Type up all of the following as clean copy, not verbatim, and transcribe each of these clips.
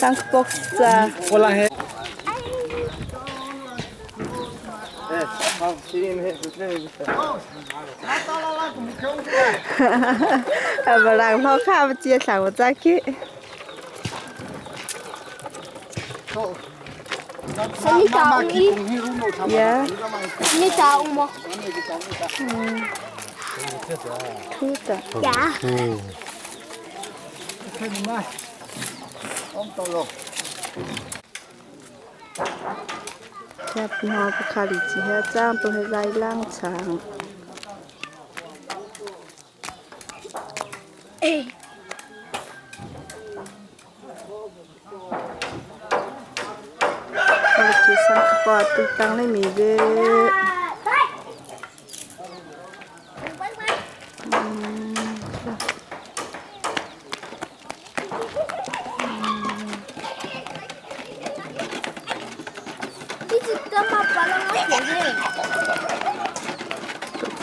Tangpoksa. Barang ho kha ba chia thlang ba cha ki. Yeah. Thu ta. Chap ho pa khali chi he chang to he zai lang chang. Khali chi sang pa tu tang le mi ve.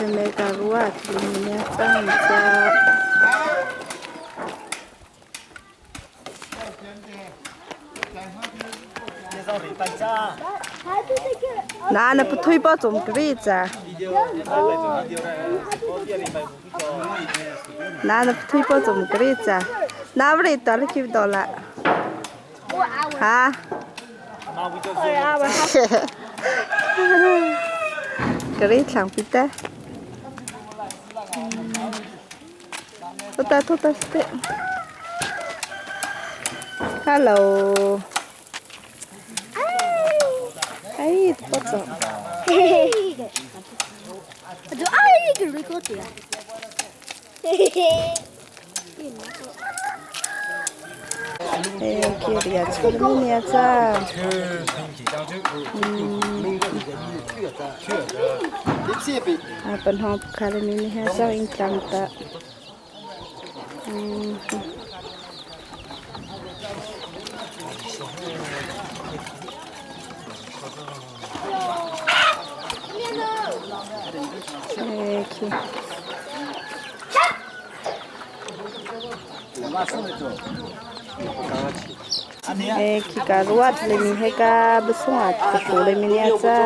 To me ka ruat li mi ne chang cha. Na na puthui pa chom kri cha. Na na puthui pa chom kri cha. Na vre ta le ki dola. Ha. Kri thlang pi ta. Tota tota ste. Hello. Ai, poco. Eh, kiri ya chul ni ya cha. À, bên họ khá là mình ha sao anh tặng ta. Eh, ki. Eh, ki ka ruat le mi he ka besungat ka shu le mi ya cha.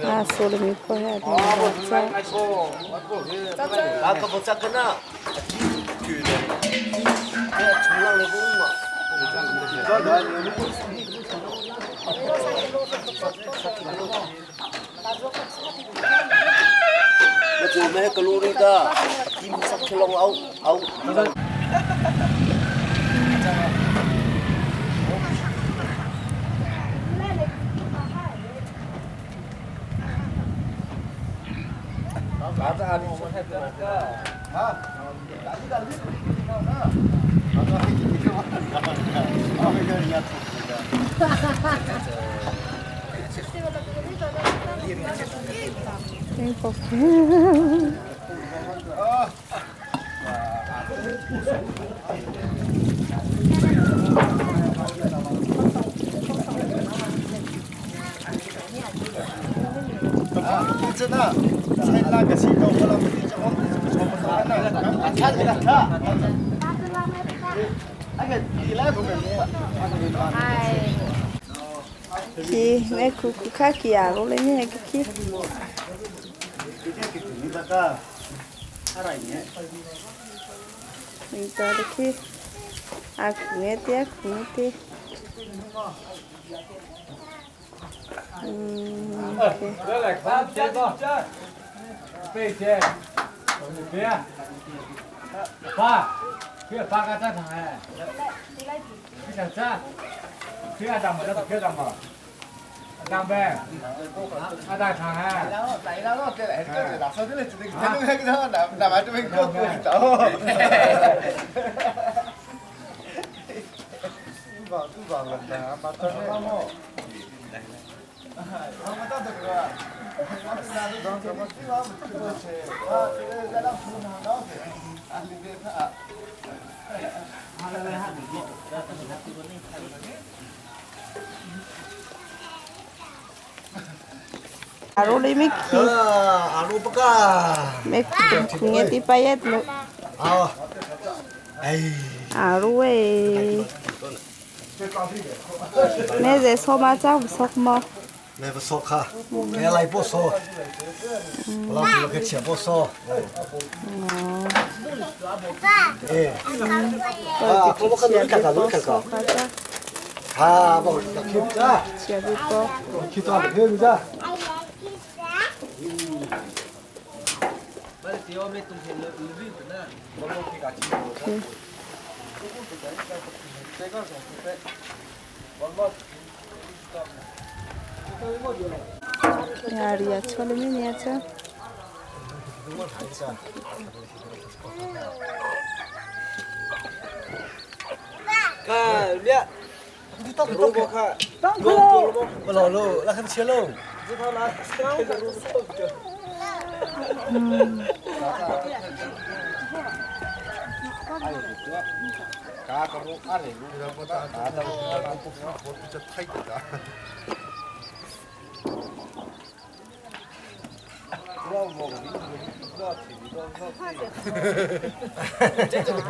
À, số le mi ko ha de cha. Ki me ku ku kha ki aro le ne ki ki. Mình cho được khi à nghe tiếc nghe tiếc. 嗯，来来，看这个，别接，别，爸，别发个战场哎，你想战？别当嘛，别当嘛，当呗，阿大场哎。 Aro le me ki Aro paka. me ku nghe ti payet lo. Ah. Ai. Aro we. Me ze so ma cha bu sok mo. 那不烧卡，那来不烧，我老子个钱不烧。哎，啊，我看你看看，你看看，啊，不，去不着， Chia bi po. 去抓不去不着。 Ya ria chole me nia cha. 看你，你到萝卜看，我老喽，那还切喽。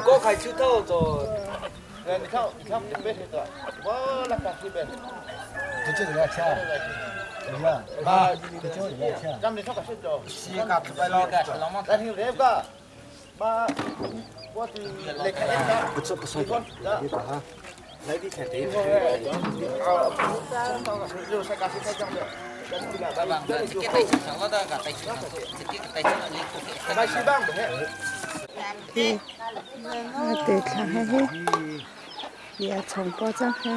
高开手套做。这这个要切，对吧？啊，这这个要切。不错不错，你把它来点菜对。 Ki. A te thla he he. Ria chong po cha he.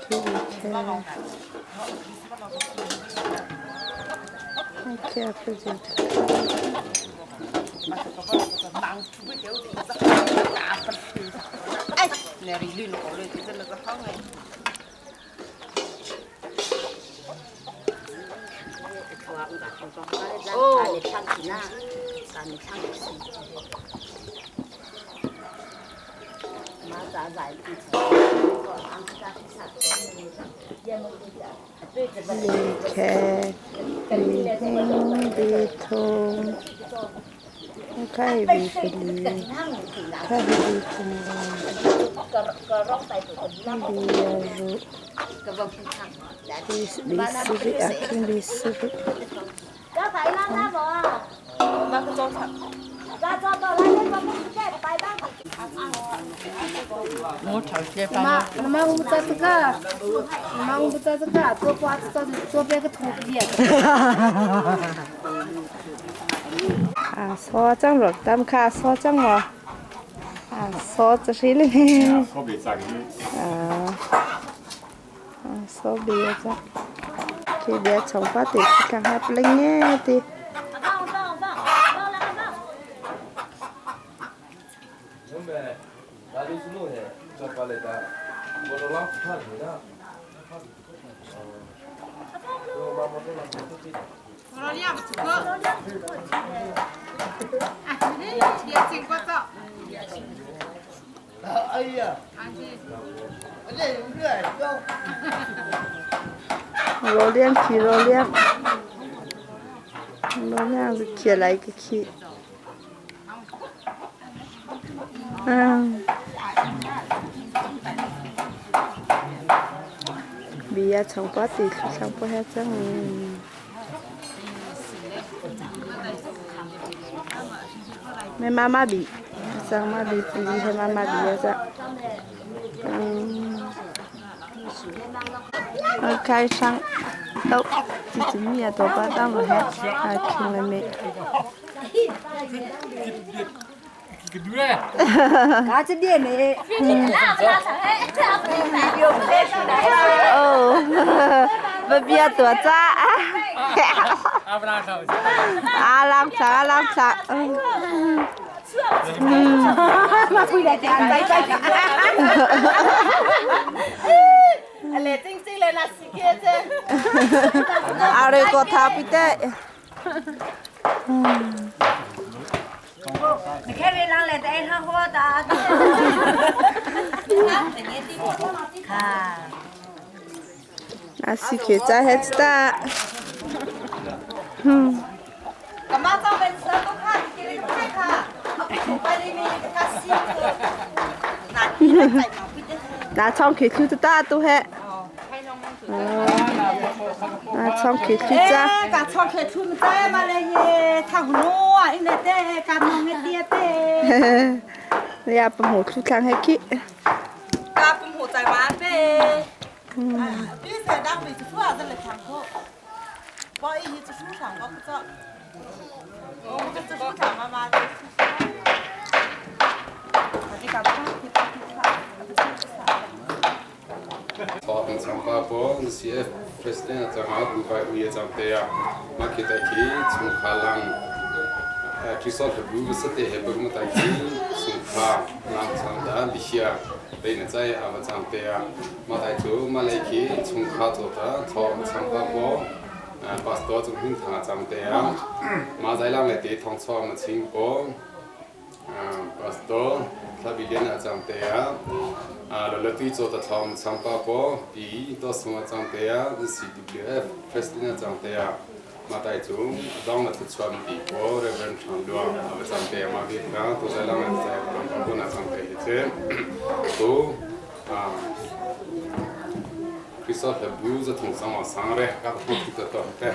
Ki bi khe. Ki a phe ji. Bi khe. Bi hing bi thong. Khai bi phi li. Khai bi thong la. Bi ya ru. Bi bi su bi a king bi su bi. 妈，妈，我们在这个，妈，我们在这个做瓜子，做做别个土鳖。 À, so chăng rồi, tam kha so chăng rồi. À, so cho xí lên. À, à, so bia cho. Khi bia chồng phát thì càng hấp lên nghe thì. 罗亮去罗亮，罗亮是起来个去。嗯。Bia chong pa ti thlu pa he chang. Me mama bi sang ma bi pi he mama bi ya cha. Khai sang tàu chỉ chỉ mía tàu ba tao mà hết à khi mà mẹ 嘎子点的。哦，不必要多扎。阿郎啥阿郎啥，嗯。 มาคุยอะไรกันไปไปอะไรจริงๆเลยนะสิเกเจ 阿里个他不得。你看人来的爱上火的。那是去在海子的。干嘛找本事都看，给你看看，我里面看戏子，那唱曲曲子大都还。那唱曲曲子。 哎，个唱曲出么在嘛嘞耶？他不弄啊，因为得干弄个爹的。你也不好出唱还去。干不好在嘛呗。比赛当没做啥子来唱歌，我一直书上我不做，我这书上妈妈。 Thọ ang chang pa po CF president at ha bu vai u ye chang te ya ma ki ta ki chung kha lang Christophe bu bu sa te he bu ma ta ki chung kha lang chang da bi xia dei na chai a ma chang te ya ma tai chu ma le ki chung kha zo ta tho ang chang pa po pastor chung hin thang chang te ya ma zai lang le te thong cho ma ching po pastor thabi len a chang te ya a lo le ti cho ta thong chang pa po pi to sung a chang te ya CWF president a chang te ya ma tai chu dong na chu chuam ti po reverend chang luang a chang te ma bi ka to zai lang na chai pa po na chang te hi che to a Christophe bu za thong sang wa sang re ka po ti ta to te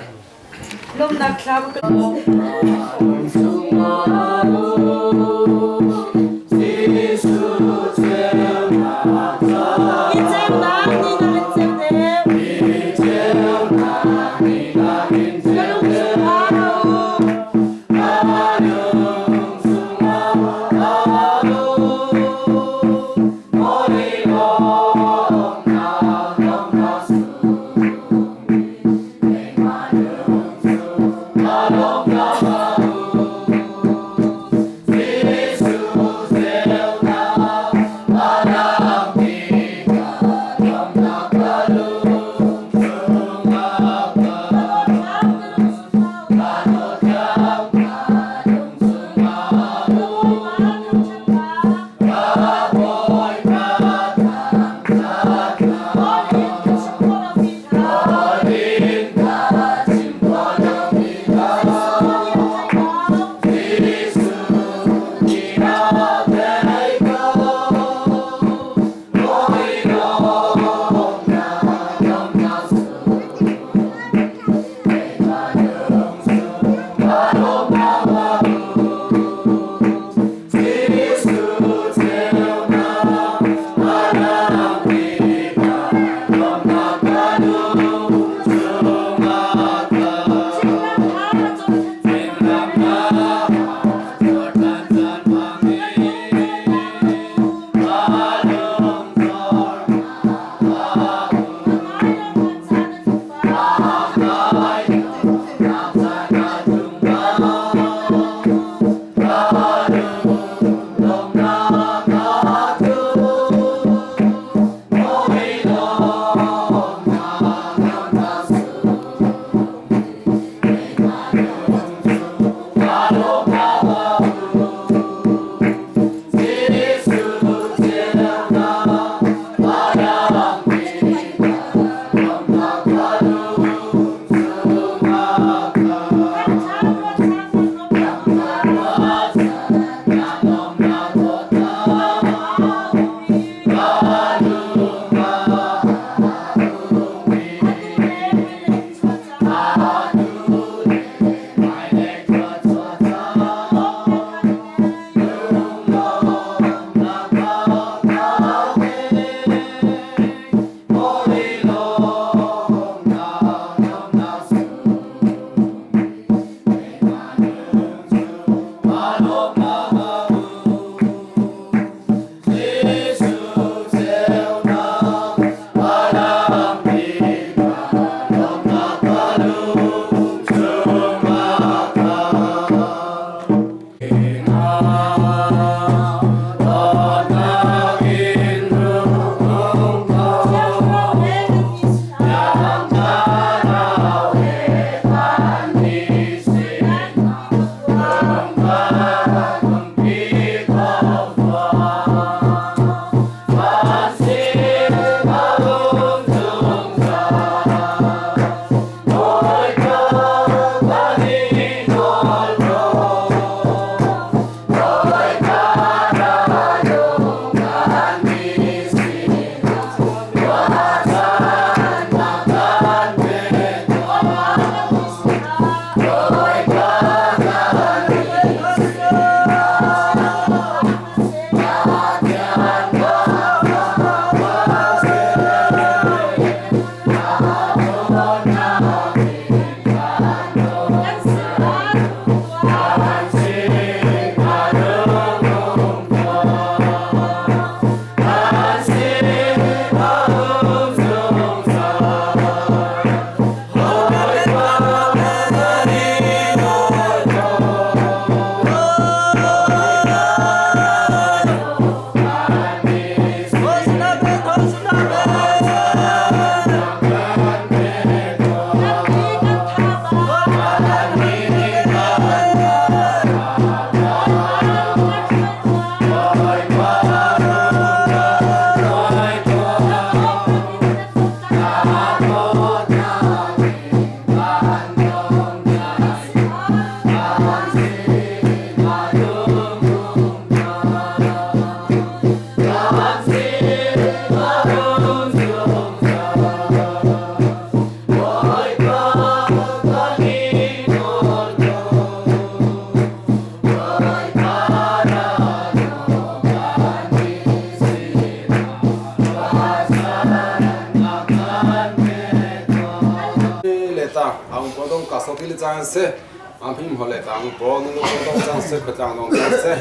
Tlang po dong ka so ti le chang se ma phim ho le tlang po nu lu dong chang se kho tlang dong chang se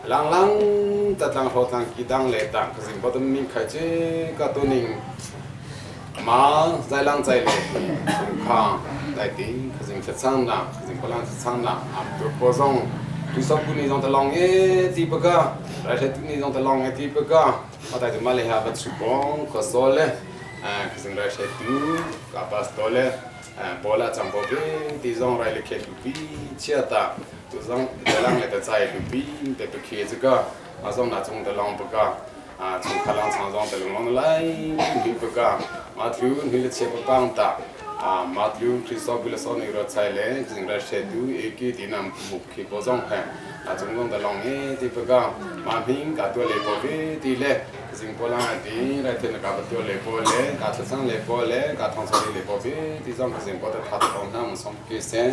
lang lang ta tlang ho tlang ki dang le tang ka sing po min khai che ka tu ning ma zai lang zai le kha dai ting ka sing chang na ka sing po lang chang na am tu po zong tu so ku ni zong ta long e ti pa ka rai the tu ni zong ta long e ti pa ka ma dai tu ma le ha ba chu bong ko so le ka sing rai the tu ka pastor le bola chang bo be ti zong rai le khe tu pi chia ta tu zong ta lang le ta chai tu pi te tu khe chu ka ma zong na chung ta long pa ka chung kha lang chang zong ta long long lai ni pa ka ma thu ni le che pa pang ta ma thu Christo bu le so ni ro chai le jing ra she tu e ki ti nam mu khi bo zong phe a chung zong ta long e ti pa ka ma ming ka tu le bo be ti le စင်ပေါ်လာဒီရိုက်တဲ့ကဘတော်လေပေါ်လေကသဆန်လေပေါ်လေကထောင်ဆောလေပေါ်ပြီးဒီဆောင်ကစင်ပေါ်တဲ့ထာတော်နာမဆောင်ကေစင်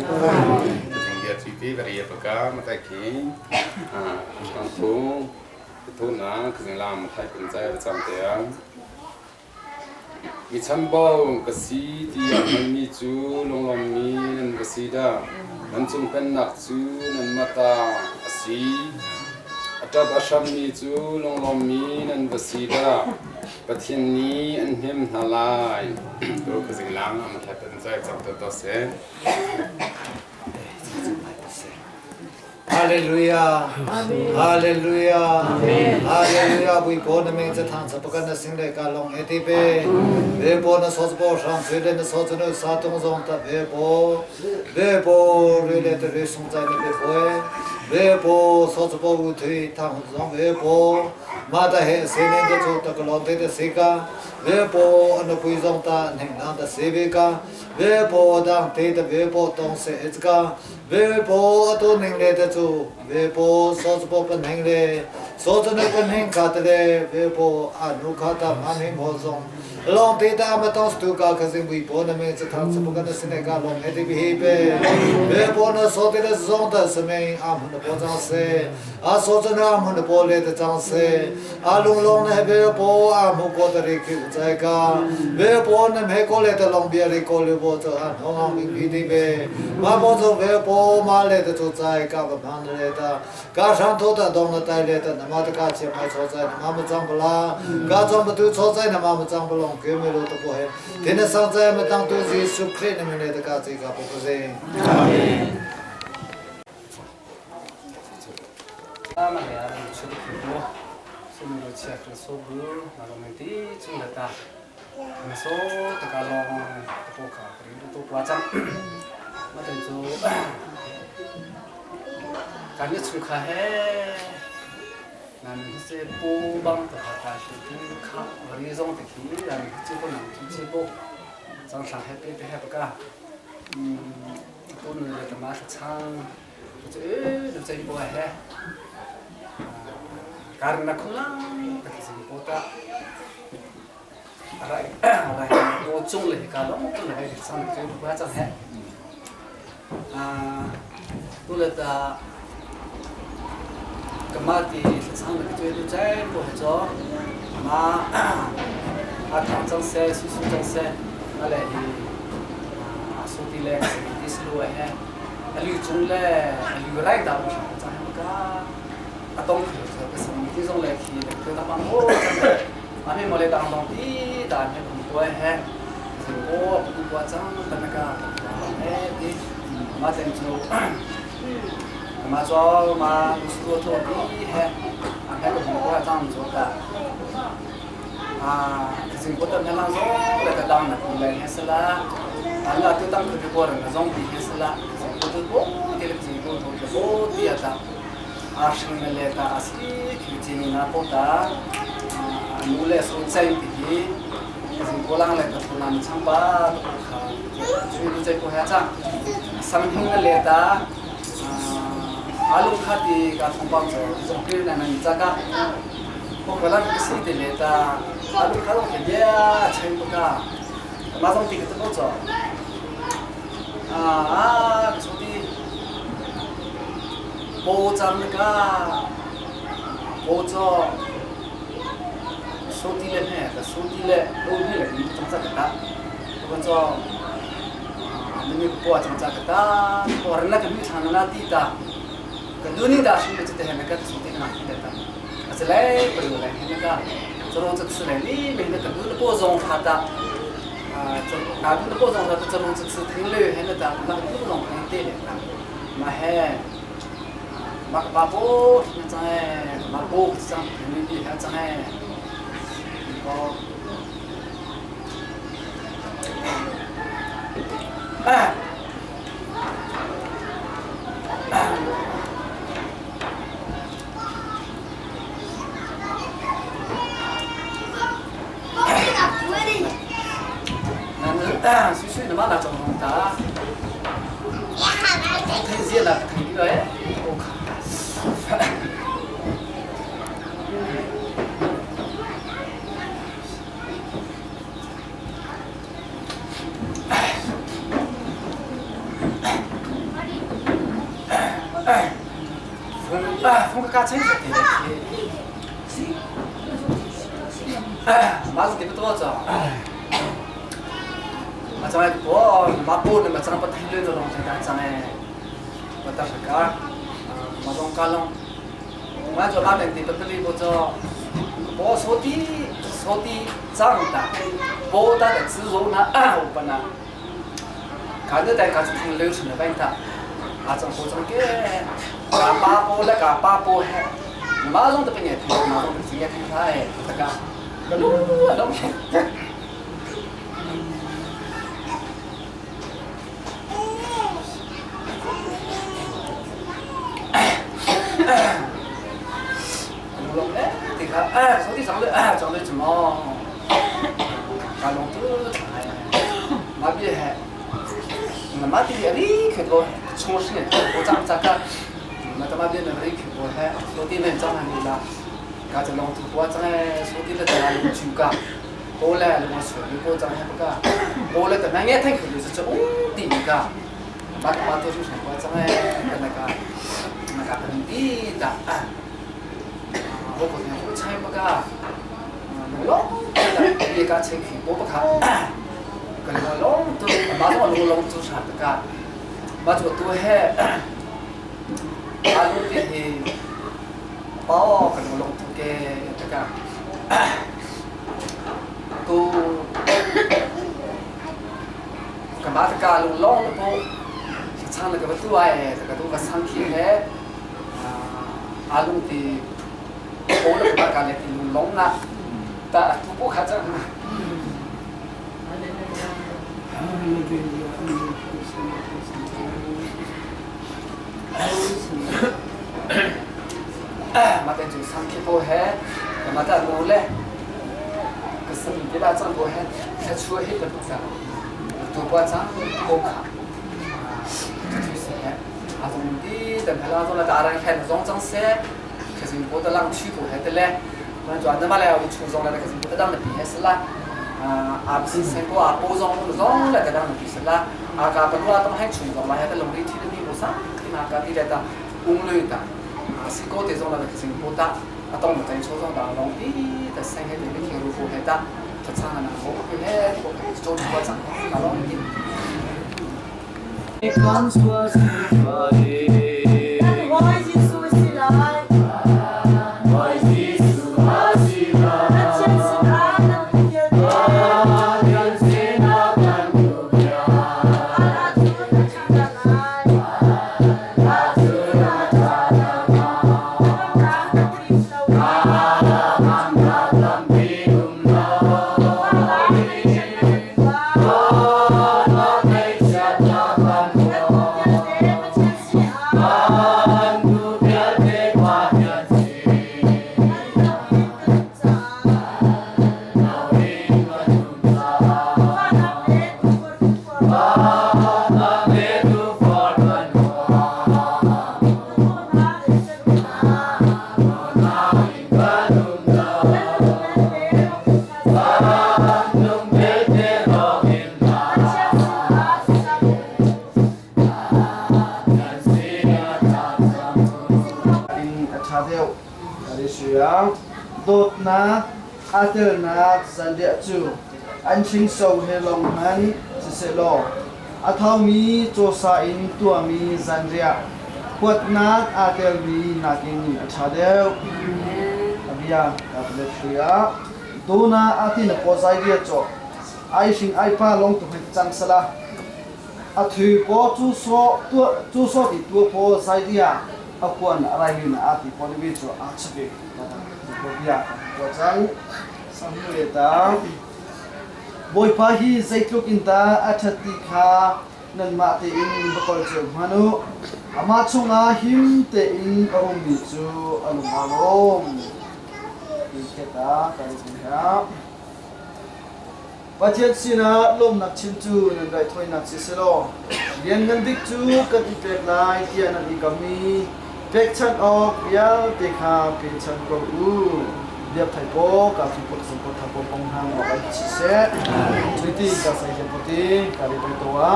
စင်ရချီတီဗရီပကမတခင်အာကန်ဖူทุနာကစင်လာမထိုင်ပင်ကြရစံတဲ့မိချမ်ဘောကစီတီအမမီချူလုံလုံမီနန်ကစီဒါနန်ချုံပန်နက်ချူနန်မတာအစီ Atap a hrammi cu lunglawmmi nan va si dah. Pathian nih an hnem hna lai. Tu khuazing lang a mathai pan zai cang te to se. Hallelujah. Hallelujah. Hallelujah. 为国的名字堂子不跟的心来干龙一地呗。为国的所子包上，谁来的所子呢？山东上的为国，为国瑞来的瑞送在那边会。为国所子包无腿，堂上为国。马达嘿，谁来的做这个老队的谁个？为国那不上的能让的谁为个？为国当队的为国当谁这个？为国都能来的做，为国所子包不能来，所子那不能卡的嘞，为国啊努卡的马明好上。long te ta ma tong stu ka ka sing bui po na me tsa thang tsa po ka na sine ka long he te bi he pe be po na so te le zong ta se me a mu na po chang se a so tsa na mu na po le ta chang se a lung long na he be po a mu ko ta ri ki u chai ka be po na me ko le ta long bia ri ko le po tsa a no ngong bi bi ti be ma po zo be po ma le ta chu chai ka ba man le ta ka shang to ta dong na tai le ta na ma ta ka che ma cho chai na ma ma chang ba la ka chang ba tu cho chai na ma ma chang ba long ke me lo to po he te na sang chai ma tang tu ji su khre na me le ta ka che ka po ko se Amen. Ma le a chu ku bo su mi lo chia ku so bu ma lo me ti chu la ta ma so ta ka long ta po ka ri tu kwa chang ma ten chu kan ni chu kha he nan se po bang ta kha ta shi tu kha ri zong te khi nan chi ko nang chi chi bo chang thlang he pe pe he pa ka tu nu le ta ma chang chu e lu chai bo he karena khulang ta khi sing po ta rai rai o chung le ka lo chung le he sang chu ba chang he a tu le ta kama ti sang le chu lu chai bo he cho ma a thang chang se su su chang se a le hi a su ti le ti su lu he a lu chung le a lu rai da bo chang he ka a tong khi ka sam ti zong le khi le ka ma mo chang le ma me mo le dang dong ti da me kum ko he sing ko pu kwa chang ta na ka he ti ma ten chu ma cho ma lu su to ti he a he ko kum kwa chang cho ta a sing ko ta me lang zo le ka dang na le he sa la a la tu tang ku ko ra zong ti he sa la sing ko tu bo ti le sing ko to bo ti ya ta a shing me le ta a si ki chi ni na po ta nu le so chai ti hi sing ko lang le ta thu nam chang ba kha chu lu chai ko ha chang sang hing na le ta a lu kha ti ka thong bang cho zong pi na na cha ka ko ka lang si te le ta a lu kha lo ke ya chai ko ka ma zong ti ka to cho a a so ti bo chang ka bo cho so ti le ne ka so ti le lo ni le ni chang cha ka ta ko cho Nami ko po chang cha ka ta por na ka mi thang na ti ta ka du ni da shi le te he na ka so te na ta ta a se le pa lu le he na ka zo ro cha tsu le ni me na ka du na po zong kha ta a ka du na po zong kha ta zo ro cha tsu thing le he na ta ma ka du zong kha te le ta ma he ma ka pa po na chang e ma po chang ni ni ha chang e ko 那水水的嘛那种的，太热了，太热哎，我靠！风个嘎吹着的，哎，马是给不多着。啊，张爱国马波那么张不太溜的东西，他张哎，我当时个，马上干了，我做拉面的不得不做，我说的说的长大，我大的自如那二五本呐，看着在开始听流程的问他，啊，张国张给，干巴波那个巴波嘿，马上都不爱听，马上都直接听他哎，这个，个路拢。哎，说的长得哎，长得怎么？干龙都哎，马比还，那马比也可多，从事我长这个，那他妈比那里可多还，说的能长很多啦。家这龙头我长哎，说的那在龙酒家，过来我说你我长还不个，过来的那眼睇佢就是这翁的个，马马都是我长哎，那个那个本地的。我可能会猜不个，龙，你个车去我不看，个龙都马上龙龙做啥的个，马做都系，阿龙的系，包个龙都嘅这个，都，个马这个龙龙不，唱那个不对哎，这个都个唱起来，阿龙的。我都不干了，龙啊，但都不看这。哎，马天就上去过海，马在路嘞，可是你别那张过海，他出黑不多都不张过卡，就是啊，总的等他那种了，大人看种张噻。可是我的浪去过还得嘞，我转的嘛嘞，我初中了，可是我的当的比还是啦，啊，不是生过啊，高中中了的当的比是啦，啊，噶不罗当还初中嘛，还得农历天的比不上，嘛噶地来的公路的，啊，是高的中了，可是我的，啊，当我在初中当农地的生还得没听如何还的，他唱的那我不还我做我唱，搞农地。 Dawtnak aa telnak zanriah cu an hringso he lawng hman siseh law A thaumi cawsa in tuahmi zanriah huatnak aa telmi nakin a ṭha deuh. A bia ka let hrui ah dona a ti na paw zai dia caw ai hring ai pa long tu hoi cang sala a thu po chu so tu chu so ti tu po zai dia a kuan a rai mi na a ti po ni bi chu a chabe ta ko bia ko chang samnu le ta Bawipa hi zeitluk in dah a ṭhat ti kha nanmah tein va kawl cio hmanh u. Amah chungah him tein a ummi cu a lung aa lawm. Pathian sinah lawmnak chim cu nan raithawinak si selaw, lianngan bik cu kan i pek lai tiah nan i kam i pekchanh awk vialte kha pechan ko u. Biakthai po ka thu pot sung pot tha po pong hang wa bai chi se chuiti ka sai hian poti ka ri bai to wa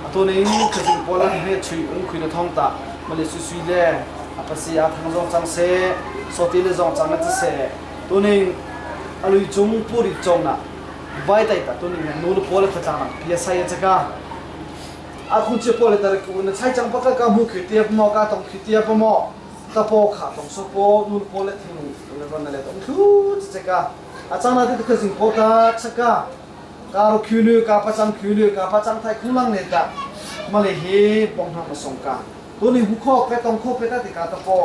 ato ning khazing polan he chui ung khui na thong ta male su sui le apasi a thang zong chang se soti le zong chang na chi se tuning alui chung puri chong na vai tai ta tuning nu le pole khatang na pia sai chaka a khu che pole tar ku na chai chang pakal ka mu khi tiap mo ka tong khi tiap mo ta po kha tong so po nu pole thing le ron na le tong thu chaka a chang na te ka jing po ta chaka ka ro khu lu ka pa chang khu lu ka pa chang thai khung lang ne ta male hi bong hang ma song ka tu ni hu kho pe tong kho pe ta ti ka ta po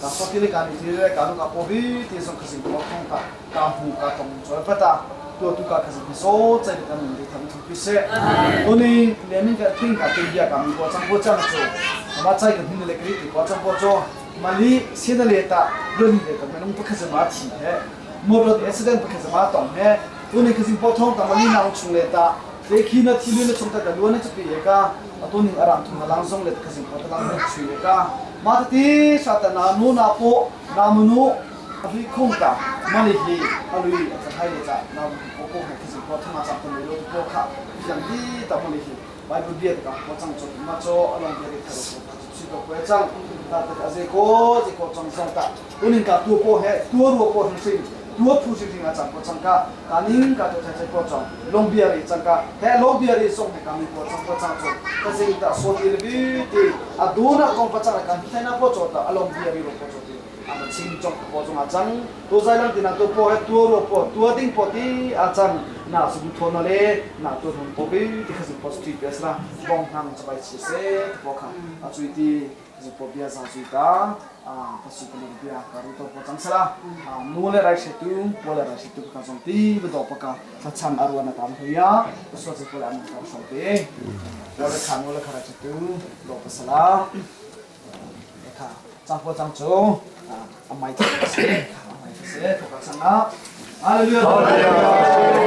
ka so ti le ka ni ti le ka nu ka po bi ti song khasing ko thong ta ka hu ka tong choi pa ta tu tu ka khasing so chai ka nun ri tham thu pi se tu ni le min ka thing ka te bia ka mi ko chang ko chang cho ma chai ka hin le kri ti ko chang ko cho mali sin le ta lun le ta menung pa khasing ma thi he motor accident pa khasing ma tong he tu ni khasing po thong ta mali naung chung le ta te khi na thi lu na chung ta ka lu na chu pi ka atu ning arang thung halang zong le khasing po talang le chui le ka ma ti satana nu na po na munu ahui khong ta mali hi alui a hai le cha na po po ha khasing po thanga chak ta lo po kha yang di ta mali hi bible bia ka po chang cho ma cho along bia ke tharo po chi ko ko chang ta ta aze ko je ko chang song ta tunin ka tu po he tu ro po hin sin tu phu sin ding a chang po chang ka ka ning ka to chai chai po chang long bia ri chang ka he long bia ri song he ka mi po chang po chang cho ka sing ta so ti le bi ti a du na kong pa chang ka hi na po cho ta a long bia ri ro po cho ti a ma ching chong po chong a chang to zai lang ti na to po he tu ro po tu ding po ti a chang na su tho na le na to thon po bi ti kha po sti pe sra bong hang chabai chi se po kha a chui ti po bia za chui ta a pasu ko bia ka ru to po chang sala nu le rai se tu po le rai se tu ka zong ti bu do pa ka sa chan arwa na tam huya so che po le an ka so te po le kha nu le kha ra che tu do pa sala kha chang po chang chu a mai te se a mai te se to ka chang a hallelujah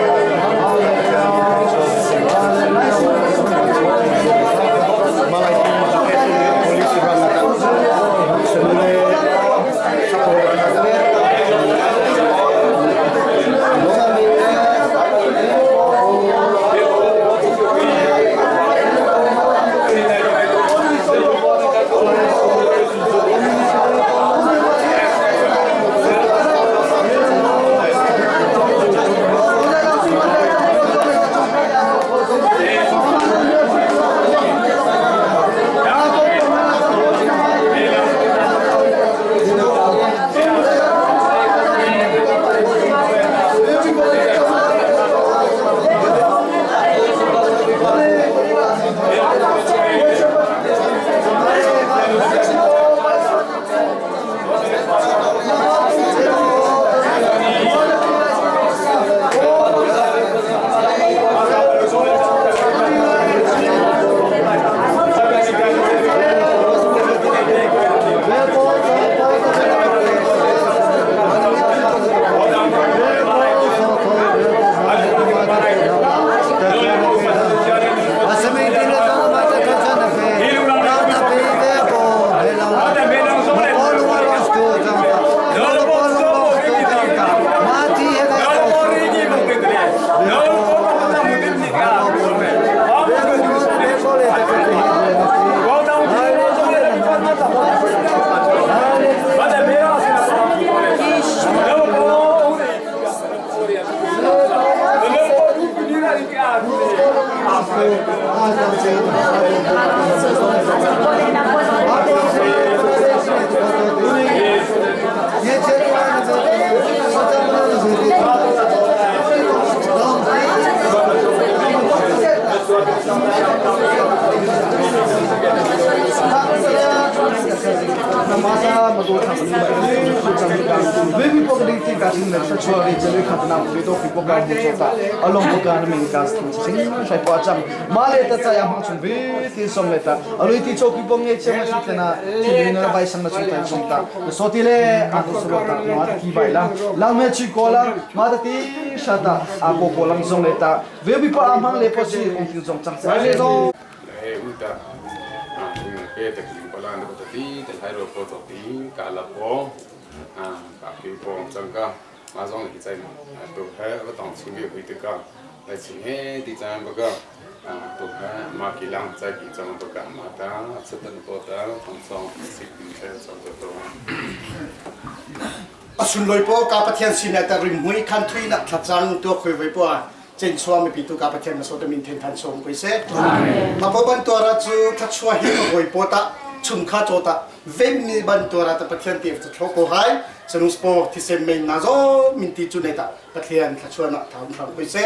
Le uta pe ta ki pa lan ta ti ta thai ro po to ti ka la po ka pi po chang ka ma zong hi chai to he va tong ching bi hui te ka lai ching he ti chan ba ka to he ma ki lang chai ki chang ba ka ma ta satan po ta thong song sik pi he chang to to. Asun loi po ka Pathian sin ta rim hui khan thui nak thlacang to khoi voi po chen chua mi pi tu ka Pathian na so ta min then than som koi se ma po ban to ra chu tha chua hi ma goi po ta chum kha cho ta vem ni ban to ra ta Pathian ti ta thlo ko hai sanung spo thi sem men na zo min ti chu nei ta Pathian tha chua na tham tham koi se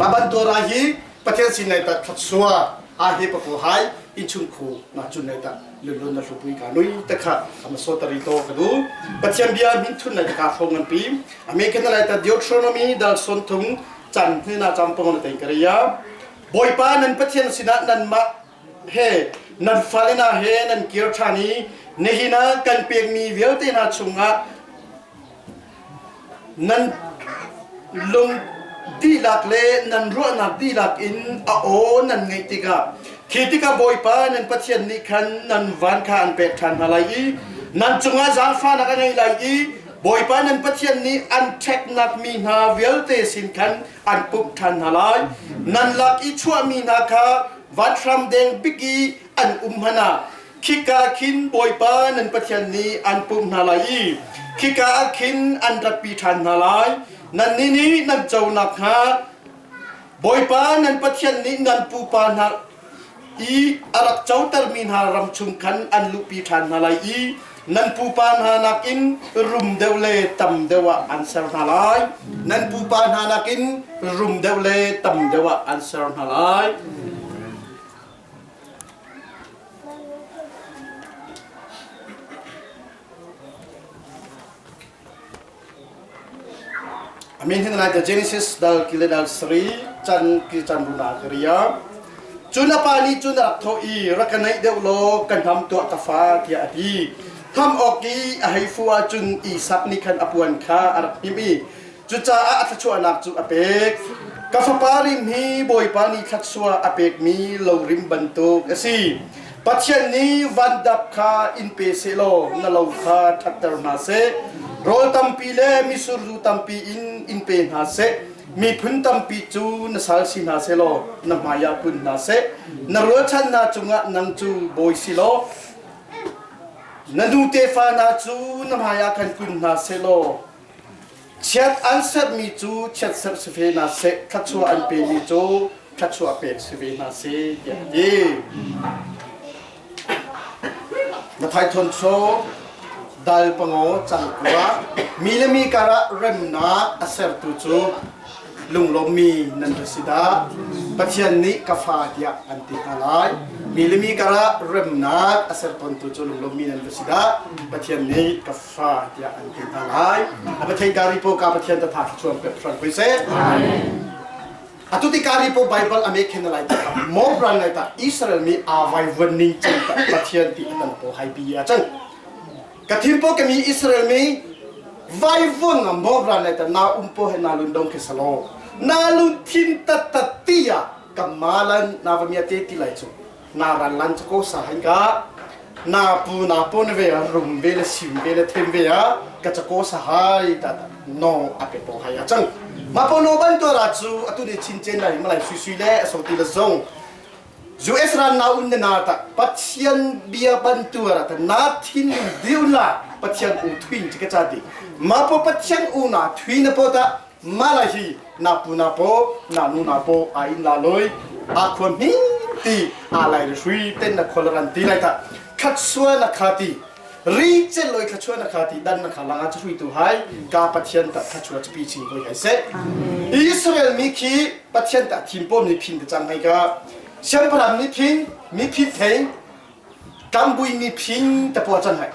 ma ban to ra hi Pathian sin nei ta tha chua a hi pa ko hai in chung khu na chun nei ta lun na hlupui ka nui ta kha ama so tari to ka du Pathian bia min thun nei ka thong ngan pi American lai ta Deuteronomy dal son thung chan hna cham pong na teng kariya Bawipa nan Pathian sinah nanmah he nan fale hna he nan kir ṭhan i nihin ah kan pekmi vialte hna chungah nan lung dihlak le nan ruahnak dihlak in a aw nan ngaih tikah khi tikah Bawipa nan Pathian nih khan nan van kha an pek ṭhan hna lai i nan cungah zaangfahnak a ngei lai i Bawipa nan Pathian nih an ṭheknak mi hna vialte sin khan an pumh ṭhan hna lai. Nan lak i chuahmi hna kha vanhram deng bik i an um hmanh ah khika khin Bawipa nan Pathian nih an pumh hna lai i khika ah khin an ratpi ṭhan hna lai. Nannih nih nan co nakhnga Bawipa nan Pathian nih nan pupa hna i a rak cotermi hna ram chung khan an luhpi ṭhan hna lai i nan pupa hna nakin rum deuh le tam deuh ah an ser hna lai. Nan pupa hna nakin rum deuh le tam deuh ah an ser hna lai. Amin hin lai Genesis dal kile dal sri chan ki chan runa kriya cun a pa nih cun a rak thawh i rak ka naih deuh law ka hnam tuah ka fa tiah a ti tham awk i a hei fu ahcun Isak nih khan a puan kha a rak hnim i cucaah a thluachuahnak cu a pek ka fapa rim hi Bawipa nih thluachuah a pekmi lo rim bantuk a si Pathian nih vandap kha in pe sehlaw na lo kha ṭhatter hna seh. Rawl tampi le misurzu tampi in in pe hna seh. Miphun tampi cu na sal si hna sehlaw na hmaiah kun hna seh. Na rualchan hna cungah nang cu bawi si law na nu tefa hna cu na hmaiah khan kun hna sehlaw chiat an sermi cu chiat serh si ve hna seh, thluachuah an pemi cu thluachuah pek si ve hna seh tiah a ti. Na thaithon chaw dal pangaw cangkua mi le mi karah remnak a sertu cu lunglawmmi nan va si dah. Pathian nih ka fa tiah an ti hna lai. Mi le mi karah remnak a ser tawntu cu lunglawmmi nan va si dah. Pathian nih ka fa tiah an ti hna lai. A Pathian kari po ka Pathian ta tha chuan pek hran koi seh. Atu ti kari po Bible ame khen lai ta mo ran lai ta Israel mi awai vuan ning chang ta Pathian ti atan po hai bi a chang. Ka thim po kami Israel mi vai vuan nga mo ran lai ta na um po he na lun dong ke salo. Na lun thin ta ta tia kamalan na va mia te ti lai chu. Na ran lan chu ko sa han ka na pu na po ne ve a rum ve le sim ve le them ve a ka chako sa hai ta no a pe po hai a chang ma po no ban to ra chu atu ni chin chen lai malai sui sui le so ti le zong US ran na un na ta Pathian bia ban tu ra ta na thin diu la Pathian u thuin chi ka cha ti ma po Pathian u na thui na po ta ma la hi na pu na po na nu na po a in la loi. A khua hmi ti a lai ri ten na khol ran ti lai ta khat sua na kha ti ri chen loi kha chua na kha ti dan na kha langa chu tu hai ka pathian ta kha chua pi chi hoi hai se Israel mi khi pathian ta thim pom ni phin te chang hai ka siangpahrang ni phin mi phin thei Kambui mi phing te po chan hai.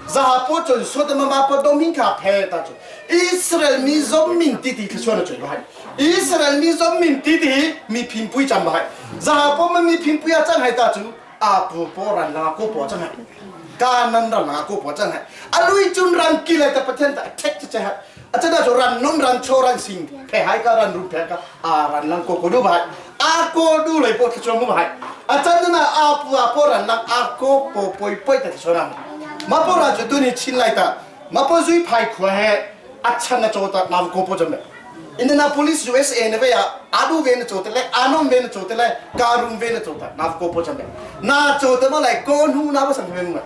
Zaha po chon so te mama po dom hing kha phe ta chu. Israel mi zom min ti ti thla chuan chu hai. Israel mi zom min ti ti mi phing pui cham hai. Zaha po ma mi phing pui a chan hai ta chu a pu po ran la ko po chan hai. Ka nan ran la ko po chan hai. Alui chun ran ki lai ta pathian ta thek che hai. Acha da chu ran nom ran cho ran sing phe hai ka ran ru phe ka a ran lang ko ko du hai. A ko du lai po thla mu hai. Acha na a pu a po ran lang a ko po poi poi ta thla ram. Ma po ra chu tu ni chin lai ta. Ma po zui phai khua he achan na cho ta nam ko po jam Indianapolis USA ne ve ya adu ve na cho te le anom ve na cho te le karum ve na cho ta nam ko po jam na cho te ma lai ko nu na ba sam ve mu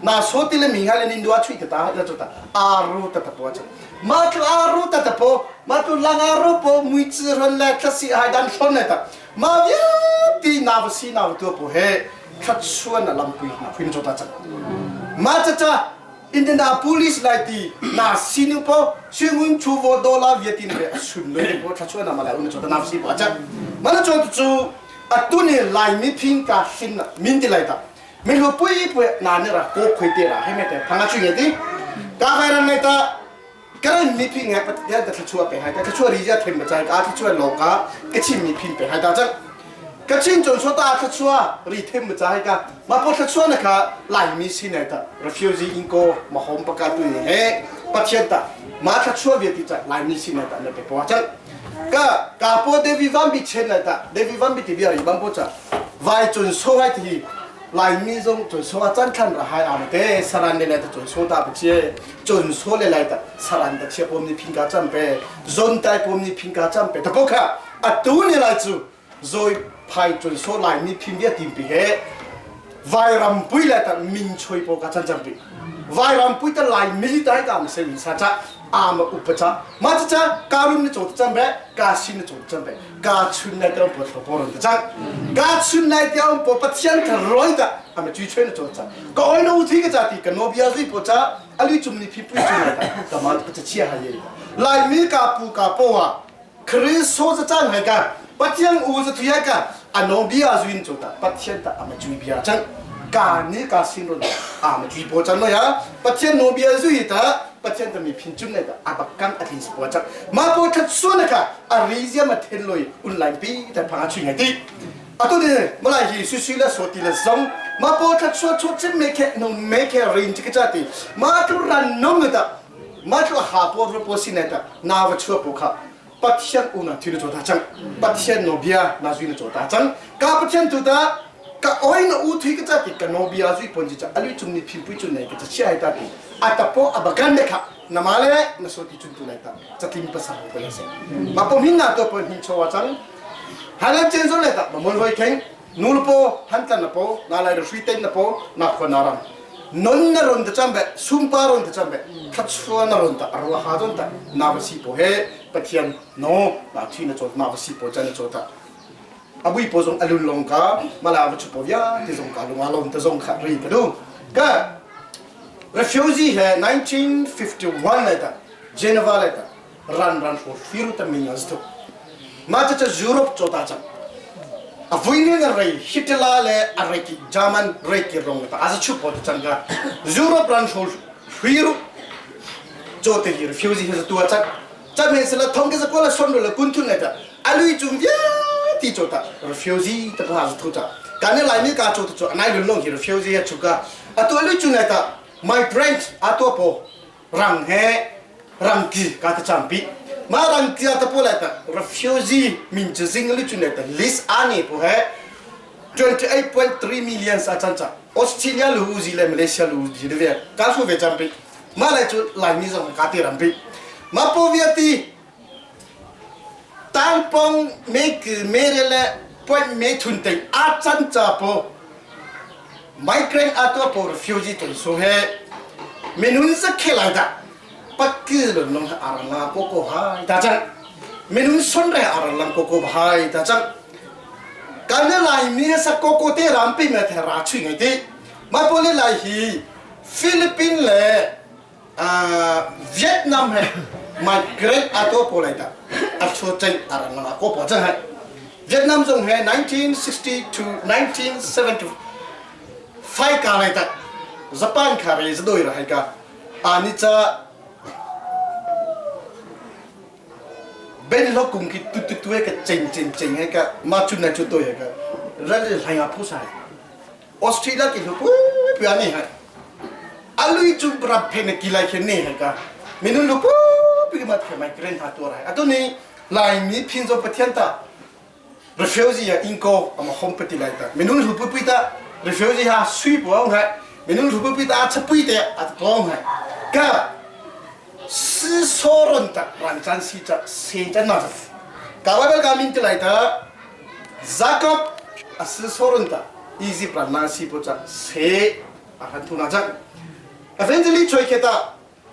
na so ti le mi ha le nin dua chui ta la cho ta aru ta ta po cha ma tu aru ta ta po ma tu lang aru po mui chi ron le thla si hai dan thon ne ta ma via ti na va si na va tu po he khat suan na lam pui na phuin cho ta cha ma cha cha Indianapolis lai ti na sinu po singun chu vo dola viatin ve sun le po tha chuan na ma lai un cho ta na si po cha ma na cho chu atuni lai mi phing ka sin min ti lai ta mi lu pui pui na ne ra ko khoi te ra he me te phanga chu nge ti ka vai ran nei ta karan mi phing he pat ya ta thua pe hai ta thua ri ja them ba chai ka thua lo ka ka chim mi phing pe hai ta chang ka chin chon so ta thua ri them ba chai ka ma po thua na kha lai mi si nei ta refugee in ko ma hom pa ka tu ni he pathian ta ma thua ve ti cha lai mi si nei ta ne pe po chang ka ka po devi vam bi chen nei ta devi vam bi ti bi ri bam po cha vai chun so hai ti Laimi zong cun a can thlan ra hai am te saran le lai ta cun so ta pa che cun so le lai ta saran ta chia pom ni phing ka cham pe zon tai pom ni phing ka cham pe ta ko kha atu ni lai chu zoi phai cun so lai mi phing bia tim pi he vai ram pui lai ta min choi po ka chan cham pi vai ram pui ta lai mi tai ka am se sa cha am upacha ma cha karun ni chot cham be ka sin ni chot cham be ka chun nai te po po ron ta ka chun nai te po pathian tha roi ta ame chui choi na chot cha ka oi no thi ka cha ti ka no bia zui po cha ali chum ni phi pui chu na ta ta ma pa cha chia ha ye lai mi ka pu ka po wa Kristo cha chang hai ka pathian u cha thuya ka ano bia zuin chu ta pathian ta ama chui bia chang ka ni ka sin ron ama chui po chan no ya pathian no bia zui ta pathian ta mi phin chun nei ta abakang atlin po chang ma po that su na ka a rizia ma then loi un lai pi ta phanga chui ngai ti atu ni malai hi su su la so ti la zong ma po that su chu chin me khe no me khe rin chi ka cha ti ma tu ran nom ta ma tu ha po ro po sin ta na wa chua po kha pathian u na thil cho ta chang pathian no bia na zui na cho ta chang ka pathian tu ta ka oi na u thui ka cha ti ka no bia zui pon ji cha ali chung ni phim pui chun nei ka cha chia hai ta ti atapo abagan de kha na ma le na so ti chun tu lai ta chatim pa sa ko le se ma pom hin na to pon hin cho wa chang halan chen zo le ta ma mon hoi kheng nul po han tlan na po na lai ro shui ten na po na kho na ram non na ron ta cham be sumpa ron ta cham be thachua na ron ta arwa ha zon ta na va si po he pathian no na thi na chot na va si po chan na chot ta abui po zong alun long ka mala va chu po via ti zong ka lunga lom ta zong kha ri ka du ka refugee he 1951 lai ta Geneva lai ta ran ran fo firu ta min az tu ma cha cha Europe chota cha a vui ne na rei Hitler le a rei ki German rei ki rong ta az chu po ta chang ka Europe ran fo firu cho te hi refugee he tu cha cha me se la thong ke ko la son la kun thun ne ta alui chung ya ti cho ta refugee ta pa az thu cha ka ne lai ni ka cho cho nai lun long hi refugee he chu ka atu alui chung ne ta my friend ato po rang he rangki ka ta champi ma rangki ta po lai ta refugee min chu zing lu chu ne ta list ani po he 28.3 million sa chan cha Australia lu uzi le Malaysia lu uzi de ve ka fu ve champi ma lai chu lai mi zong ka ti rampi ma po via ti tang pong me ki me re le point me thun te a chan cha po migrant a to po refugee to so he minun sa khelai da pakki lo nong aranga ko ko hai ta chang minun son re arang ko ko hai ta chang. Kan le lai mi sa ko ko te ram pi me the ra chui ngai ti. Ma pole lai hi Philippines le Vietnam he migrate ato po lai ta a cho cheng arang la ko po chang hai. Vietnam zong he 1960 to 1975 ka lai ta Japan kha re zadoi ra hai ka ani cha ben lo kum ki tu tu tu ka cheng cheng cheng hai ka ma chun na chu to hai ka ral hlai nga phu sai Australia ki lu pu pu ani hai alui chu rap phe na ki lai khen ne hai ka minun lu pu pu ki ma the mai kren ha tu rai atu ni lai mi phin zo pathian ta refugee ya inko ama hom pati lai ta minun lu pu pu ta refugee ha sui pu ong hai minun lu pu pu ta chapui te at pong hai ka 是所人的乱战是这谁在那？搞外边搞民的来的，Jacob 啊是所人的，Egypt 啦那是不这谁啊很土那这？Evangeline 吹开的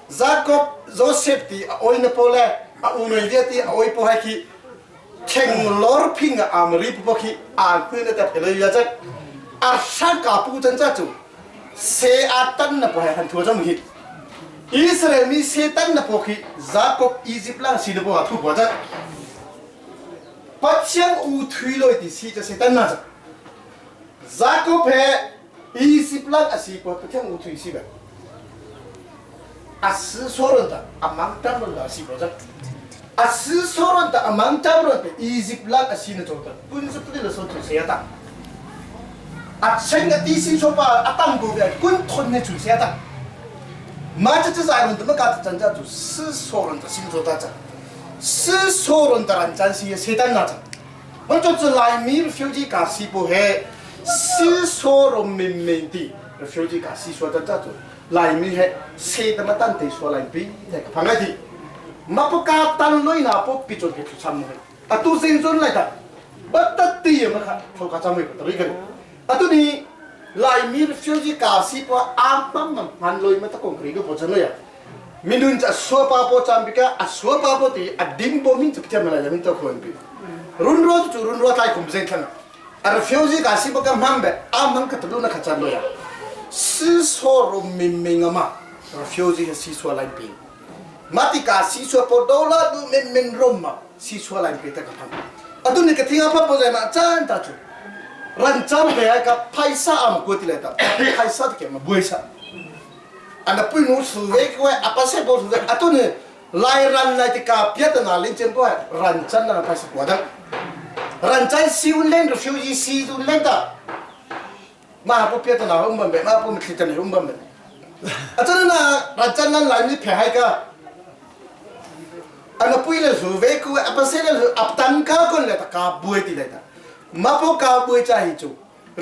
，Jacob Joseph 的爱那波嘞，啊乌内的的爱波还去。听罗平啊，阿姆里不去，阿贵那的陪了一这，阿山嘎布真在做，谁阿登那不还很土这么去？Israel mi Satan na po khi Jacob Egypt lang si na po thu po cha Pathian u thui loi ti si cha Satan na cha Jacob he Egypt lang asi po Pathian u thui si ba Asi soron ta amang tam ron da si po cha Asi soron ta amang tam ron ta Egypt lang asi na cho ta kun su tu la so chu se ta A chen a ti si so pa atang go ve kun thon ne chu se ta 马这这在论怎么搞？咱家就四所人的星座大战，四所人的人战是谁单那战？我就是来米手机搞西部黑，四所人明明的手机搞西说的这种，来米黑谁他妈单得说来比那个旁个的，马不搞单类那不比准给出参谋，啊都先准来的，不得地嘛看，说个张伟不得一个，啊都你。来米手机搞西部阿妈们还来么？他讲这个不真了呀。minun cha swa pa po cham bika a swa pa po ti a dim po min chu pthem la min to khon bi run ro chu run ro tai khum zen thang a refugee ka si ba ka mam be a mang ka tu na kha chan lo ya si so ro min min ma refugee si so lai pi mati ka si so po do la du min min rom ma si so lai pi ta ka phang atu ni ka thinga pha po zai ma chan ta chu ran cham be ka phaisa am ko ti la ta phaisa ke ma buai sa อันนั้นปุ้ยนูสุเวกไว้อาปัสเซบสุเวกอัตุนี่ลายรันลายติกาเปียตนาลินเจนก็รันจันนั่นไปสักว่าดังรันจันซิวเล่นหรือฟิวจีซีดูเล่นตามาปุ๊เปียตนาอุ้มบันเบมาปุ๊มิทิตันอุ้มบันเบอัตุนี่นะรันจันนั่นลายมีแผลให้ก็อันนั้นปุ้ยเลยสุเวกไว้อาปัสเซเลยอับตังก้าคนเลยตะกาบุยตีเลยตามาปุ๊กาบุยใจจู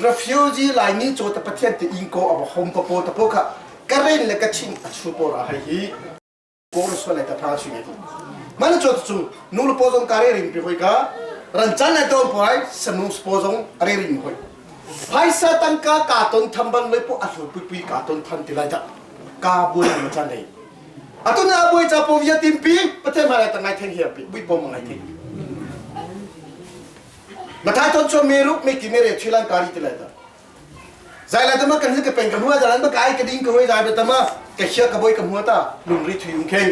refugee ลายนี้โจตะประเทศที่อิงโกอับฮอมปะโปตะโปค่ะกระเรนและกระชิงอัชูปราให้ฮีโกรสวเลยตะพาสุยมันจดจูนูลโปซงการเริมไปหอยการันจันในตัวปอยสนุสโปซงเรริมหอยไพซาตังกากาตนทำบันเลยปอัสุปุยปุยกาตนทันติไลจ้ะกาบุยมันจันเลยอะตุนาบุยจะปวิยติมปีประเทศมาเลยตั้งไงเทงเฮียปีบุยปมไงเทงมาท้ายต้นชมเมรุไม่กินเมเรชิลังการีติไลจ้ะ zai la tama kan ke pen ka huwa jalan ba kai ke ding ko hoi zai ba tama ke hia ka boi ka huwa ta lung ri thuyung kheng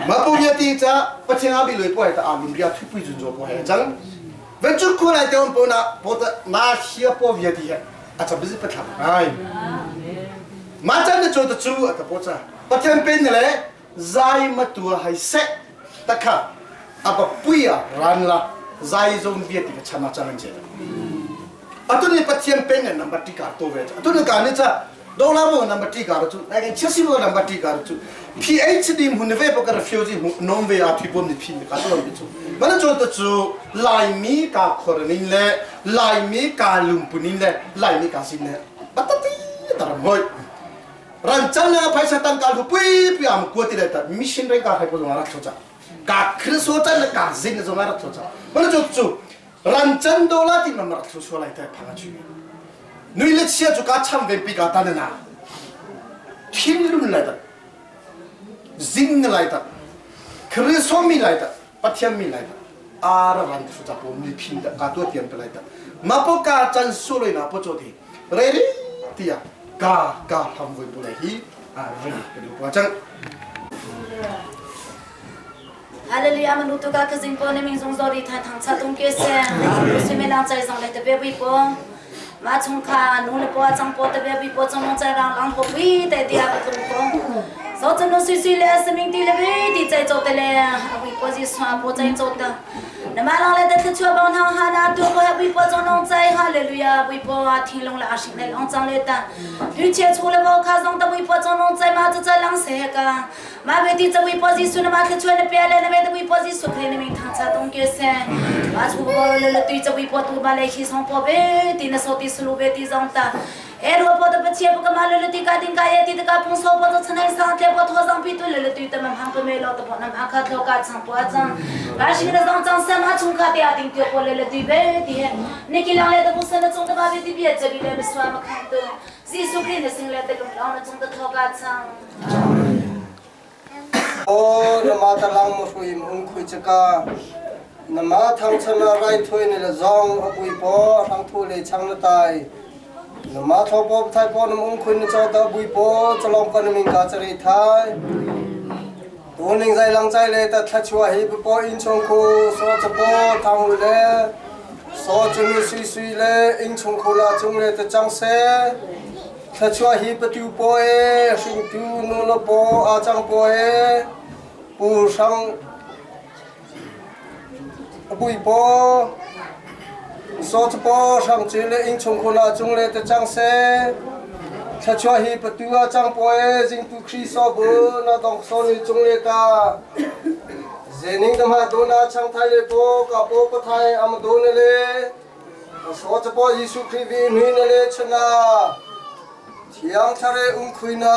ma pu ya ti cha pachenga bi loi po ta a lung ri a thui pui jun jo po hai chang ven chu ku lai te on po na po ta na hia po via ti a cha bi pa tham ai ma chan ne cho ta chu ta po cha pathen pen ne le zai ma tu hai se ta kha apa puya ran la zai zong via ti ka chama chang che အတူနေပချင်ပင်းနဲ့နံပါတ်1ကတော့ပဲအတူနေကနေချဒေါ်လာဘောနံပါတ်1ကတော့သူနိုင်ငံချက်စီဘောနံပါတ်1ကတော့သူ PhD မှုနေပဲပကရဖျိုဂျီမှုနုံဝေအဖိပုံနေဖိနေကတော့ဘီချူဘာလို့ချောတချူလိုက်မီကာခေါ်နေလေလိုက်မီကာလုံပူနေလေလိုက်မီကာစင်းနေဘတ်တီတရမိုရန်ချန်နာဖိုင်စတန်ကာလူပွီပွီအမ်ကိုတိလက်တာမီရှင်ရင်ကာဖိုင်ပေါ်ငါရချောချာကာခရဆိုတန်ကာဇင်းဇောငါရချောချာဘာလို့ချောချူ รันจันโดลาติมันมาทุสวไลแต่พาชีนุยเลเชียจุกาช่ำเวปิกาตานนาทินลุนไลแต่จิงไลแต่คริสโซมีไลแต่ปัทยามีไลแต่ Ara ran su cha po mi phin da ka to tiam pelai ta ma po ka chan su loi na po cho ti re ri tia ka ka hlam voi po lai hi a ri ka du pa chang. Hallelujah manu tu ka khazing po ne ming zong zori tha thang cha tung ke se si me lang chai zong le te be bui po ma chung kha nu le po chang po te be bui po chong long chai rang lang po bui te tia pa tung po so chun nu sui sui le seming ti le be ti chai cho te le bui po ji swa po chai cho ta na ma lang le te chua bang thang ha na tu po ha bui po chong long chai. Hallelujah bui po a thi long la a shik ne long chang le ta tu che chu le bo kha zong ta bui po chong long chai ma cha cha lang se ka ma be ti cha bui po ji su na ma the chua na pe le na me ta bui po ji su kre na ming thang cha tung ke se ma chu bo le le tu cha bui po tu ma le khi song po be ti na so ti su lu be ti zong ta e ro po ta pa che po ka ma le le ti ka ding ka ye ti ka pung so po ta chanai sa te po tho zong pi tu le le tu ta ma hang pa me lo ta po na ma kha tho ka chang po chang ba shi na zong chang sa ma chung kha te a ding ti po le le tu be ti he ni ki lang le ta pu sa na chung ta ba be ti bi cha bi le ma swa ma khan tu Jesu Christ na sing le te lung long na chung ta tho ka chang. O na ma ta lang mo hui mung khui chaka na ma thang chana rai thui ne la zong a pui po rang thu le chang na tai na ma tho po thai po na mung khui na chaw ta bui po chalong ka na ming ka chari thai tu ning zai lang chai le ta thla chua hi po in chung khu so cha po thang hu le so chunu sui sui le ing chung khu la chung le ta chang se thla chua hi patu po e hring tu nu lo po a chang po e pu hrang bui po so cha po hrang chi le ing chung khu la chung le ta chang se thla chua hi patu a chang po e jing tu khri so bu na dong so ni chung le ta zening dam ha do na chang thai le po ka po pa thai am do ne le so cha po Jesu Khri vi nui ne le chana thiang thare um khui na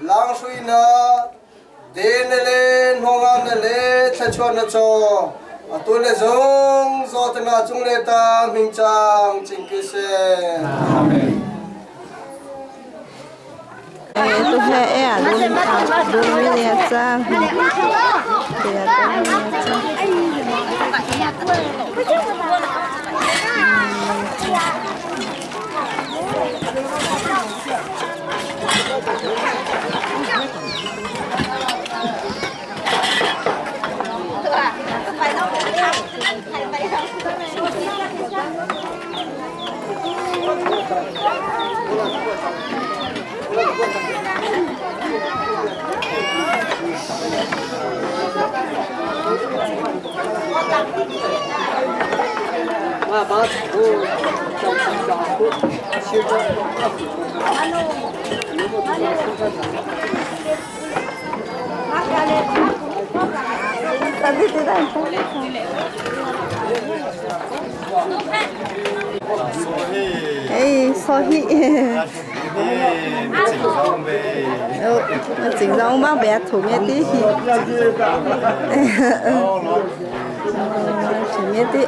lang shui na de ne le nhonga ne le thla chua na cho atu le zong zo te na chung le ta ming chang ching ki se. Amen. Tu he e a dun dun mi ne chang te a dun mi ne chang. Ê, so hi. Chính rong bác bé thủ nghe tí. Thủ nghe tí.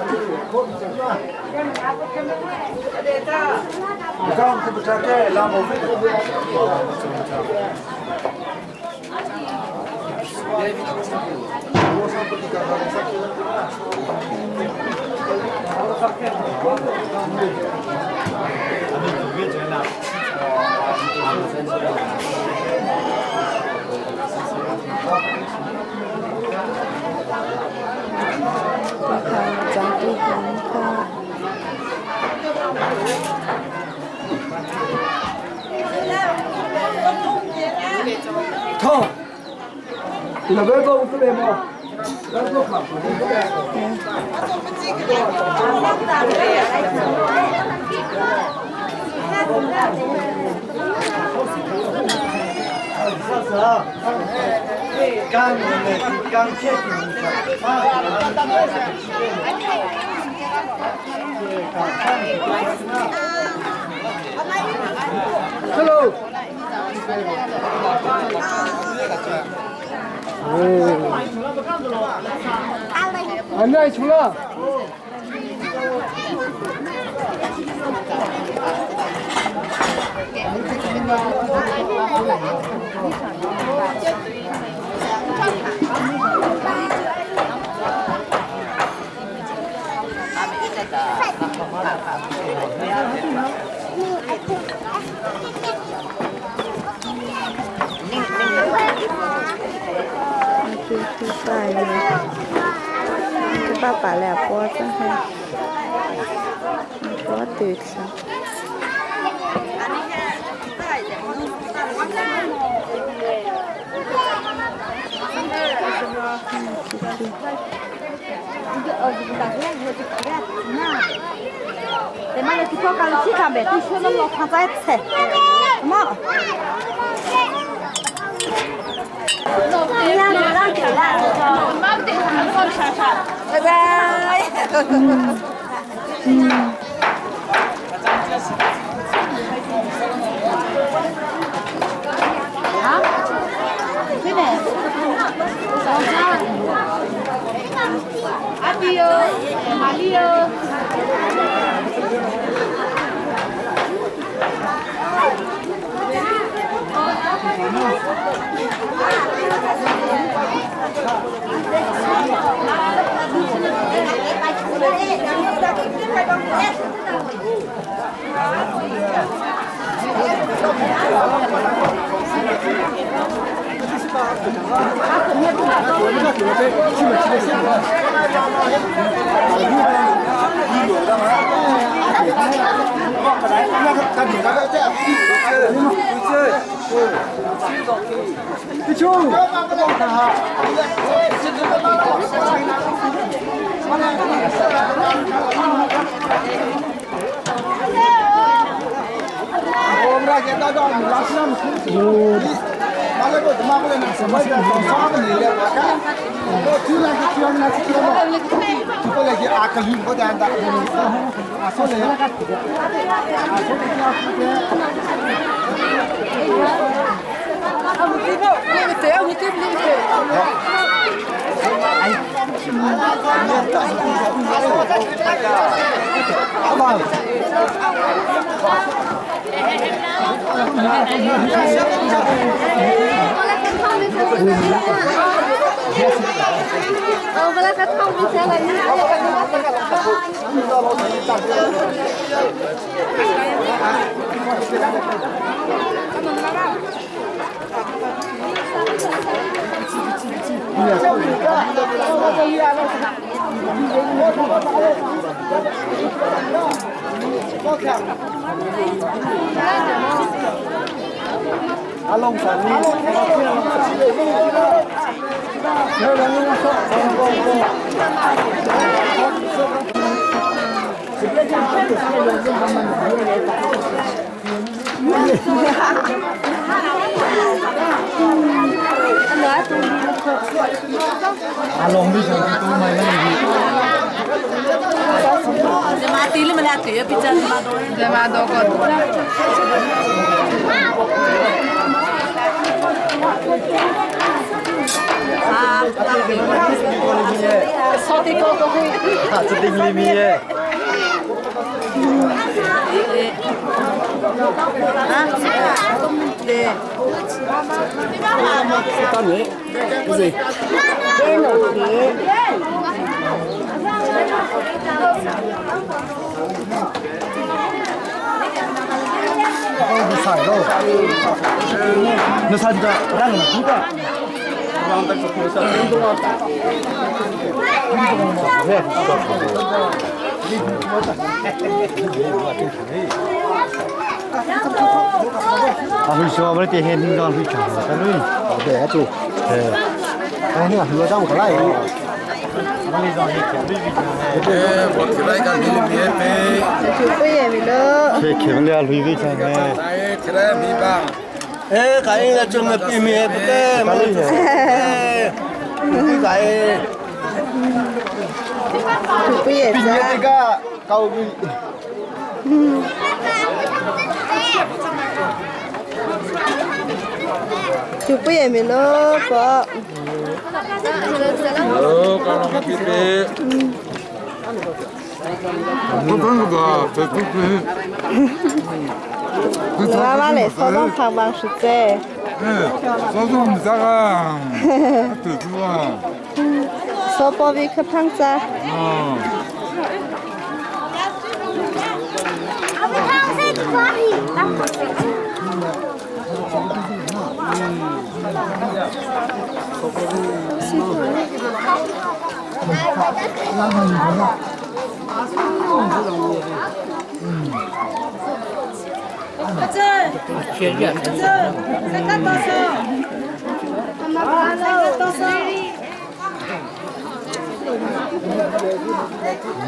Chang tu ka. Thong. Là với cô cái bề mò. Hello. Anh này xuống là. 这爸爸俩脖子还脖对子。拜拜。阿弟哟，阿丽哟。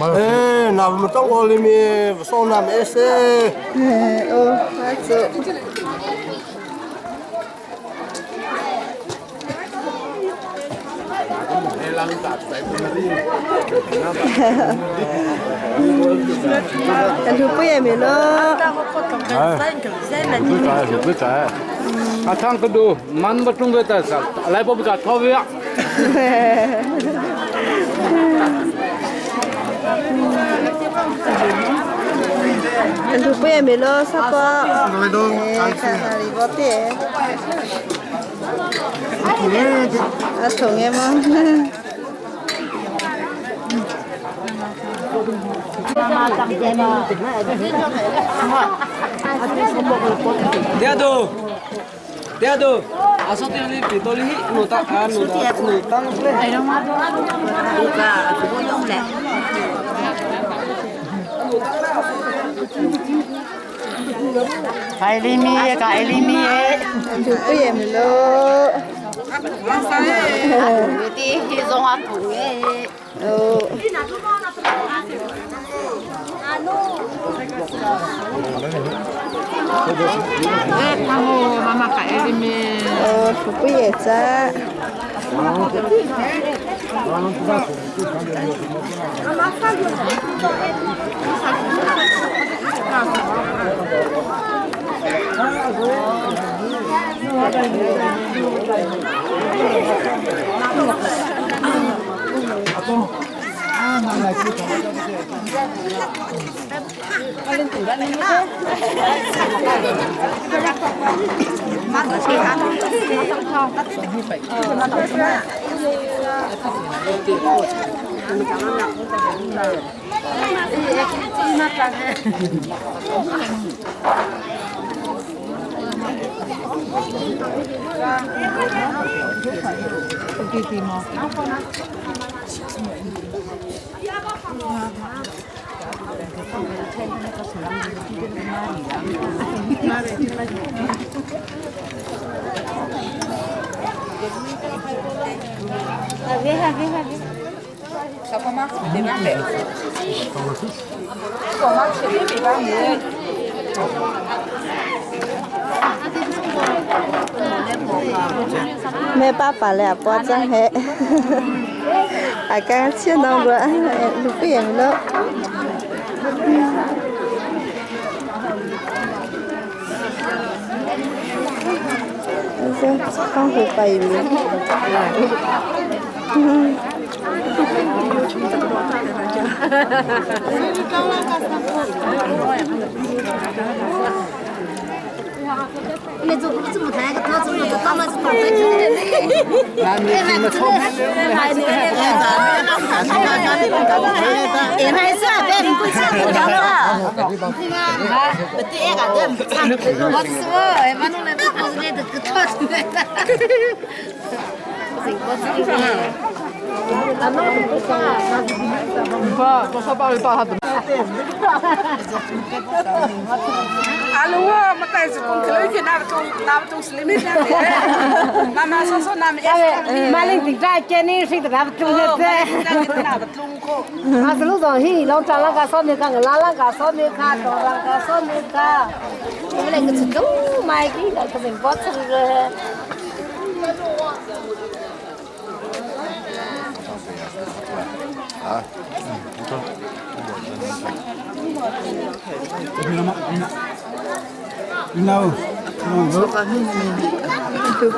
哎，那我们中国里面不说那没事。哦，那走。但是不也没了。不在，不在。啊，唱个都，满不中国的啥，来不不搞钞票。但是不也没了，啥个？哎，看看你不对。啊，同的吗？爹都，爹都，阿说爹哩，别多哩，努当啊努当努当嘞。海里米个海里米，就不也没了。有的黑种啊土哎。哦。哦，土不也在。没爸爸了，不真黑。啊，刚去那个路边了。刚回白云。你做怎么谈个他怎么他妈是打的哎，买不买的，哎，买是啊，别不吃不着了。不对，个对，我说，哎，买弄来不是那个个套子的。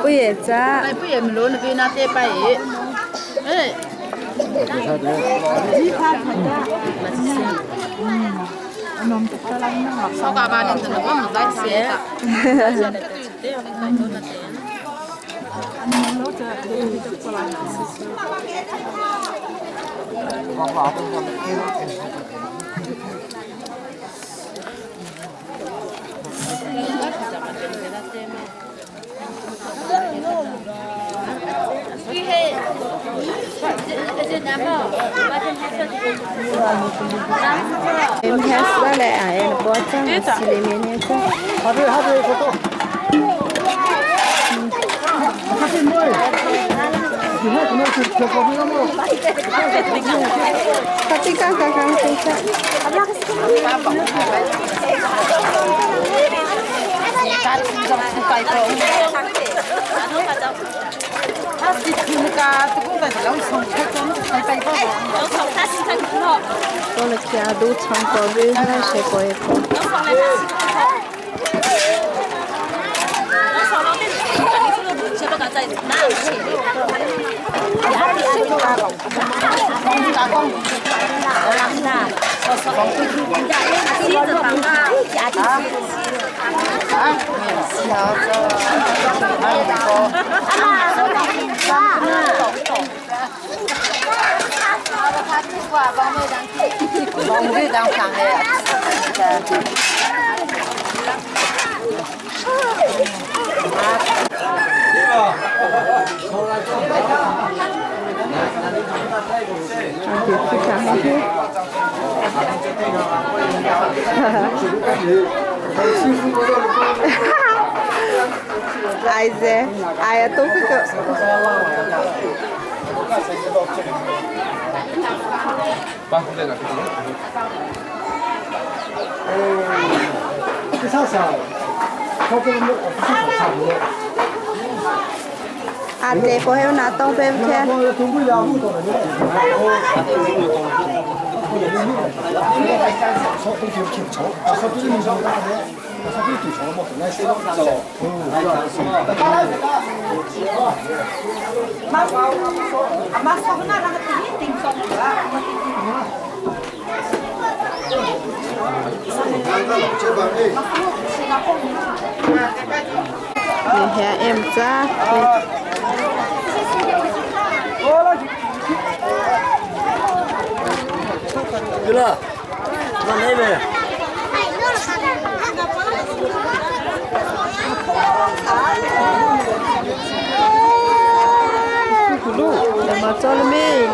不也在？不也没落那边那些白哎。Aize, ai tu ko. À, để có heo nào tông bên kia. Nhà em ra. Mà cho nó mê.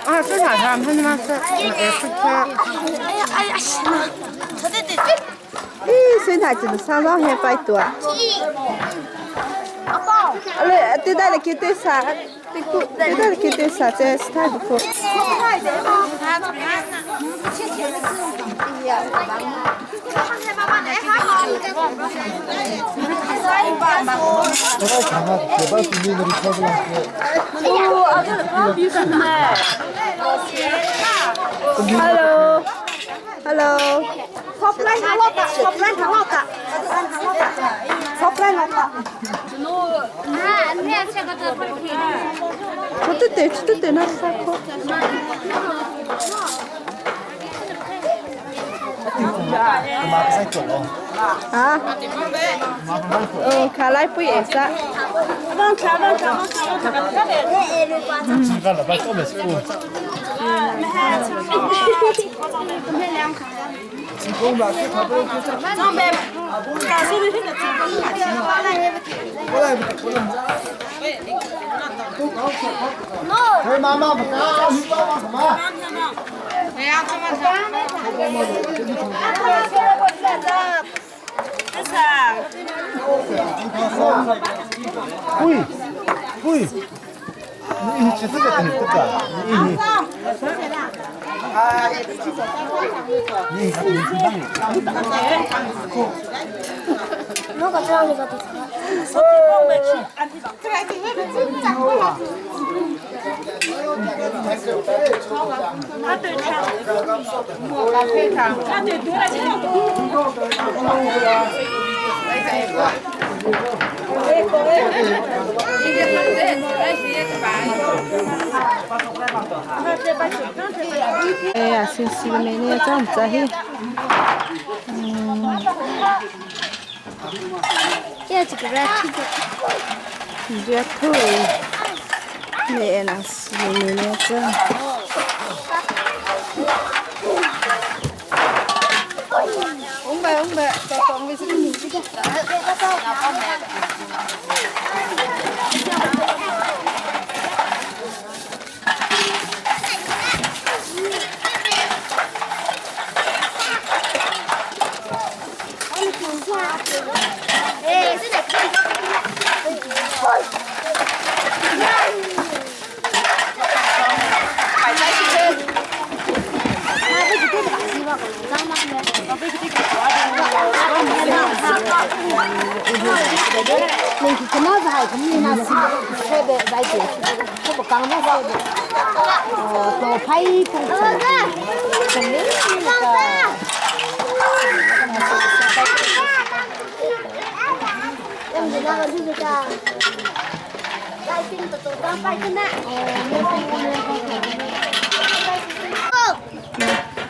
啊，这啥啥？他妈是也不吃。哎呀哎呀，对对对。咦，孙太子上上还拜多。阿嘞，对待了给对啥？对过，对待了给对啥？这是太不错。Hello, hello. 저때 저때 나 사고. 啊？哦，卡来不也是？哎呀，新西的美女这样子嘿。这这个热热透，美那是美女这。红白红白，再放个这个。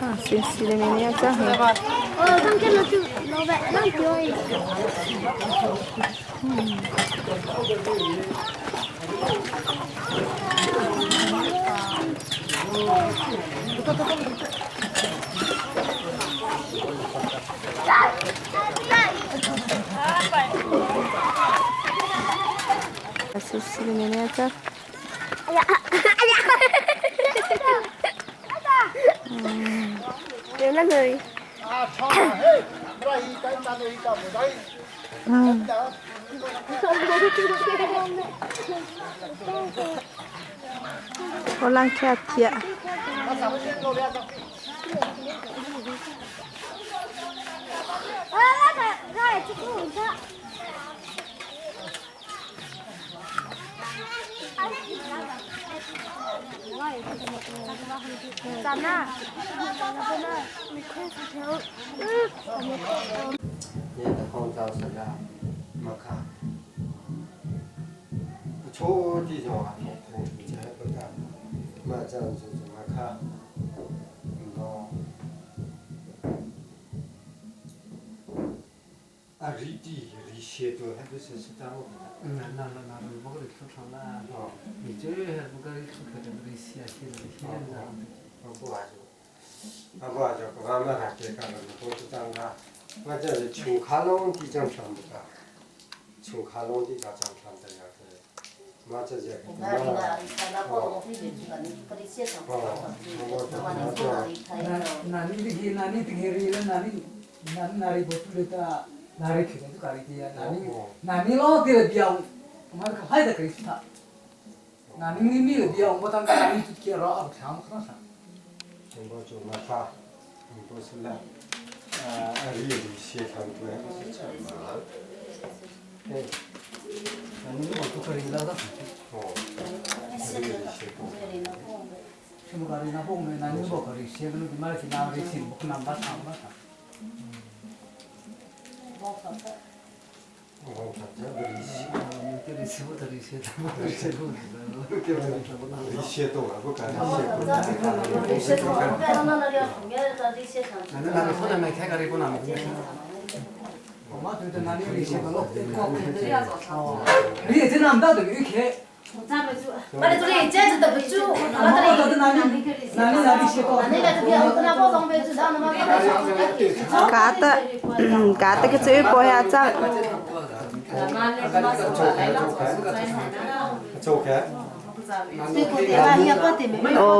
啊，新西的美女这样。新西的美女这。我让看天。ri ti ri she tu ha tu se se ta mo na na na na ri mo ri thu thang la mi che ha bu ka ri thu kha ri sia she ri she na bu ha ju a bu ha ju ka ma ha ke ka na bu tu chang ga ma ja ri chung kha long ti chang chang bu ka chung kha long ti ka chang chang ta ya ke ma cha je nani ti nani ti ri la nani nani nari botu le ta nari khi tu kari ti ya nani nani lo ti le biao ma ka hai da kri ta nani ni mi le biao mo tang ka nani tu ke ro ab kham kha sa bo chu ma fa bo su la a ri ri she thang tu ha su cha ma eh nani bo tu kari la da oh ri ri she tu 什么个里那不我那你不可以写个那嘛是那个写不那把长把长。我看这个利息，这里写不得里写，不写不利息多啊，不干利息。那那那没开个里不那没。我觉得那你利息个咯，哦，你这那么大的鱼开。我这里这子都不住，我这里嘎的，嘎的个嘴巴下长。走开。哦。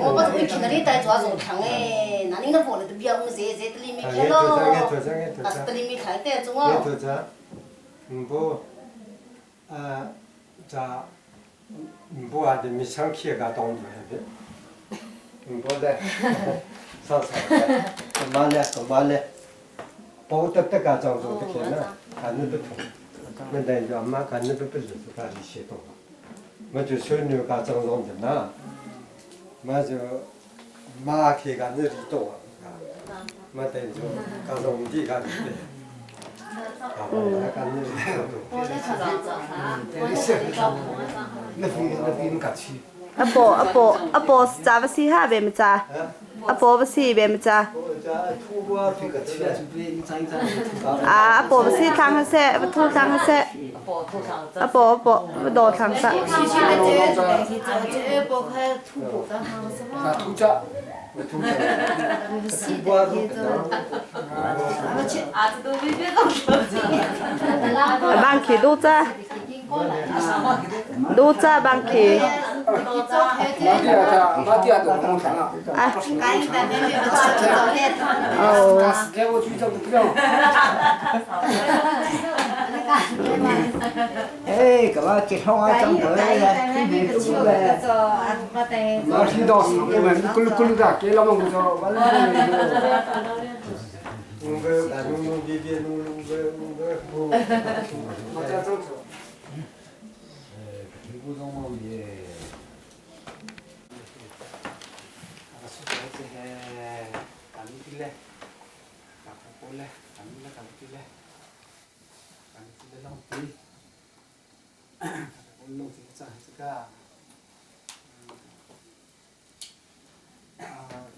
我不是会去那里带抓肉汤哎，那你那放的都比较我们这这里面开咯，啊是里面开的中哦。 뭐, 아, 자, 뭐 아들 미상키가 동도 해be. 뭐래? 사사. 말래, 말래. 보다 정도 되겠나? 가는 데 근데 이제 엄마 가는 데 빌려서 가지 시도. 먼저 손녀가 정도나. 맞아. 마키가 느리도. 맞다 이제 가서 옮기 가는데. 阿婆阿婆阿婆是咋不是哈呗么咋？阿婆不是呗么咋？啊阿婆不是汤个噻，不吐汤个噻。阿婆阿婆不倒汤噻。帮去多扎，多扎帮去。啊。哦。哎，干嘛结婚啊？长辈呀，特别多嘞。那是到时我们咕噜咕噜的，给老们不着，完了。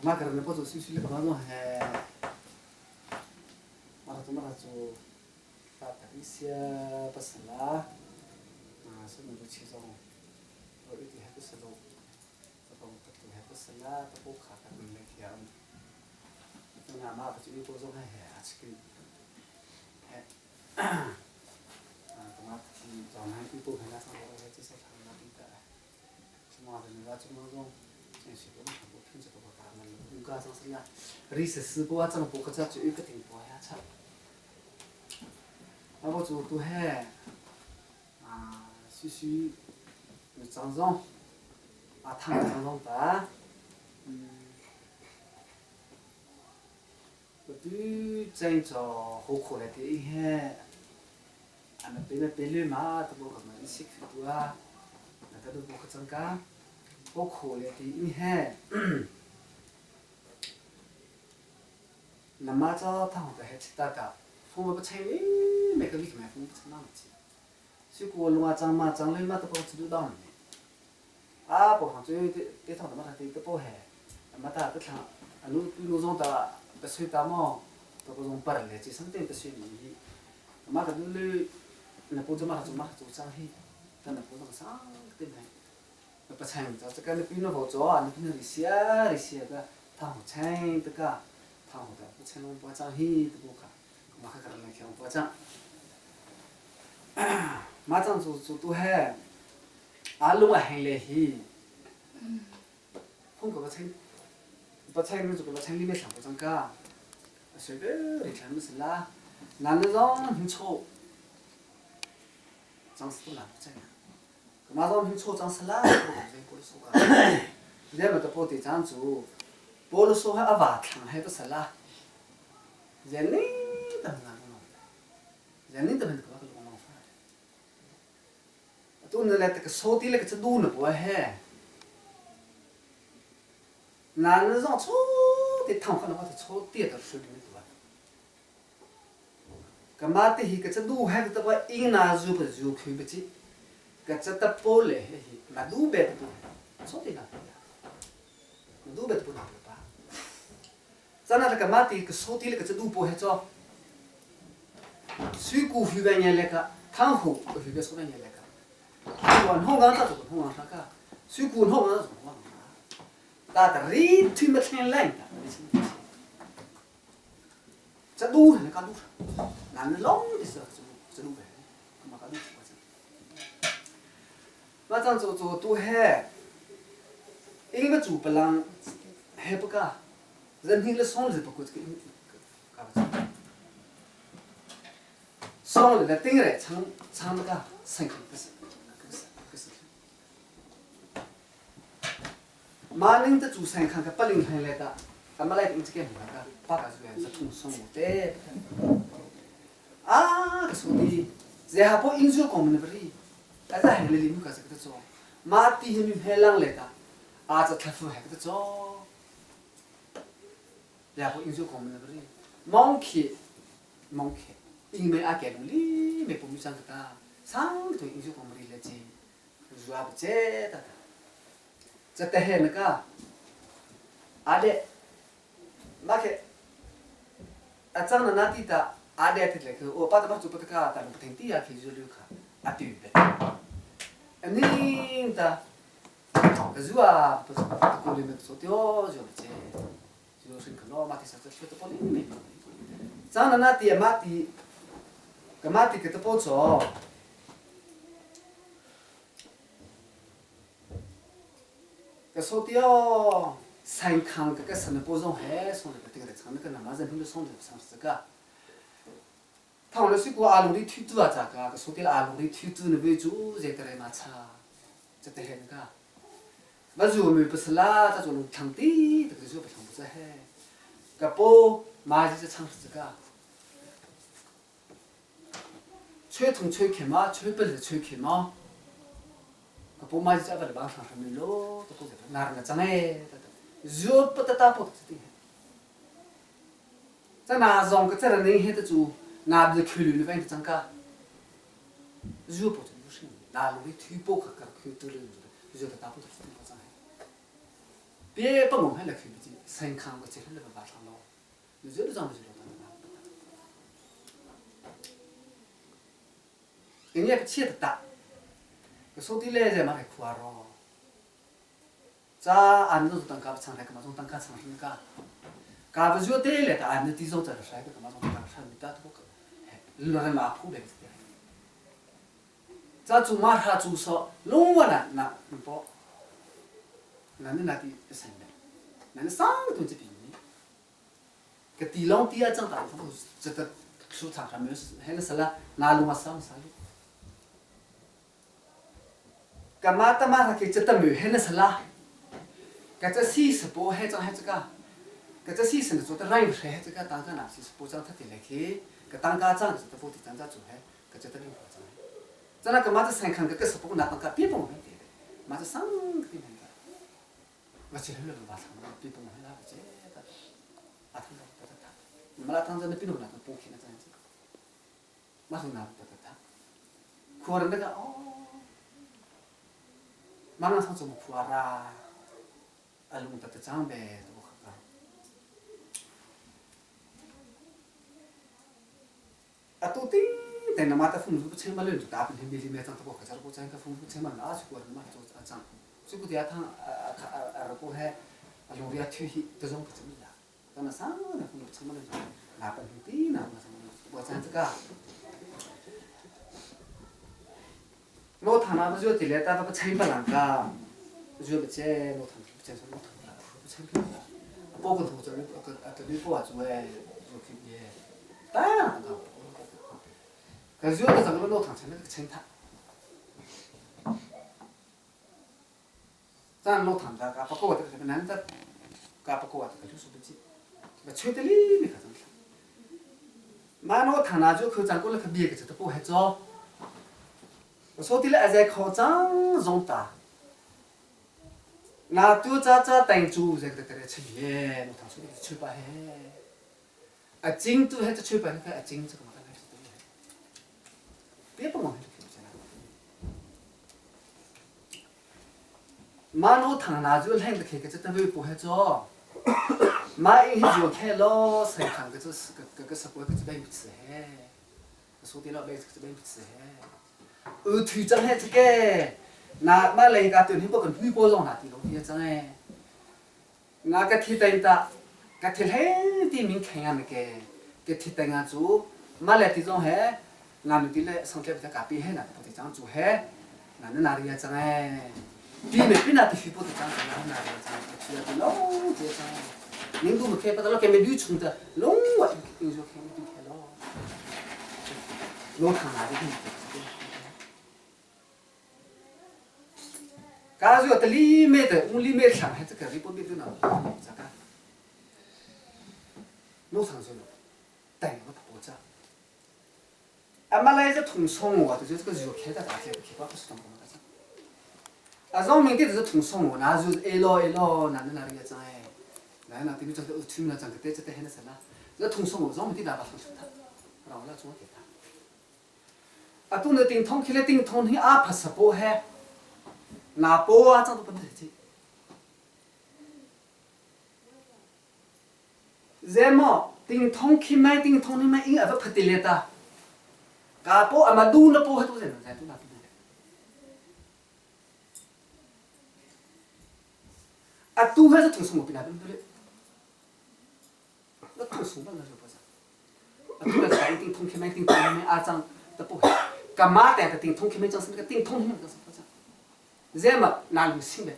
马可能不做手术的那种还，马可马可做，把一些不是啦，啊，是那个其中，我有点还不是咯，这个还不是啦，这个卡卡没听，那马可就一个钟还还去，还，啊，马可去早上一个还那上我这是他那边的，什么的那种那种，那些我们全部听着都。ri se si bo chang bo kha chu ka ting bo ya cha a bo chu tu he a su su zang zong a thang zang zong ba bo tu zeng cho ho kho le te he a na pe na pe le ma ta bo ka ma sik tu a na ta do bo kha chang ka ho kho le te he 那么早他们还吃大家，父母不吃，每个月买父母不吃那么吃，所以过龙啊长嘛长了嘛都不吃都当的，啊不好，最后这这趟他妈的都不还，那么大个趟， Anu tu nu zong ta ta sui ta mo ta ko zong par le chi something ta sui mi ma ka nu le na pu ma chu ma chu chang hi ta na pu zong sang te mai na pa chang cha cha ka na pi na vo cho an pi na ri sia ri sia ka thang ho chang ta ka thang ho ta pu chang pa chang hi ta bu ka ma kha ka na khyang pa chang ma chang chu chu tu he a lung a heng le hi Phung ka va cheng va cheng nu cu ka va cheng li me thlang ko cang ka. A sui be ri thlang si la. Nan le zong hin cho cang sa tu la cheng. Ka ma zong hin cho cang sa la ko ko zai ko so ka. Le ma ta po te cang cu polo so ha awa thlang he pa sa la. Zen ni tam na no. Zen ni tam ka ba ka lo fa. Atu na le ka so ti le ka du na po he. Na na zong cho ti thang kha na wa cho ti ta shu ni tu. Ka ma ti hi ka cha du he ta wa ing na zu pa zu khu ba chi. Ka cha ta po le he hi ma du be ta pu. Cho ti na. Ma du be ta pu na pa. Cha na ka ma ti ka so ti le ka cha du po he cho. 水谷湖边年来个，汤湖湖边说边年来个，晚红刚咋做红刚啥个，水谷红刚咋做红刚啥，大的里推没听来的，这路还能干路上，男的老的是这路呗，嘛干路我这做做都还，因为做不啷还不干，人听了送的不过这个干不成。送了顶来唱唱那个生口不是不是不是。马宁的主持人看看80来的，咱们来顶这个那个八个月是通送我的。啊，个说的，这还不应酬我们的不是？但是还来里面个这个做，马底下面还浪来的，啊这他夫还个做，然后应酬我们的不是？忙去，忙去。因为阿给努力，没不米上个哒，上头英雄我们里来接，主要不接的，这得还那个，阿的，马克，阿张的那地的，阿的的来个，我把这把做不得个，但不听地啊，可以就留卡，阿对呗，你的，主要不是过来没做掉就不接，就是可能马蒂啥子学的不灵没，张的那地马蒂。个马蒂给他包走，个说的哦，三康个个什么包装还送了个这个唱那个那么人都送的上这个，他后来水果阿龙的推多啊咋个？个说的阿龙的推多那边做在得来嘛擦，这得还那个，那如果不是啦，他做龙场地，这个就不唱不是嘿，个包马就是唱这个。吹同吹开嘛，吹不是吹开嘛。个不嘛是在个网上上面咯，都都在哪儿呢？真哎，肉不得打不得的。在哪上个在那人海的做，哪不是口里那边的增加？肉不就是哪路的推包个个口都是肉的打不得的真哎。别不我还来口不进，身康我这里那个晚上咯，肉都长不出来。人家不切的大，个说的来着嘛还苦啊咯。咋俺们都当家不唱来个嘛，总当家唱什么个？家不就得来的，俺们地上在这晒个嘛，总当唱没得多个，落在马铺来个的。咋做嘛他做说，弄完了那不包，那你那的什么？那你上个东西比你，个地浪地啊长大，这个出厂上没有，还是啥了？拿路嘛上啥的。干嘛他妈他给这得没还那啥啦？搿只西是包还张还这个，搿只西是做的软还这个当个哪是包装他的来去，搿当家长是得包的当家做还，搿只得灵活装。咱那个嘛子三看搿个是包哪当家别包还的，嘛子三个的那个，我去了路吧，别包还那不接的，阿汤子得得他，没拉汤子那别弄那个包起那这样子，马上拿得得他，哭了那个哦。马上上怎么哭啊啦？阿龙得得长呗，都不好。Atu ting te na ma ta phung bu chen ma le ta pin mi li me chang ta ko ka char ko chang ka phung bu chen ma na su ko ma cho a chang su ko dia thang a ra ko he a lo ria thu hi ta zong ka chang la ta na sang na phung bu chen ma le na pa ti na ma chang bo chang ka lo thang na bu ti le ta ba chen ba lang ka ju ba che lo thang bu chen lo thang na bu chen ka po ko thu cho ka ta ni po a chu e zo ki ye ta na 可是有的整个落堂成那个成塔，咱落堂的，不过我这个男的，不过我这个就是不记，那吹得里面可真是。马落堂那就可咱过来可别个这都不还早，我说的了，还在考张容大，那都咋咋等住这个这个吃耶，落堂说的吃吧嘿，啊金都还在吃吧，那个啊金这个嘛。别不往马路唐那就来个开个这等于不还做，马一就开了，谁看个这是个个个是过个这边不吃嘿，说的老百姓这边不吃嘿，呃，腿长还这个，那马来个对你不跟女包装那地龙也长哎，那个铁灯的，个铁黑的明看啊那个，个铁灯啊做，马来这种嘿。那你的嘞，上天不在改变嘿，那不得这样做嘿，那你哪里也长哎？比没比那的虚不得这样做，那哪里也长，去了的喽，这长。您都没开不到了，给没绿虫的，龙我你说开没就开喽，龙看哪里去？假如要得里面的，我里面上还这个里边面都那咋个？农场上了，但我不着。阿妈来是同送我，就是这个肉开的大街，开不是当我啊，让明天就是同送我，那就是一老一老，哪能哪里个张哎，哪哪对面这个出面那张个对这对还那什么，这同送我，让明天大把同送他，让我来做给他。啊，都能顶通起来，顶通你阿帕什波还，哪波啊，张都不能去。然后顶通起来，顶通你们应该不拍得来的。嘎波阿妈都那波还都在那，都那都在。啊，都还是同事我比那边多嘞。那同事嘛那就不是。啊，都那是顶通开门顶通门阿张的波，干嘛的？顶通开门就是那个顶通门就是不是。然后那路新的。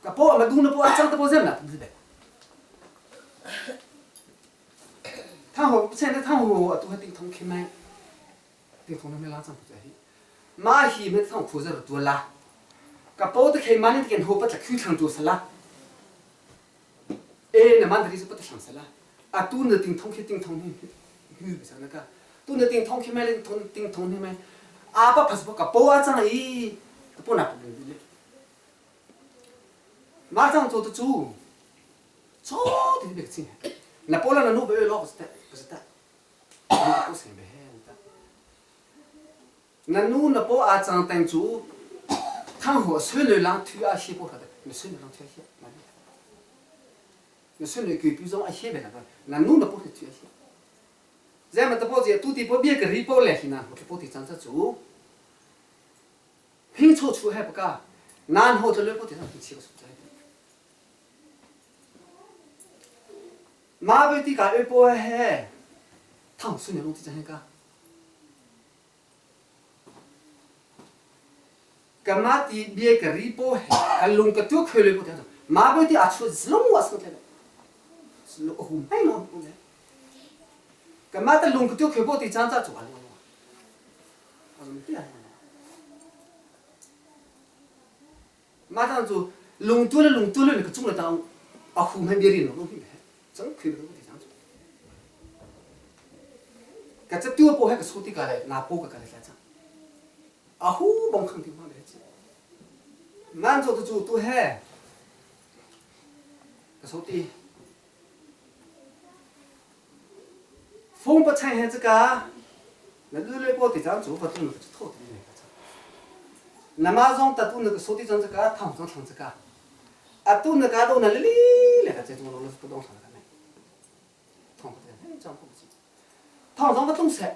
嘎波阿妈都那波阿张的波在那都是的。他好，现在他好，都还顶通开门，顶通那没拉张不在。马戏没上裤子多啦，个包的开门的跟后不在裤长就是啦。哎，那蛮的是不得上色啦。啊，都能顶通开顶通的，不是那个，都能顶通开门的通顶通的门，阿爸不是不个包啊张咦，不拿不的嘞。马上做的做，做的别个那波兰的路不要老是的，不是的，不是的。那路那波阿张等住，他和水流浪推阿些波他的，那水流浪推阿些，那水流给比如阿些呗那个，那路那波是推阿些。咱们的波子都得波别个里波来些呢，我去波地张着住，拼凑出还不干，南后这里波地上挺起个数在。马尾地家一波嘿，他水流弄地张个。干嘛的别个里波嘿，还弄个多开了波的，马尾的阿出是弄我生态的，是弄红白弄的。干嘛的弄个多开波的张张做完了，我怎么对啊？马上做弄多了弄多了那个中了当，阿红白别的弄弄明白，真开了波的张做。搿只多波还个手的过来，拿波个过来来张。阿虎帮康定嘛来着，满做的做都还，搿手的，风不产生这个，那日来包队长做法都那个就套的那个。那马上得都那个手的长这个，烫上烫这个，啊都那个都那里里那个这种老是不懂烫的没，烫不得。chang ko si. Thong zong va tlung seh.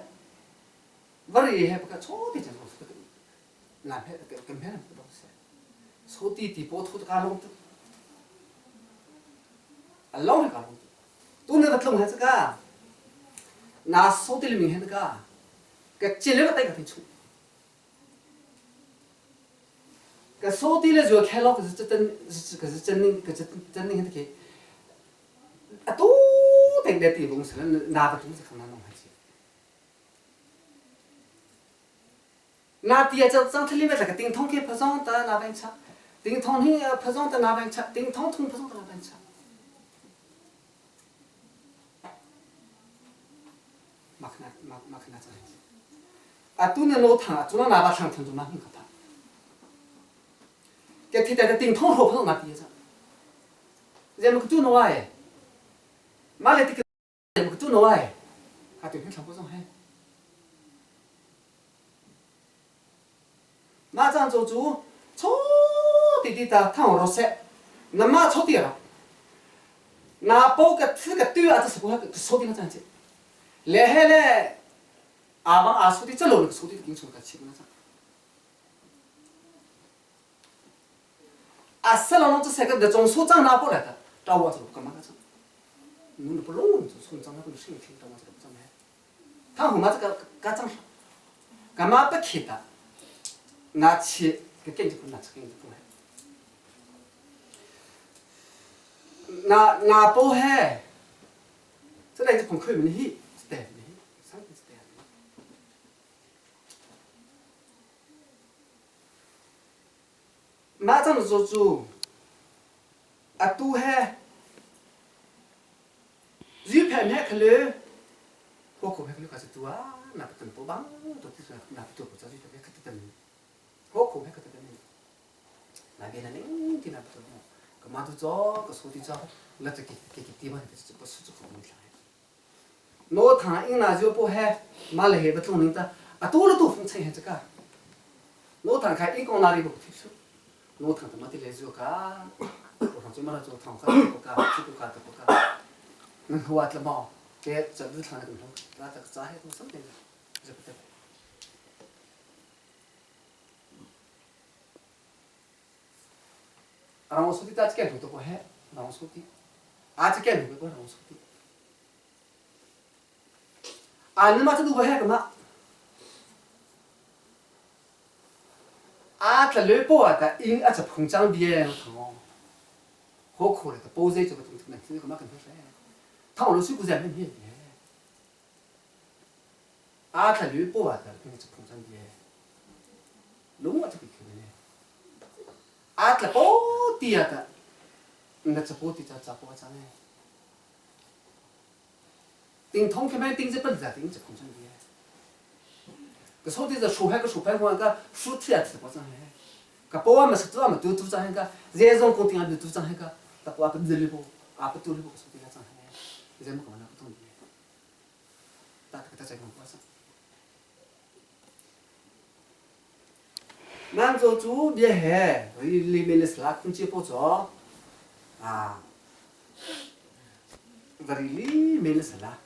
Vari he ka cho ti chan ko na he kan he na ba se. So ti ti po thu ka long tu. A long he ka long tu. Tu ne va tlung he ka. Na so ti liming he ka. Ka chile va tai ka thai chu. Ka so ti le zual khe lo ka zu tan ka zu chan ning ka chan ning he ke. Atu teng de ti bung se na ka tung se khang na nong ha chi. Na ti a cang thili me ka ting thong ke phazong ta na beng cha. Ting thong hi phazong ta na beng cha. Ting thong thung phazong ta na beng cha. Makna makna cha. Atu na no thang atu na na ba thang thang chu ma hing ka pha. Ke thi ta ting thong ro phazong na ti cha. Zem ka tu no ai. Ma le ti ka tu no ai. Ka tu hin thang phazong he. 马上做主，错滴滴的烫罗塞，那么错点了，那包个这个对啊，这是不错点了这样子，然后呢，阿王阿叔的这路那个错的跟错个七个那张，阿四老弄这三个那种所长拿过来的，到我这路干嘛个张？侬不弄，就从长那个身体到我这路长来，他后面这个干长啥？干嘛不去的？拿去个跟就拿去跟就来。那那包嘿，这来就碰开门去，是对的，啥子是对的。马上就做，啊都嘿，日片片可能，我可片可能开始做啊，那不等不帮，到底是那不做不做就别可等。我可片可等。那边那零点那不做，个马都做，个手的做，那这给给给地方这不是做好问题。我谈因那就不还马来还不中人的，啊多了多风吹还这个。我谈开一讲哪里不听说，我谈他妈的来做个，我谈专门来做谈个这个这个这个，嗯，我了嘛，这这日常那个那这个咋还都什么的，这不对。Rang ta ken to ko he rang soti a che ken ko rang soti a ni ma tu ko he ka ma a ta le po a ta in a cha phung chang bie thang ho kho le ta po ze cho ka tung na ti ko ma kan he thang lo su ku za men he a ta le po a ta king cha phung chang bie lo ma ta ki ne a tla po ti a ta na cha po ti cha cha po cha ne 顶通开门顶着本子顶着空中的，个手的是手牌个手牌我个书贴啊贴不上来，个包啊么是做啊么都都上个，热从工地啊都都上个，他包啊不热了不，啊不多了不手的上来，热么搞那不懂的，大个大家讲不上。南做主别嘿，里面的是拉空气不着，啊，这里里面的是拉。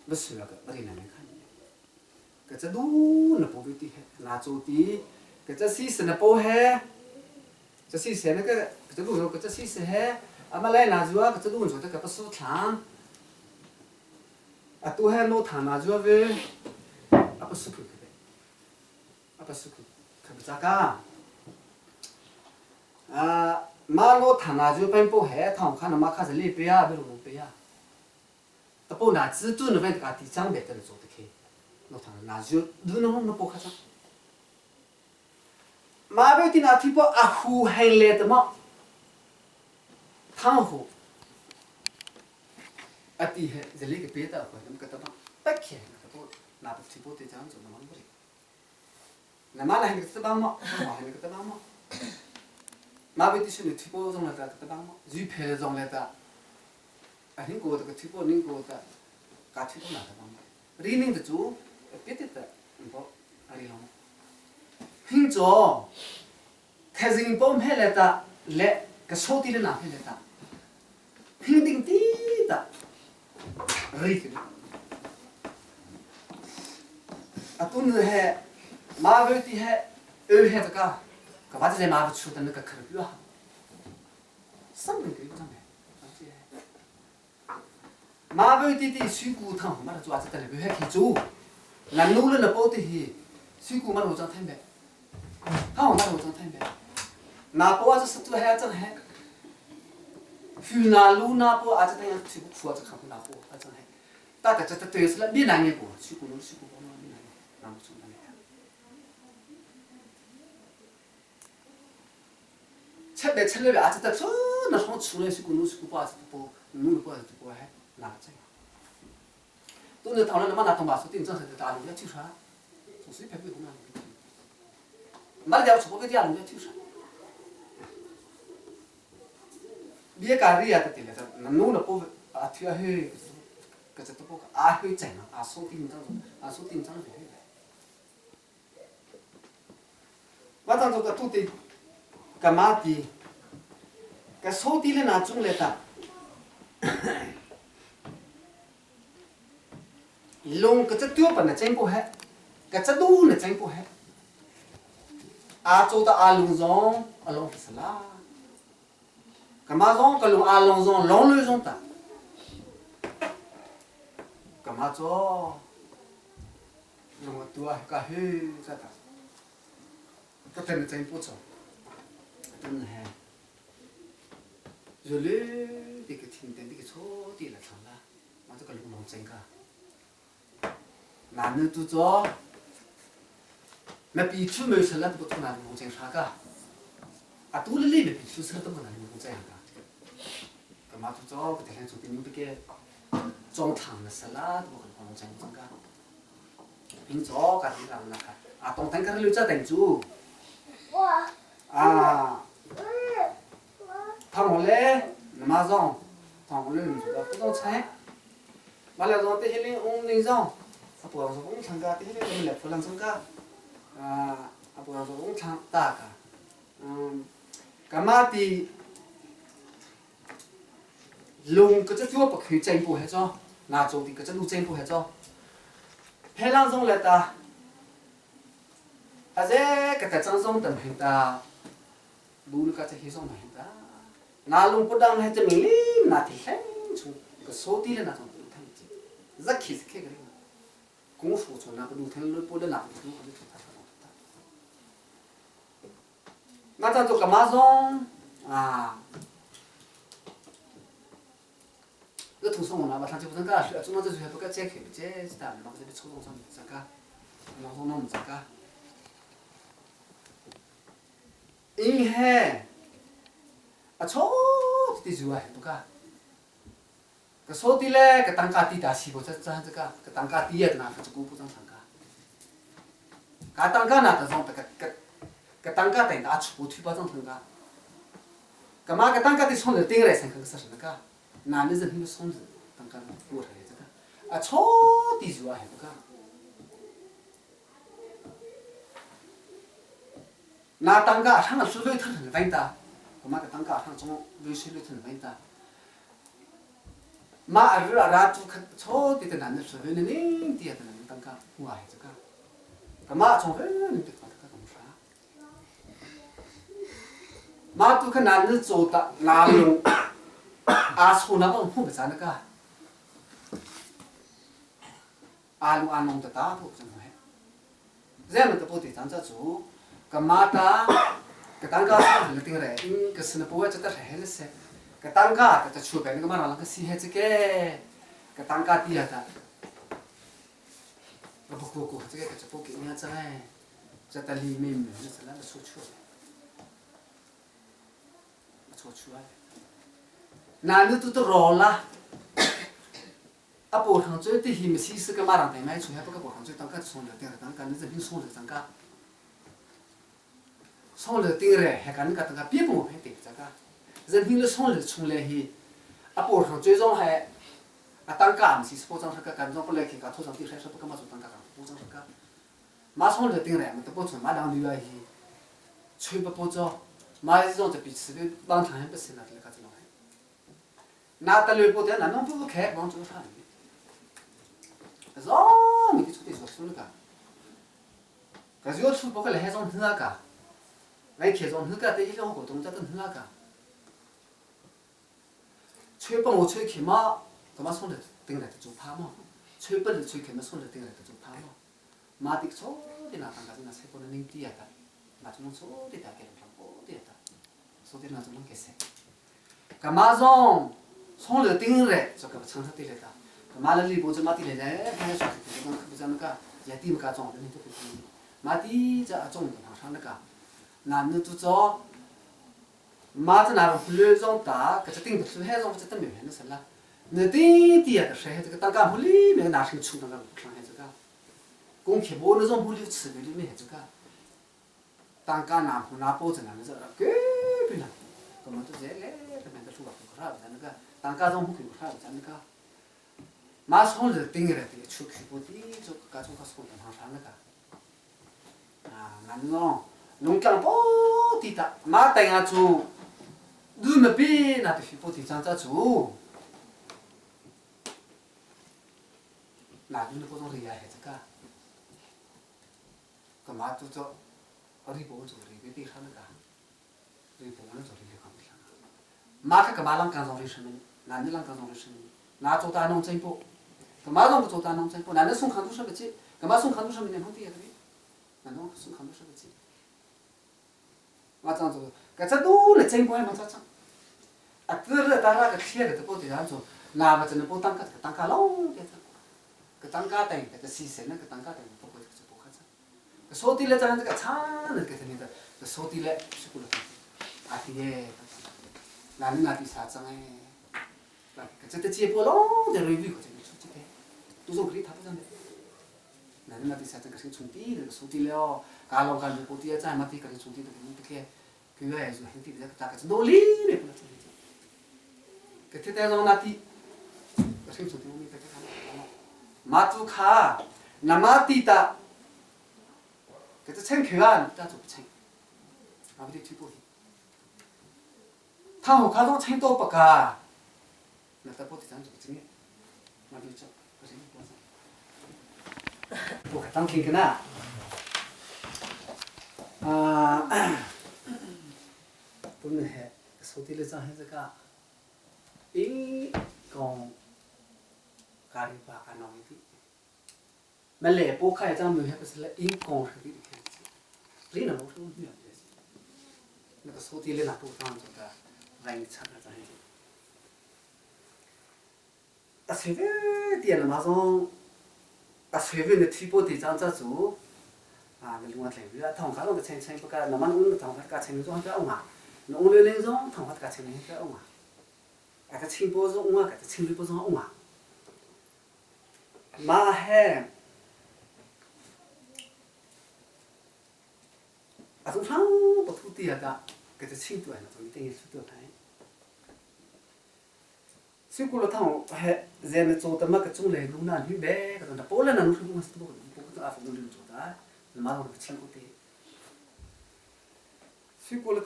不是那个，不是那能看。个这路那不对的，那做的，个这西是那不嘿，这西是那个，这路个这西是嘿，阿妈来拿住啊，个这路做的个不是长，啊都还弄长拿住啊喂，啊不是可的，啊不是可，可不咋个？啊，马路长拿住本不嘿，长看那马开始里边啊，比如路边啊。ตะปูน่ะจื้อตื้นเว้นกะติจังเบ็ดตะโจตะเคโนทางน่ะจื้อดูนงนปอคะจังมาเบติน่ะที่ปออะหูไฮเลตมะทางหูอติเฮจะลิกเปตะขอยนำกะตะปะเขกะปอน่ะปะที่ปอติจังจนมันบ่ริน่ะมาละเฮกะตะบางมะมาเฮกะตะบางมะมาเบติสุนที่ปอจงละตะกะตะบางมะจุเพจงละตะ啊，你过这个推过，你过的，嘎推过哪个方面？李宁的主，别的的，不，阿里龙。听着，开始你帮回来的，来个手机的拿回来的，平定的的， Ri ke. Atun he ma ve ti he ö he ta ka ka ba je ma va chu tan ka khar pu ha. Sam ke chang he. Ma ve ti ti sui ku thang ma ra chu a ta le he ki chu. Nan nu le na po ti hi sui ku ma ro chang thain be. Thang ma ro chang thain be. Na po a cha tu he a chang he. Phu na lu na po a cha thain sui ku khua cha kham na po a chang he. Ta ka cha ta te sla bi na nge po sui ku lu sui ku bo na bi na nge. Na mo chu na nge. Chet le chet le a cha ta chu na hong chu le sui ku nu sui ku po a cha po nu po a cha po he na cha. Tu ne thang na ma na tong ba su tin chang sa ta lu ya chu sha. 从水排不红啊！没得错个点路要听说。别干的呀，得了，那弄了不啊，推啊去，个这都不啊去整啊，收订张啊收订张去。我当做个土地，干嘛的？个收地的那种来的。Lung ka cha tiêu pa na chen po he ka cha du na chen po he a cho ta a lung zong a long sala ka ma zong ka lung a long zong long le zong ta ka ma cho lung tua ka he cha ta ka ten chen po cho tun he rồi le ti ka thin ten ti ka cho ti la thang la ma cho ka lung long chen ka 那你都做，那比出没出来都不从哪里弄这啥个，啊，都是里面比出出都不哪里弄这样个，干嘛都做个天天做的牛不给，装糖的是啦，都不可能弄这样个，平做个地方那个，啊，当天个留着等住，啊，他我嘞，那马上，他我嘞，你说不当菜，完了让这些人往领上。阿婆说工厂个，这些人来湖南厂个，啊，阿婆说工厂大个，嗯，干嘛的？龙个只脚不去进步还着，那做的个只路进步还着，海浪中来的，阿这个在张中等很大，路个只黑中很大，那龙不当还这命令那挺清楚，个手底的那种都看不见，热气是开个。功夫从那个路天路波的那个路路那咱做干嘛种啊？个同事我那把他就不能干，中了这就不该解开，解是的，那个这边初中上这个，那中弄这个，因为啊，错的就啊不干。个说的嘞，个当家的大西不这这这个，个当家的也那个这个不正常个。个当家那个种个个个当家的那出推不正常个。个嘛个当家的从头顶来生个是什么个？男的人很松子，当家过来这个，啊，错的就啊还不个。那当家上了是为他很伟大，个嘛个当家上从为谁为他很伟大。ma aru ara tu kha cho ti te nan su ne ne ti ya nan tang ka wa he ka ka ma chong he ni te ka ka ka sha ma tu kha nan zo ta na lu a su na ba hu ba na ka a lu a nong ta ta bu chang he ze ma ta po ti chang cha chu ka ma ta ka tang ka sa le ting re in ka sin po wa cha ta he le se 个当家个只出边那个嘛那个西海这个个当家底下的，我不过过这个个只不给人家在，在在里面那是那个出去，出去啊！那你都都老了，啊，不上最的是西是个马上得买出，还不个不上最当家送了点，当家你这边送了当家，送了点嘞，还干你个当家别不还得这个。人听了送了出来去，啊，不上最终还，啊，当家是保障是个干装不来去，个土上地还是不干嘛做当家个保障是个，马上了顶来，没得保存，马上留下去，吹不保障，马这种就比吃的当场还不行了，这个这种。Na ta le po te na nong pu khe bong chu than. Zo mi ki chu ti zo su ka. Ka zo chu po ka le he zong hna ka. Vai khe zong hna ka te i lo ko tong cha tan hna ka. 吹不我吹起嘛，干嘛送的顶来的做怕嘛？吹不的吹起嘛送的顶来的做怕嘛？马的错的那当家那吹不能领地啊的，那就能错的大概能过的的，说的那就能给谁？干嘛从送了顶来，这个长沙的来的，干嘛了里不就马的来的，还说是这个不咱那个也地不干装的，你都不马的这种的上那个，那你就做。马子那个不种大，可是顶不出海种，这都没那是了。那顶底下的谁这个当干部里面拿成出那个上海这个，公开不那种不里吃的里面这个，当干拿拿包子那个这个不了，我们都在来这边的出个不啥那个当干种不可啥那个，马上是顶了的出去不的就干种个送到上那个，啊，那种农场不地的，马等下做。你们比那必须不提倡在做，那你那种厉害这个，干嘛都做，阿里不做里边地上那个，里不能做里边看不上。马克干嘛啷干做的什么？哪你啷干做的什么？哪做大农进步？干嘛啷不做大农进步？哪能送看多什么去？干嘛送看多什么？你碰的个的？哪能送看多什么去？我这样做，搿只都来进步还没咋涨。啊，这个当那个贴个都不这样做，那么只能不当个当个老个个当家等个西生那个当家等不过就不看涨。说的来咱这个长那个肯定的，说的来是过了。啊对，那你那第啥涨哎？那个这个接不拢的瑞个这个出这个，都说可以他不涨的。那你那第啥涨个是从低的说的了，家老干部的咱嘛的个是从低的，你不给，给外是很低的，大概是努力的不能这样。个天天让那的，个是从低我们在看，马祖卡，那马地的，个这穿口啊，大做不穿，阿不得推过去。他我看到穿多不个，那他不得咱做不成，那就这，不行不行。我当听个呢，啊，不能还说的了张还是个，一讲咖喱吧阿弄的，没来不开张没还不是来一讲是的开始，你那我说女的，那个说的了那不当做的，万一差个张还是，啊，随便点了马上。啊，随便的推波队长在做，啊，那另外来个，唐卡那个亲亲不个，那么侬唐卡个亲种个翁啊，侬来来种唐卡个亲个翁啊，啊个亲波是翁啊，个亲绿波是翁啊，马还，啊，从上不土地啊个，个只亲多啊，那种一定是多来。所以过了趟还在那做的嘛个种来弄那女呗，个那包了那弄出公司多，包个阿福弄做的，那马上个亲过的。所以过了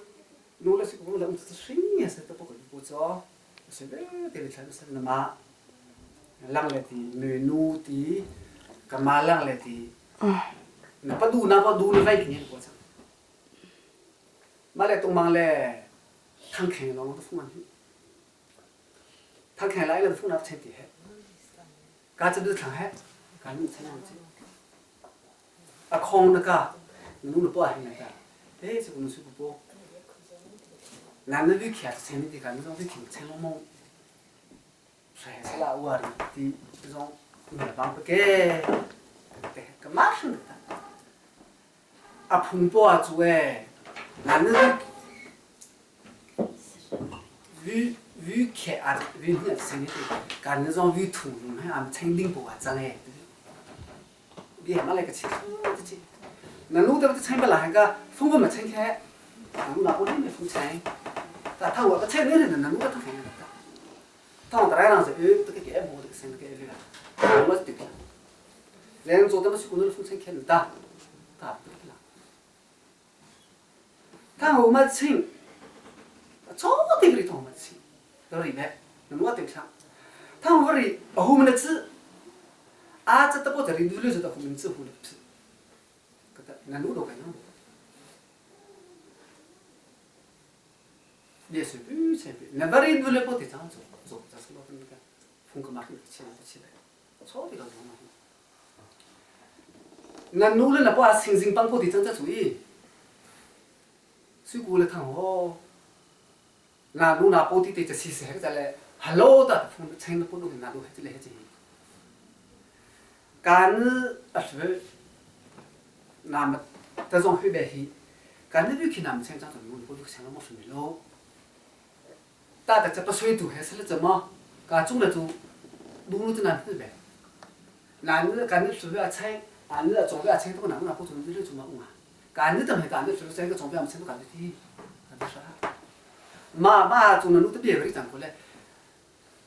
弄了是过了，我们是深夜是都不可不做，随便对了全是那嘛，浪来的女奴的，干嘛浪来的？那不ดู那不ดู那外给你过程。马来东忙嘞，汤开了我都疯了。他看来了，风那不彻底，家这不是上海，家你才能去。啊，空那个，侬不爱那个，哎，这个侬说不不，男的就看城里的个，你种就听成龙梦，谁是那我的的这种南方不给，对，个马上的。啊，蓬勃啊做哎，男的就。鱼开啊，鱼那生的，干那种鱼土，还俺们村顶不啊长哎，你还没来个吃，这那路的不是村不来个，风不没撑开，那路那不里没风撑，但他我个村里人那路个他风的，他往大来是哎，这个给摸这个生这个哎，我是对的，来做的不是工作风撑开了大，大不对了，他我们村，早对个里头我们村。到里面，那我对上，他们里后面的字，啊，这都不在里头溜到后面字后面是，个的那路都干了。也是不前边，那不里路了不得这样做，做这是老那个风格嘛，起来起来，错的个嘛。那努了那不啊，星星帮过的正在注意，水过了汤哦。那路那波的的这其实还在嘞，hello 的，风吹的波路那路还在嘞还在。干日啊是，那么这种后边去，干日去那么像这种路，我就想了么什么咯。大的这不水土还是了怎么？干种了就路路在那后边，那日干日水啊菜，啊日总归啊菜都那那不种日种嘛啊，干日怎么干日水这个总归我们菜都干得低，干得啥？嘛嘛总能弄得别个长过来，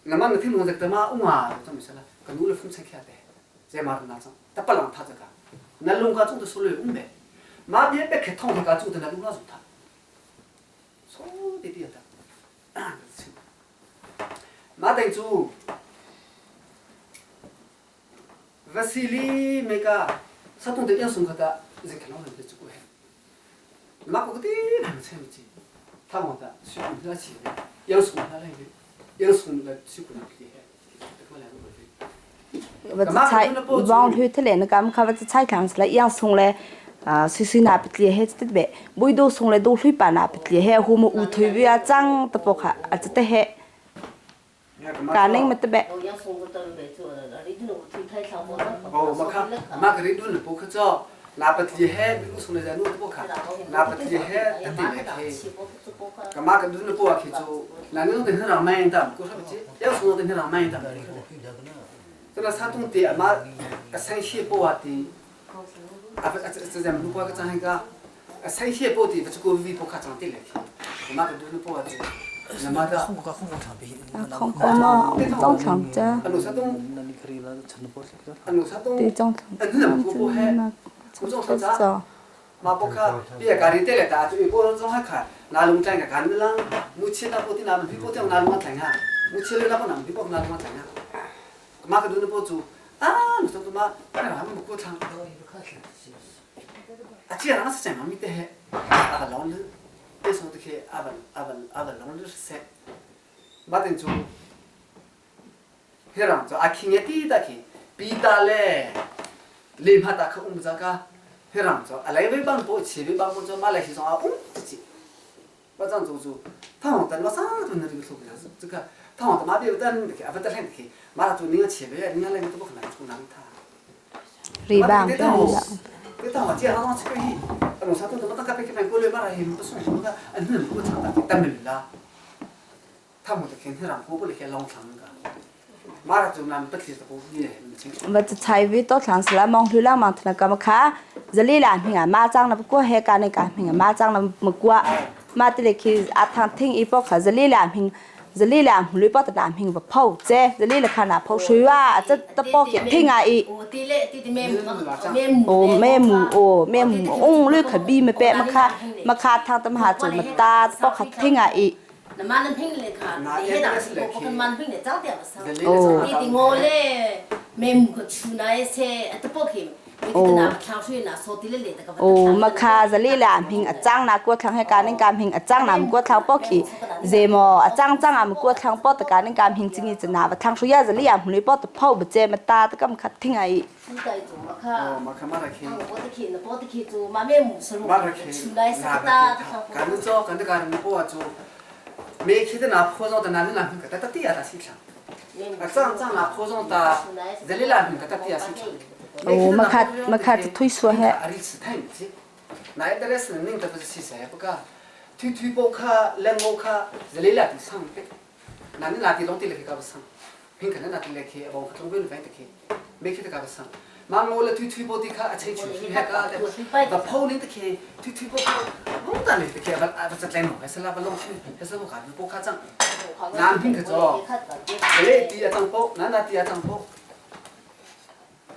那么那听侬这个嘛，我啊怎么说了？搿侬来分拆开的，再嘛那种，他不让他这个，那龙家种的说了五百，嘛别别开通这个种的那龙家种他，错的的的，马等住，瓦西里那个，啥东西要送给他，人看老人在做过还，马个的那么菜不济。他往的去古那起的，要送他那个，要送来去古那厉害，我只菜，往头头来，那个我们看我只菜看出来，一样送来，啊，碎碎那不厉害，这边，每都送来都水把那不厉害，后面乌头鱼啊，脏的不看，啊，这得还，干宁没得呗。哦，我看，马格里顿不可做。那不厉害，比如说那在努不看，那不厉害，得得来去。干嘛个努不去做？那你都等他买的，过说不急，要说等他买的。这个山东的嘛，山西不啊的，啊不啊这这咱们不个张那个，山西不的不这个微博卡长得来去，干嘛个努不啊的？那么的。空空嘛，中长者。对中长。 우종 선자 마보카 비에 가리텔에 다주 이보는 좀 하카 나롱장가 간들랑 무치다 보티 나면 비보테 나롱 장아 무치를 나고 나면 비보 나롱 장아 마그 눈을 보주 아 무슨 마 빨리 한번 먹고 참 아, 지가 나서 잘 밑에 해. 아, 롱르. 그래서 어떻게 아발 아발 아발 롱르 세. 마든 좀 해랑 저 아킹에 띠다키 비달레 림하다 그 um자가 해랑 저 알레베 방보 치베 방보 저 말레시 좀 아, 움自己我这样做做，他往等我啥都能这个做不了，这个他往他妈别等的，阿不得很的，马上做你个切别，你个那个都不可能做难他。 รีบาง 这当我见他当这个伊，我啥都怎么当个别个过来马上不送什么个，嗯，不长的，但没啦。他们的肯定让过不了去浪长个，马上就那不提这个你。 ว่าจะใช้วิตทางสลามองทุลามองธนกรรมค่ะจะลีลานพิงมาจังนะกัวเฮการในการพิงมาจังนะมกัวมาติเลคีอาทางทิ้งอีปอกค่ะจะลีลานพิงจะลีลานหรือปอตนามพิงว่าเผาเจจะลีลขนาดเผาช่วยว่าจะตะปอกเก็บทิ้งอ่ะอีโอ้แม่หมูโอ้แม่หมูองลือขบีไม่เป๊ะมาค่ะมาค่ะทางตมหาจุมาตาปอกขัดทิ้งอ่ะอี 那嘛能拼来看，你还当时我不跟嘛能拼来长点不啥？你的我嘞，没木个出那一些都不去，你个那挑水那扫地嘞嘞， โอ้มาคาจะลีลานพิงอจังนะกัวทางให้การในการพิงอจังนะมกัวทางปอกขีเจมออจังจังอ่ะมกัวทางปอตการในการพิงจริงจะนาบทางสุยาจะลีอ่ะมลุยปอตเผาบเจมาตาตะกำขัดทิ้งไอ 哦，马看马来去。我的去，那我的去做嘛没木是马来去，出来啥的。干得早，干得干不啊做。每天的那坡上的那那那个哒哒地啊哒西上，啊脏脏那坡上的，这里那那个哒地啊西上。 โอ้มาคามาคาจะทุยสัวแฮ 阿里吃太子，那一得来是恁得不是西塞不个，推推波卡、冷我卡，这里那地上的，那你那地拢地来去搞不上，平可能那地来去，往中国那边的去，每天都搞不上。嘛我来推推波的卡，啊，采取去还个的，把跑恁的去，推推波卡，弄得嘞的去，啊不是来弄，还是那不弄去，还是我看波卡脏，南平去做，这里地啊脏波，那那地啊脏波。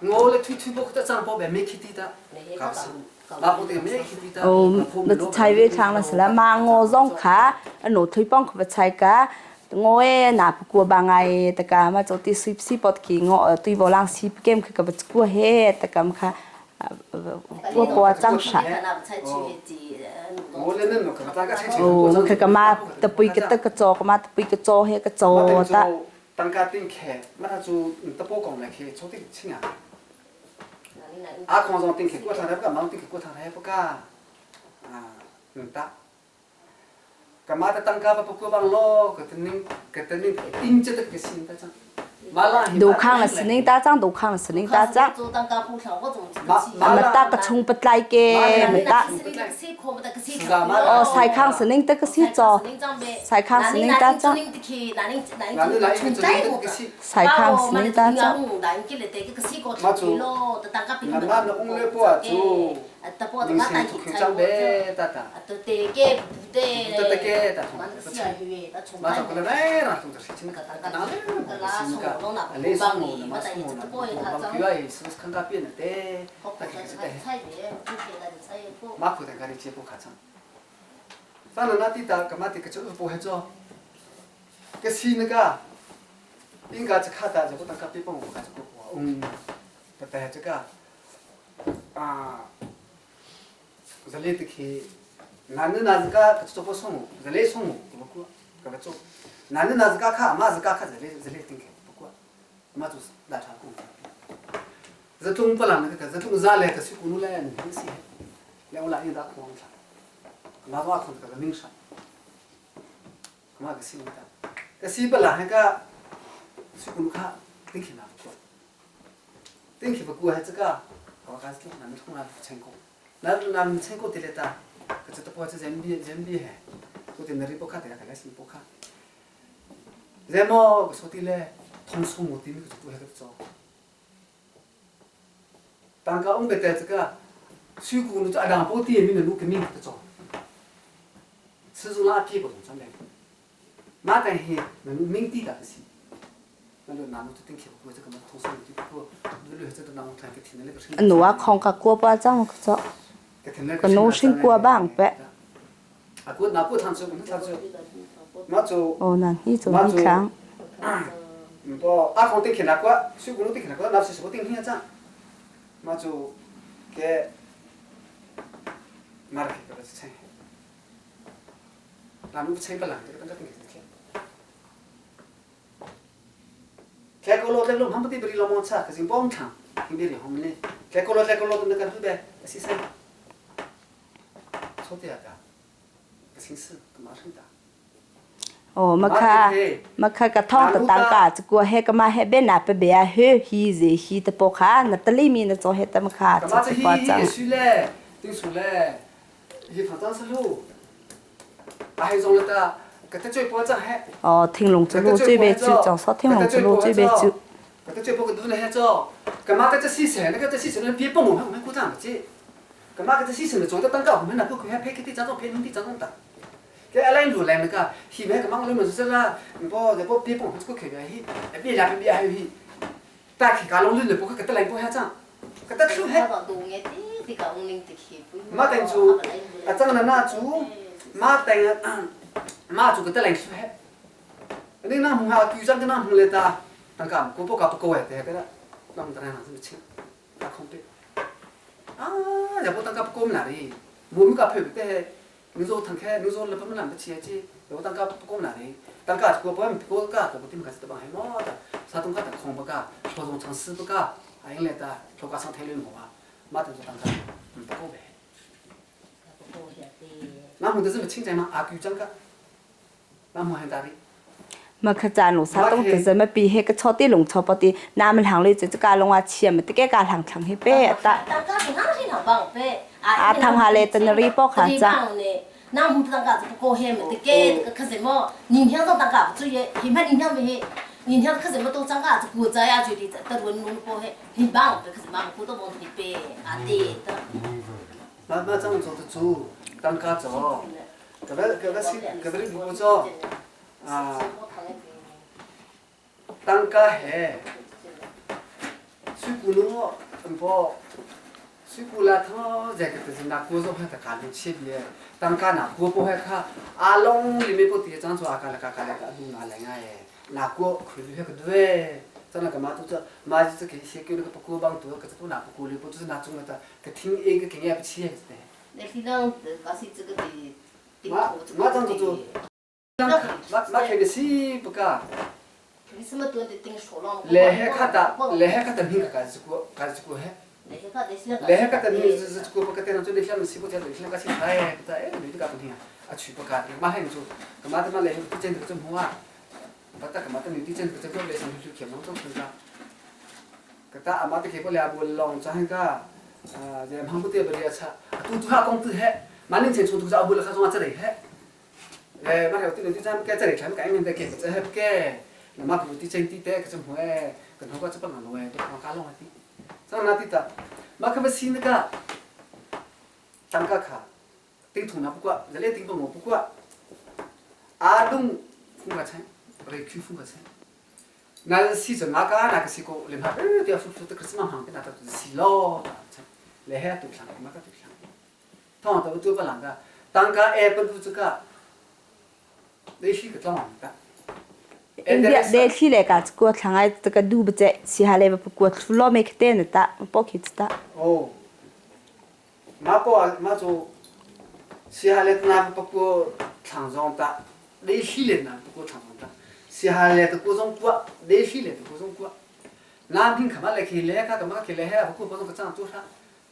我来推推波，他脏波白没去地的，搞不上。 โอ้มันใช้เวทางละสละมางอซ่องขาอันหนูทุยป้องขบใช้กะ Ngoe na pu ba ngai ta ka ma cho ti sip si pot ki ngo tui bo lang si kem kha ka ba ku he ta kam kha ku po chang sha. Oh, kha ka ma ta pui ka ta ka cho ka ma ta pui ka cho he ka cho ta. 当家顶客，嘛他做得波讲来去，做啲清啊。阿康上顶客过头来不干，忙顶客过头来不干，啊，唔得。干嘛的当家不过帮咯？个等恁，个等恁，应接的个新的张。 ดูข้างละสนิ่งตาจ้างดูข้างละสนิ่งตาจ้างมาตากระชุงปะไลเกมาตาอ๋อใส่ข้างสนิ่งตะกะซีจอใส่ข้างสนิ่งตาจ้างใส่ข้างสนิ่งตาจ้าง 当个我们在这个水果那两包店面的路革命的做，始终那批不从上来，马但是那明地的是，那就拿路就顶起，我这个嘛同事就不，路这都拿我看个听那个。 หนูว่าของกับกัวป้าจ้างก็เจาะก็โน้ชิงกัวบ้างแปะ 啊，过那过趟走，那趟走，马走。 โอ้นั่นนี่ตัวนี้ครั้ง 不，阿公顶起那个，水果路顶起那个，那是什么顶起啊？马祖给马来个是请，那侬请不来，这个等个顶起。开个老在路旁边不离老忙车，可是帮场，你别离后面嘞。开个老在个老那个路呗，是谁？错的呀个，个姓氏，个马上的。 โอ้มาค่ะมาค่ะกระท่องตะตังกะจะกลัวเฮก็มาเฮเบน่ะไปเบียเฮฮีเซฮีตะปอค่ะนาตลีมีนะจอเฮตะมาค่ะ 干嘛这 ปอจัง 一输嘞，顶输嘞，一放张是路，还用了的，给他最保障还。 อ๋อทิ้งลงจะรู้จุยเบจุจองซอทิ้งลงจะรู้จุยเบจุ 给他最保个路来还做，干嘛在这西城那个在西城那别帮我们我们鼓掌不接，干嘛在这西城的做的当个我们那个可还拍个地张照片，弄地张弄的。给阿兰路来那个，后面干嘛我们是啦，不不别帮我们这个可别去，别来别还去，大去家龙路不给他来不还张，给他出还。马等住，啊，张那那住，马等马住个得来出还。你那红啊，局长跟那红来打，当个国不搞不够哎，对个啦，那我们当然是清，打空的。啊，要不当个不够哪里？我们个配不得，你说腾开，你说那不们啷个起来？要不当个不够哪里？当个国不国个国不定个是得帮还么的，啥东个得空不个，初中唱诗不个，还用来的，初高唱太乱么啊？马等说当个不够呗。那我们这是清在吗？阿局长个，那我很大的。 มาขจานหลงซาต้องแต่จะมาปีเฮก็ชอตีหลงชอปตีน้ำมันหางเลยจะจะการลงอาเชียมันตะแกการหางทางให้เป้ตะอาทางฮาเลตนรีปอขาจ้ะ 那我们当家不高兴，得给可什么？年轻当家不注意，现在年轻没黑，年轻可什么都当家是国家呀，就得得文弄不黑，你帮可什么不都往里背啊对的。妈妈这样做的做，当家做，搿个搿个是搿个你不做啊。当家嘿，水果侬唔包，水 Sikula tho je ka te na ko zo ha ta ka lu che bie tang ka na ko po ha kha a long li me po ti chang chu a ka la ka ka la ka lu na la nga e na ko khu lu ha ka dwe chang na ka ma tu cha ma ji cha ke she ke ka pa ko bang tu ka tu na pa ko li po tu na chung na ta ka thing e ka ke nge pa chi he te 那平常搞些这个的， ma ma chang tu tu ma ke si pa ka 为什么多的顶手浪？ le he kha ta le he kha ta mi ka ka ku ka ku he 来 le he ka ta mi z ku pa ka te na chu le hlam si po cha le hlam ka si tha e ta e le ka pu ni a chu pa ka ma he chu ka ma ta ma le he ti chen chu mu a pa ta ka ma ta mi ti chen chu ko le sang chu khem nong chu ka ka ta a ma ta ke po le a bu long cha he ka a je mang bu te ba le cha tu tu ha kong tu he ma ning chen chu tu cha bu le kha so ma cha le he 哎，马上对对咱们该这里看，该面的给这还不给，那么估计真的得可怎么哎，跟他个这帮人哎，都讲家拢的，这那的的，马可不是那个，当个卡，顶头那不过，这里顶不我不过，阿东风个菜，来去风个菜，那是西子那个那个西个，连他对要说说这个什么行，跟那都是西咯，来海都上，马个都上，他们都都不啷个，当个哎不都这个。你是个怎样的？ de thi le ka ko thlangai ta ka du bche si ha le pa ko thlo me khte na ta po khit ta 哦，马波马做，西哈来那不过长上的，你系列那不过长上的，西哈来的各种瓜，你系列的各种瓜，南平干嘛来去来个干嘛去来还不过包种个长多少，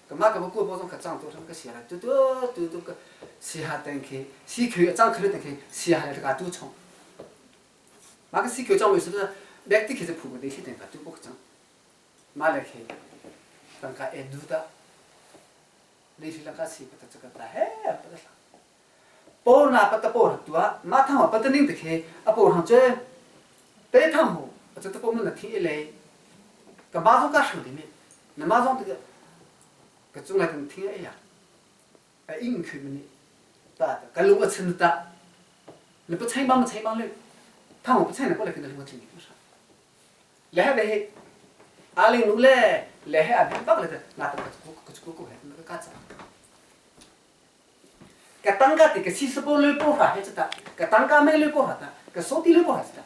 干嘛干嘛过包种个长多少个西哈来，嘟嘟嘟嘟个西哈等去，西口长口等去，西哈来这个多长。马个西口长为什么？麦地开始铺个那些等个都不长，马来去，等个爱读的。你是那个是不得这个的，嘿，不得啥。包那不得包多啊，马汤不得拧得开，啊包上这，白汤糊，这都包们那听一来，个马上干手里面，那马上这个，个中来跟听一样，哎，硬口么呢？大的，个路我吃的，你不吃帮么吃帮嘞，他我不吃，你过来跟他我听你不说。来来，阿玲努嘞，来阿平巴个来的，那都个个个个个那个嘎子。个当家的个七十八六波哈还是的，个当家没六波哈的，个手底六波哈是的，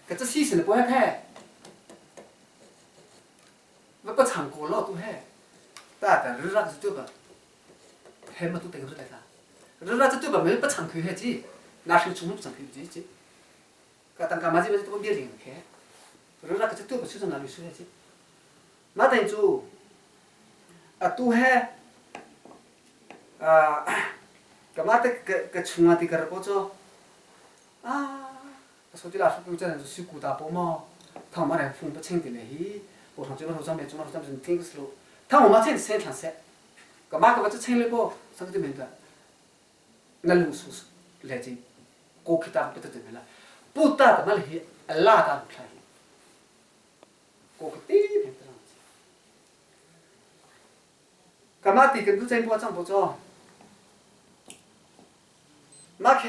个这西式的不爱看，我不唱歌了都还，大的日那是对吧？还没都等着来啥？日那是对吧？没不唱歌还记，那是从不唱歌记记，个当家嘛这边都别人看，日那个是对吧？就是那里说的记，马等住，啊都还。啊，咁啊，得个个穷啊，得个不做，啊，手机拿出去真是水古大波嘛，他妈来分不清的嘞，嘿，我上这边上面，中上面听个思路，他我妈真是长色，咁嘛个不就清了不，上个就明白，那路数是来自过去大不得怎么了，不大的嘛嘞，拉大不来，过去的明白。咁嘛，地个都真波涨不着。马克，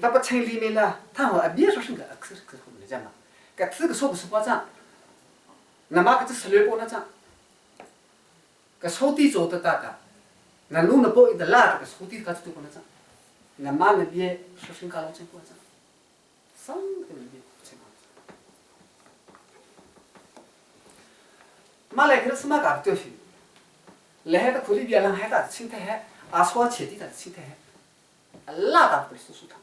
我不城里面了，他好别说是个，可是可是我们讲嘛，个这个说不是夸张，那马克这十六波那张，个手底做的大的，那弄的波一的拉的个手底个做那张，那马那边说是个老真夸张，三个那边真夸张。马来克是马个对是，来个苦力别人还打青菜还，阿说切的打青菜还。拉大不是苏汤，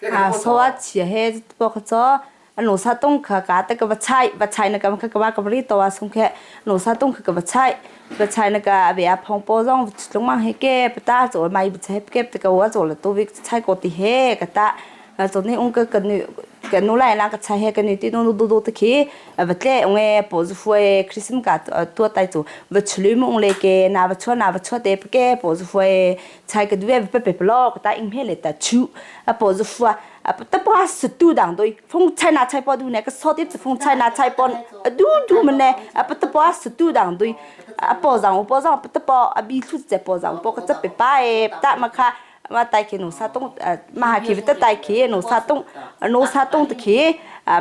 啊，说啊，切嘿，包括做。หนูซาต้องขากาแต่ก็บ่ใช่บ่ใช่นะก็มันก็ว่าก็บ่รีตัวสงแค่หนูซาต้องขก็บ่ใช่บ่ใช่นะก็เบียพองปอซ่องลงมาให้แกปตาโจไม่บ่ใช่เก็บแต่ก็ว่าโจละตัววิใช่ก็ติเฮกะตาตัวนี้องค์ก็กันนี่กันนูไล่นะก็ใช่เฮกันนี่ที่นูดูดูตะขี้บ่เตองเอปอซฟวยคริสต์กะตัวไตโจบ่ฉลุมองเลเกนาบ่ชัวนาบ่ชัวเตปเกปอซฟวยใช่ก็ด้วยเปเปปลอกตาอิงเฮเลตาชูปอซฟวย တပွားစတူတန်တို့ဖုန်ချိုင်နာချိုင်ပေါ်ဒူနေကစောတိဖုန်ချိုင်နာချိုင်ပေါ်ဒူဒူမနေအပတပွားစတူတန်တို့အပေါ်ဆောင်ပေါ်ဆောင်ပတပေါ်အဘီထုစပေါ်ဆောင်ပေါ်ကစပပါေတမခမတိုင်ခေနုစာတုံမဟာခိတတိုင်ခေနုစာတုံနုစာတုံတခေ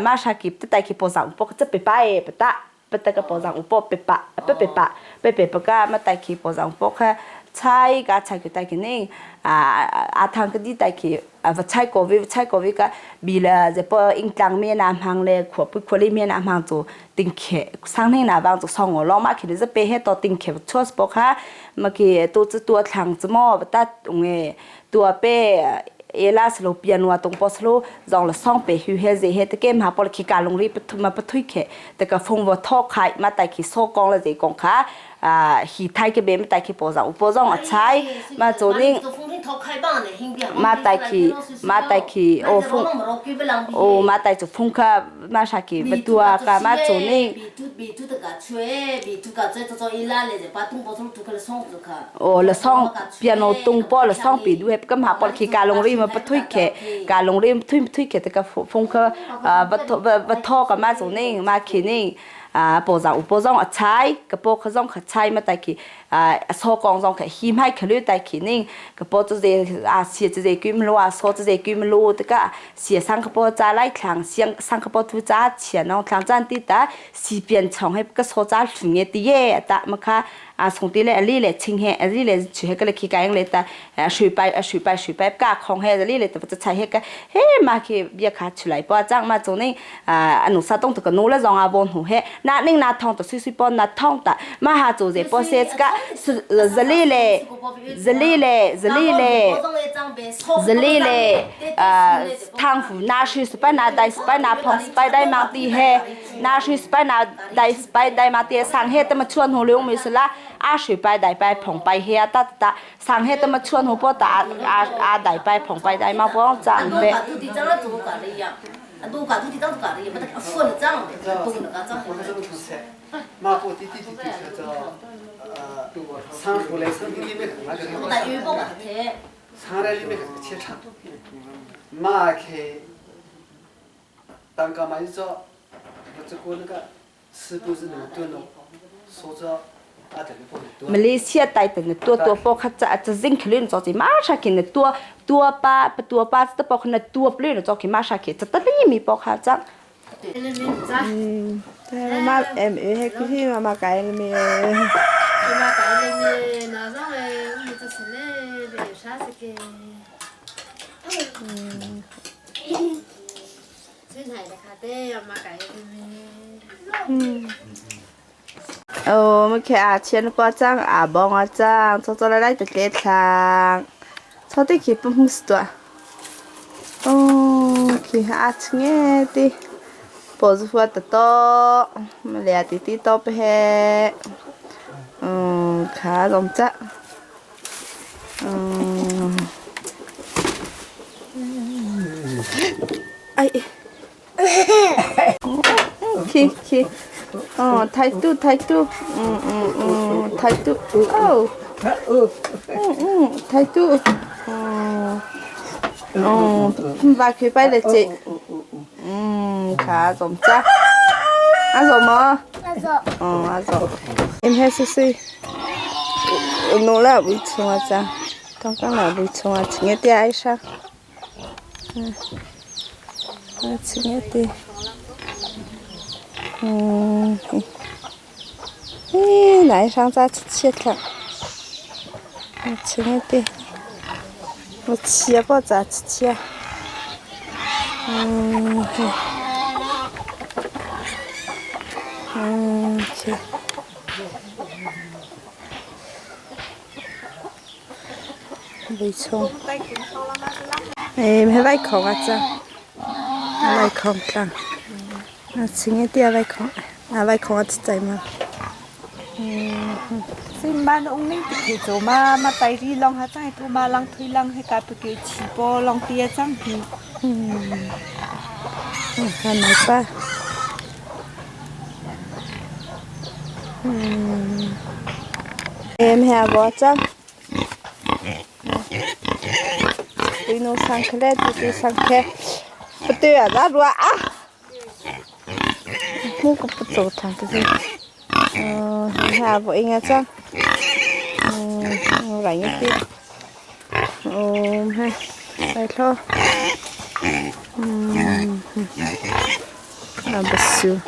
မရှာခိတတိုင်ခေပေါ်ဆောင်ပေါ်ကစပပါေပတ။ ปตะกะปอจังอุปเปปะเปเปปะเปเปปะกะมาไตคีปอจังปอค่ะใช้กะใช้คือไตคีนิ่งอ่าอาทางก็ดีไตคี va chai ko vi chai ko vi ka bi la je po ing tlang me na hang le khwa pu khwa li me na hang chu ting khe sang nei na bang chu song lo ma khi je pe he to ting khe chos po kha ma ki tu chu tua thlang chu mo ta nge tua pe เอลาสโลเปียนัวตรงปอสโลจองละซ่องเปฮิวเฮเจเฮตะเกมหาปอลคิกาลงรีปทุมาปทุยเคแต่ก็ฟงวทอไข่มาไตคิโซกองละเจกองค่ะอ่าฮีไทยเกเบมไตคิปอจางอุปจองอ่ะใช้มาโจนิ่งมาไตคิมาไตคิโอฟงโอมาไตจุฟงค่ะมาชาคิปตัวกามาโจนิ่งโอละซ่องเปียโนตุงปอละซ่องปีด้วยก็มาปอลคิกาลงรีมาปทุยเคกาลงรีทุยทุยเคแต่ก็ฟงค่ะวัดทอกับมาโจนิ่งมาคินิ่งอ่าปอจางอุปจองอ่ะใช้กระโปขจองขใช้มาไตคิอ่าโซกองจองขหิมให้ขลือไตคินิ่งกระโปจะเจอ่าเสียจะเจกุมลัวโซจะเจกุมลัวแต่ก็เสียสังกปจ้าไล่คลังเสียงสังกปทุจ้าเฉียน้องคลังจานติตาสีเปลี่ยนช่องให้ก็โซจ้าถึงเงตีเย่ตะมาค่ะอ่าส่งตีเลยอันนี้เลยชิงเฮอันนี้เลยช่วยก็เลยขี้กายเลยแต่水白水白水白กาของเฮอันนี้เลยแต่จะใช้เฮก็เฮมาคือเบียขาชุไลปอจ้างมาตรงนี้อ่าอนุสาต้องตะกนูและจองอาบนหูเฮนานิ่งนาทองตัวซุยๆปอนาทองตะมาหาจูเจปอเซสกะซลีเลซลีเลซลีเลซลีเลอ่าทางหูนาชื่อสไปนาได้สไปนาพองสไปได้มาตีเฮนาชื่อสไปนาได้สไปได้มาตีสังเฮตมาชวนหูเลี้ยงมิสละอา水白大白碰白黑啊哒哒，上海这么穿好不哒啊啊大白碰白大嘛不长呗。มาเลเซียไต้แต่ตัวตัวปอขัดจะจะซิงคลื่นจอจีมาชากินตัวตัวปลาตัวปลาจะปอขนาดตัวเปลี่ยนจอขีมาชากินจะตั้งนี่มีปอขัดจังมาเอ็มเอให้พี่มามาไกลเลยมีมาไกลเลยมีน้าจ้องเลยมีจะเสน่ห์เดี๋ยวชาสเกเส้นไหนนะคะเต้มาไกลเลยมี โอ้มันแค่อาเชียนปอจ้างอาบองอาจ้าง做做来来的给他，做的去不唔是多，哦，去阿青个的，包子花得多，么俩弟弟多不嘿，嗯，卡龙子，嗯，哎，去去。哦，态度态度，嗯嗯嗯，态度，哦，嗯嗯，态度，嗯，哦，把佢摆嚟接，嗯，卡总扎，阿做么？阿做，嗯，阿做，em hết suy suy，努了为从阿扎，刚刚来为从阿，请一点爱上，嗯，啊，请一点。嗯，咦，来上咋吃切了？我吃一点，我切不咋吃切？嗯，嗯，切。没错。哎，没来空啊，这，来空了。啊，青一点来看，啊来看一阵嘛。嗯， xin ban ông ninh thì chỗ mà mà tay đi long hát trang thu mà lang thui lang hay cả cái chỉ bo long tia trang thì 嗯，来吧。嗯，em hà bó chăng? Tôi nấu sang cái này, tôi sang cái, tôi à ra rồi à. 木个不走堂就是，嗯，下不应该这，嗯，来一点，嗯，还来头，嗯，那不行。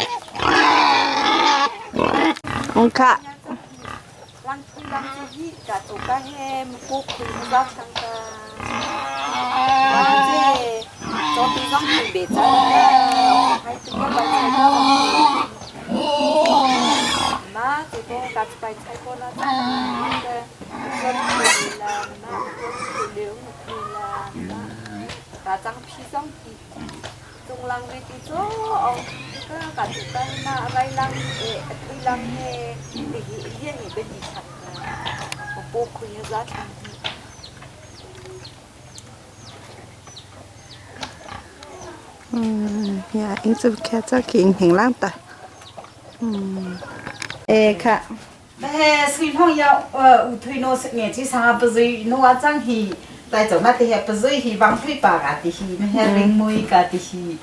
Ongkha. Ya, ing chu kha cha ki ing hing lang ta. E kha. 哎，水朋友，有推诺眼睛上不是弄啊张去，带走那啲系不是去帮推把个啲去，那些灵妹个啲去，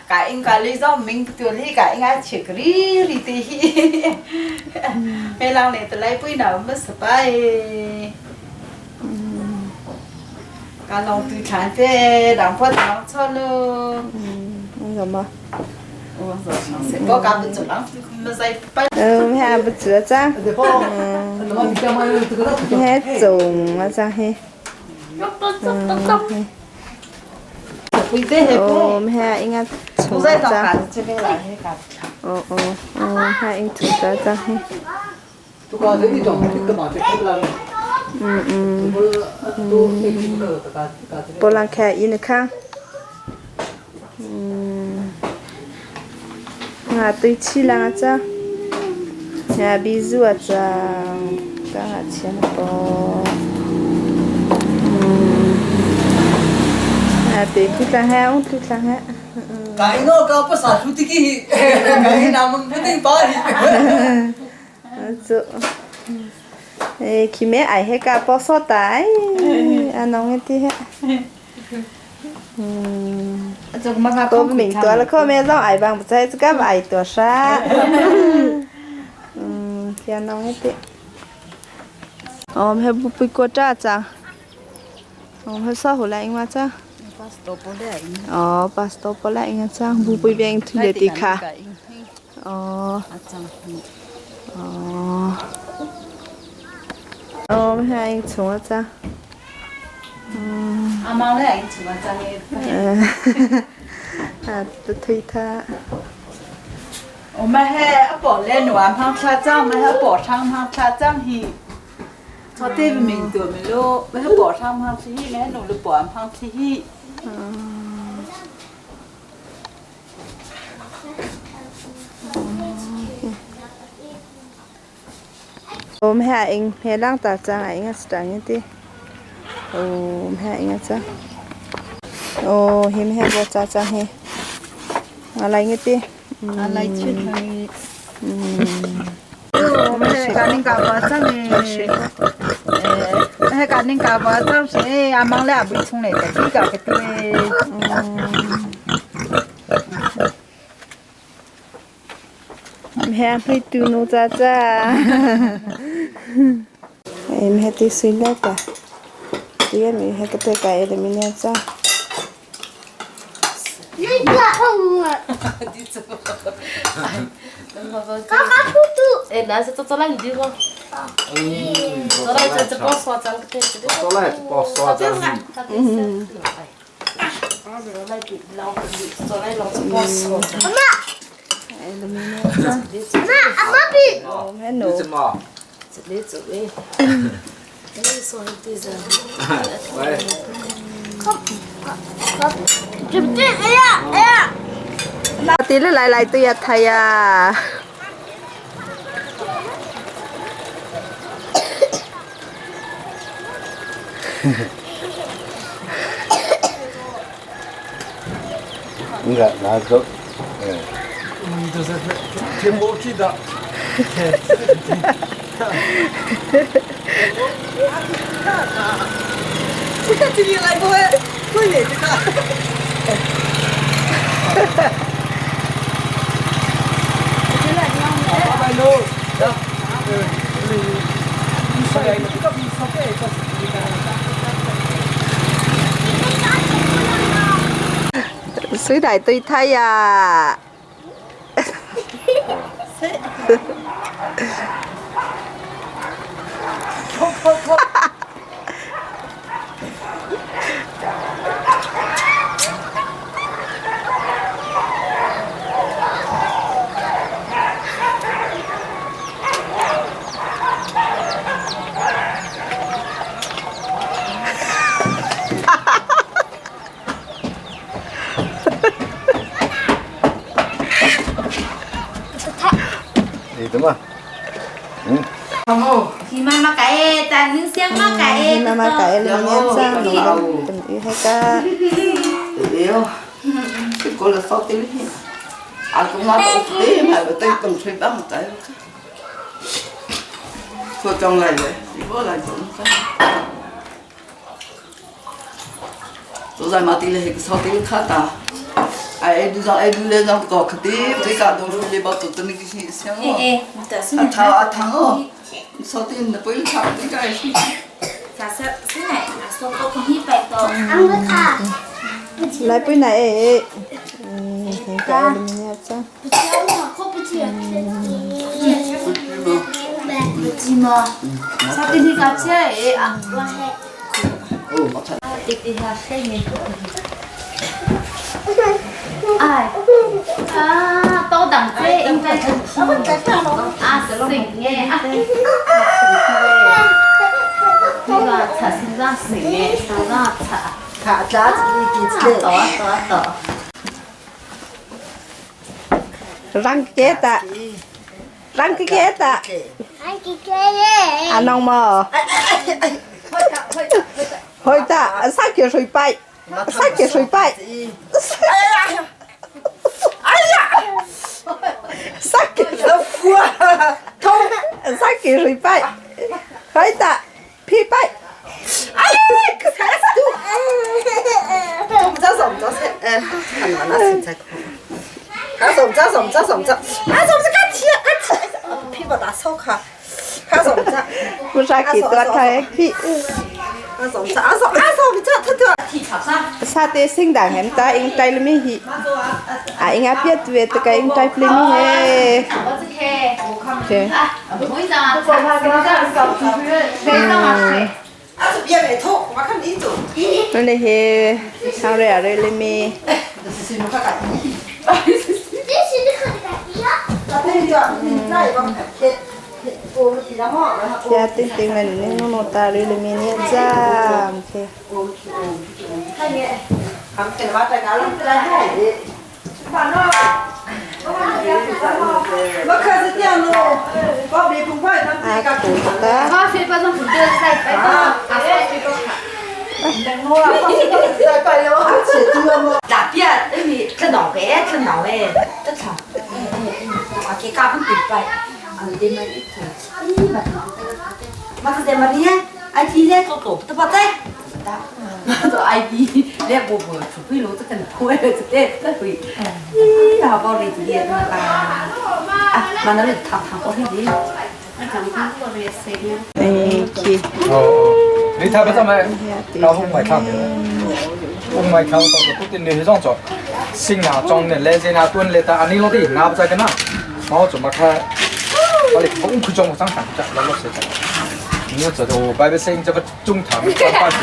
个应该你做明对你个应该吃个哩哩啲去，没人来得来不那么失败。个农对产的，让破当错喽。 什么？我讲不做， Ừ, ha bữa chữa cha. Hết dùng mà cha he. Ồ, ha inga chung cha. Ồ ồ ồ, ha ing chung cha cha he. Ừ ừ. Bộ lang khe in khang. Nga tui chi lang cha. Nhà bị rùa chàng ta hạt chiến bò à tí cứ ta ha ông cứ ta ha cái nó có bất sản chút tí cái nào mình biết tính bao thì khi mẹ ai hết cả bỏ sót tái à nó nghe tí ha cô mình tuổi là cô mẹ rau ai bằng một cái cái ai tuổi sa 天弄一点。哦，还不不过这张，我们烧回来应该这。哦，巴斯多波来应该这，不不变推的卡。哦。哦。哦，还从这。嗯。阿妈来从这的。啊，都推他。我们还阿宝来暖旁吃脏，们还宝上旁吃脏去。昨天明多没咯，们还宝上旁吃去，们还弄了宝旁吃去。我们还应还让大家应该是这样的，哦，我们还应该这，哦，他们还不咋咋嘿，我来一点。 อะไรชื่อ 我们是干领干巴长的，哎，干领干巴长是阿忙了不从来的，这个个对。 Mẹ phải tu nô cha cha. Em hết đi xin lết à. Tí mình hết cái cái để mình nhớ cha. 哎，那是做做那地方。做那这这包刷张个做那这包刷张。嗯。妈。妈，阿妈比。你怎么？这里做哎。你说的是。喂。对不对？哎呀，哎呀。 tí là lại lại tôi thầy à. Enggak, masuk. 挺无记得。这个今天来过，过年这个。 水大对睇啊！妈妈改了面子，等于那个。哎过了少点阿公阿婆对嘛，对东吹帮在。说将来的，我来做。坐在马地里，草地里看哒。哎，路上哎路来上搞可的，对家东西把做的那个些香哦。阿汤阿汤哦，草地那不用汤，对家是。来不来？哎，嗯，改了面子。哎，啊，多等这应该是啊，成嘅啊，呢个擦身上成嘅，身上擦。卡扎子几多多多。 Răng chết ạ. Răng cái chết ạ. À nông mò. Hồi ta, sát kia sủi bay. Sát kia sủi bay. 哎呀！sát kia thông sát kia sủi bay. Hồi ta, phi bay. 哎，可才是都，怎么着怎么着才？哎，看到那现在可。啊，怎么着怎么着怎么着？啊，怎么着？干提干提，屁股大手卡，啊怎么着？不杀给多他屁。啊怎么着？啊怎啊怎么着？他他。 Sa te sing dang hem ta ing tai lemi hi. A ing a piat ve te ka ing tai plemi he. Okay. 啊，这边没痛，我看你走。那你he sang re re lemi. Ya ting ting lên nên nó ta re lemi ni jam. Okay. 我开始电路，宝贝不快，他自己干。我水果从土豆在摆到，啊，水果卡。大别，因为这脑袋，这脑袋，这长，啊，给家不对白，啊，你们一头，嘛是在嘛里，哎，今天做做都不在，做 ID，你我我除非攞这个开，这个不会，咦，好包你这个啊，啊，嘛那里糖糖我听的。 Thank you. 你睇不得咪？老红咪看嘅，红咪看到就都啲你去装咗，先拿装嘅，你先拿端你但阿你攞啲拿不在嘅啦，我做乜开？我哋红佢装我生产啫，攞攞死啫。我就就摆俾星，这个中堂装翻住，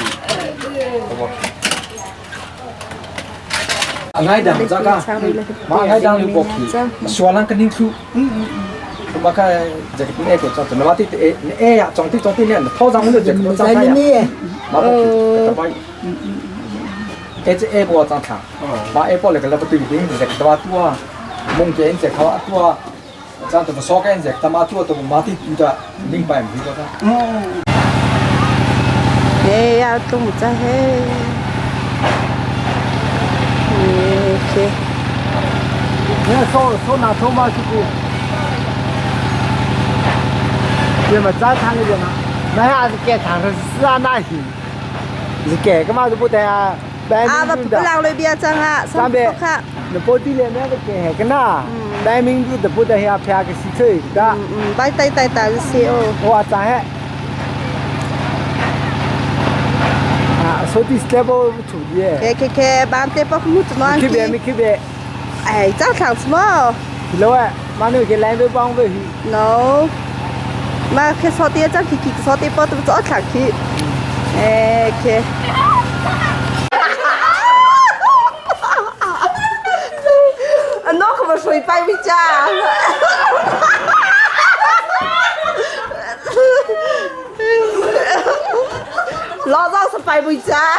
好冇？ngay đằng ra cả mà ngay đằng lưu bộ kỳ xóa lăng cái ninh thu mà cái giờ cái này của cho nó mà tí ê à trong tí này thao rằng nó giờ cái trong này mà bộ kỳ cái bay ê cái ê bộ trong thằng mà ê bộ là cái là bộ tùy tính giờ cái đó tua mong cái giờ khó tua trong tụi số cái giờ tao mà tua tụi mà tí tụi ta ninh bài mình cho ta Ê ya tôi một trái he. Ok. 你说拿头马去过，也没早餐那个嘛，那还是改长是是啊那些，是改个嘛都不得啊。 À và bữa nào lấy bia chăng ạ? 三百，那包地里那个改个呐，白明珠的不得下撇个西吹的。嗯，白带带带是哦。我咋还？啊，说的是不处理。 Kê kê kê, bán tê bóc mút nó ăn 区别没区别？ 哎，早上什么？老哎， Mà nữa cái lái với bong với No. Mà khi so tia chắc khi khi so tia bao tôi cho thằng khi. Ê ok. Nó không phải suy bay với cha. 老早是白回家。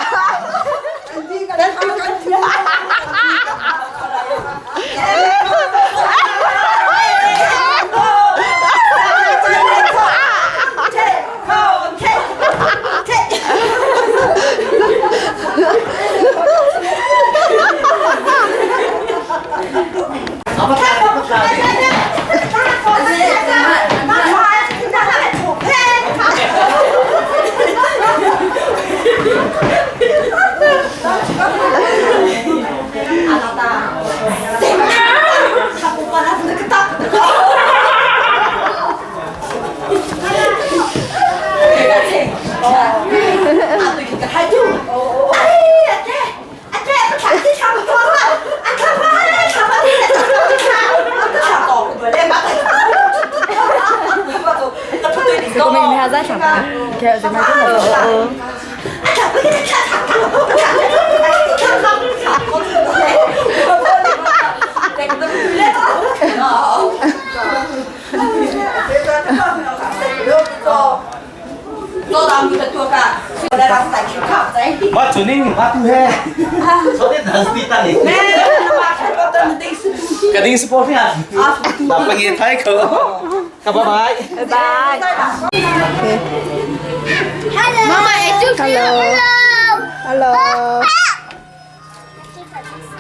我做你我都嘿，所以很地道的。肯定是保险啊！那不给太可，拜拜。拜拜。妈妈， Hello. Hello.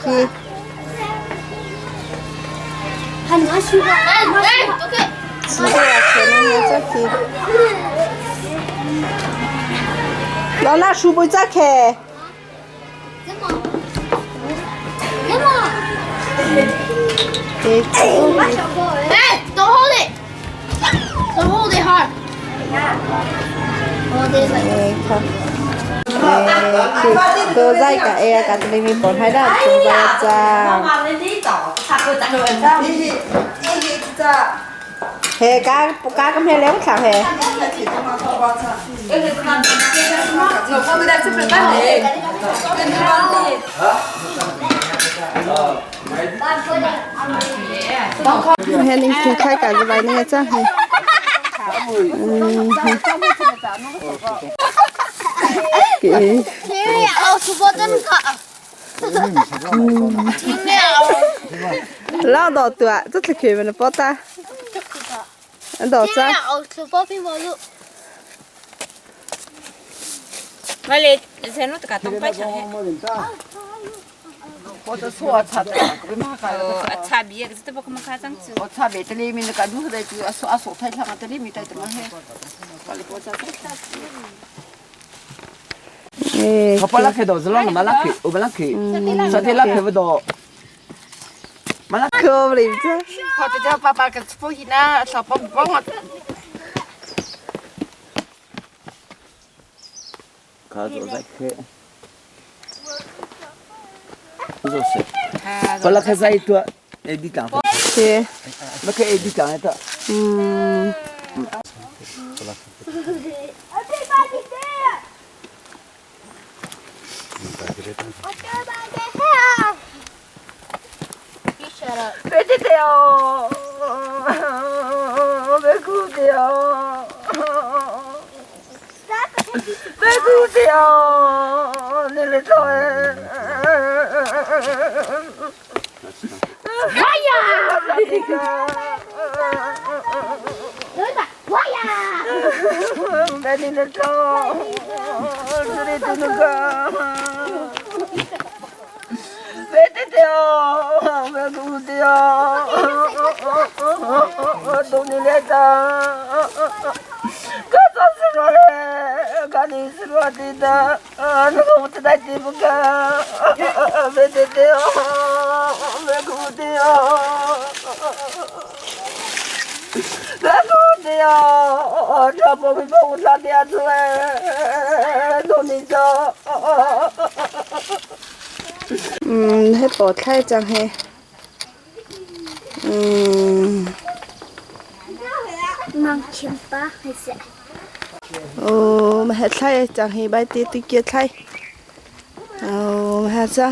Khi. 老那书不咋开。哎，don't hold it. Don't hold it hard. Hold it like. 都在个哎呀，个里面本海的中在จ้าเฮกากากำเฮแล้วค่ะเฮเฮนิ่งคือใครกันจะไปนี่จ้าเฮ 听了，主播真可。听了。 老大多，这次开门的包大，老听จ้า 了，主播并没有。我来，在弄这个东北上海。我这说差的，我妈个。差别，可是都不可能夸张我差别这里面那个路的就说啊说太长了，这里面在怎么黑？把你国家我把拉开到，是啷个没拉开？我不拉开，昨天拉开不到。没拉开不了这。好，这叫爸爸给吃东西呢，小帮帮我。卡住再开。不是，把拉开再多，哎，你讲。对。那个哎，你讲的。嗯。别这样，别哭的，别哭的，你来做哎。哎呀！我呀！别你来做，这里做那个。别这样，别哭的，我懂你来的。可早是说嘞，看你是说的的，那个我知道你不干，别这样，别哭的，别哭的，这不会把我打掉出来，懂你的。 嗯，迄部太真嘿，嗯。Oh, ma thlai chang hi bai ti tu kia thlai. Oh, ma cha.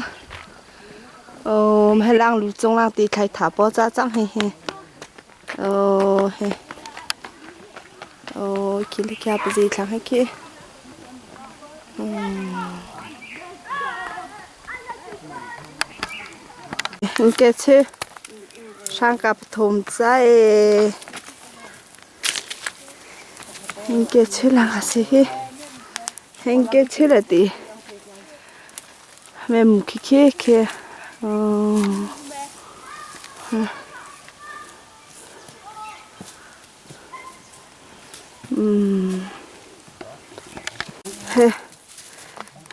Oh, ma lang lu chung lang ti thlai tha po cha chang hi hi. Oh, he. Oh, khi li kya pa zi thlang he khi. Ke che sang ka pathum chai. Ke che lang ase hi. Ke che la ti. Mem khi khi khi. Oh.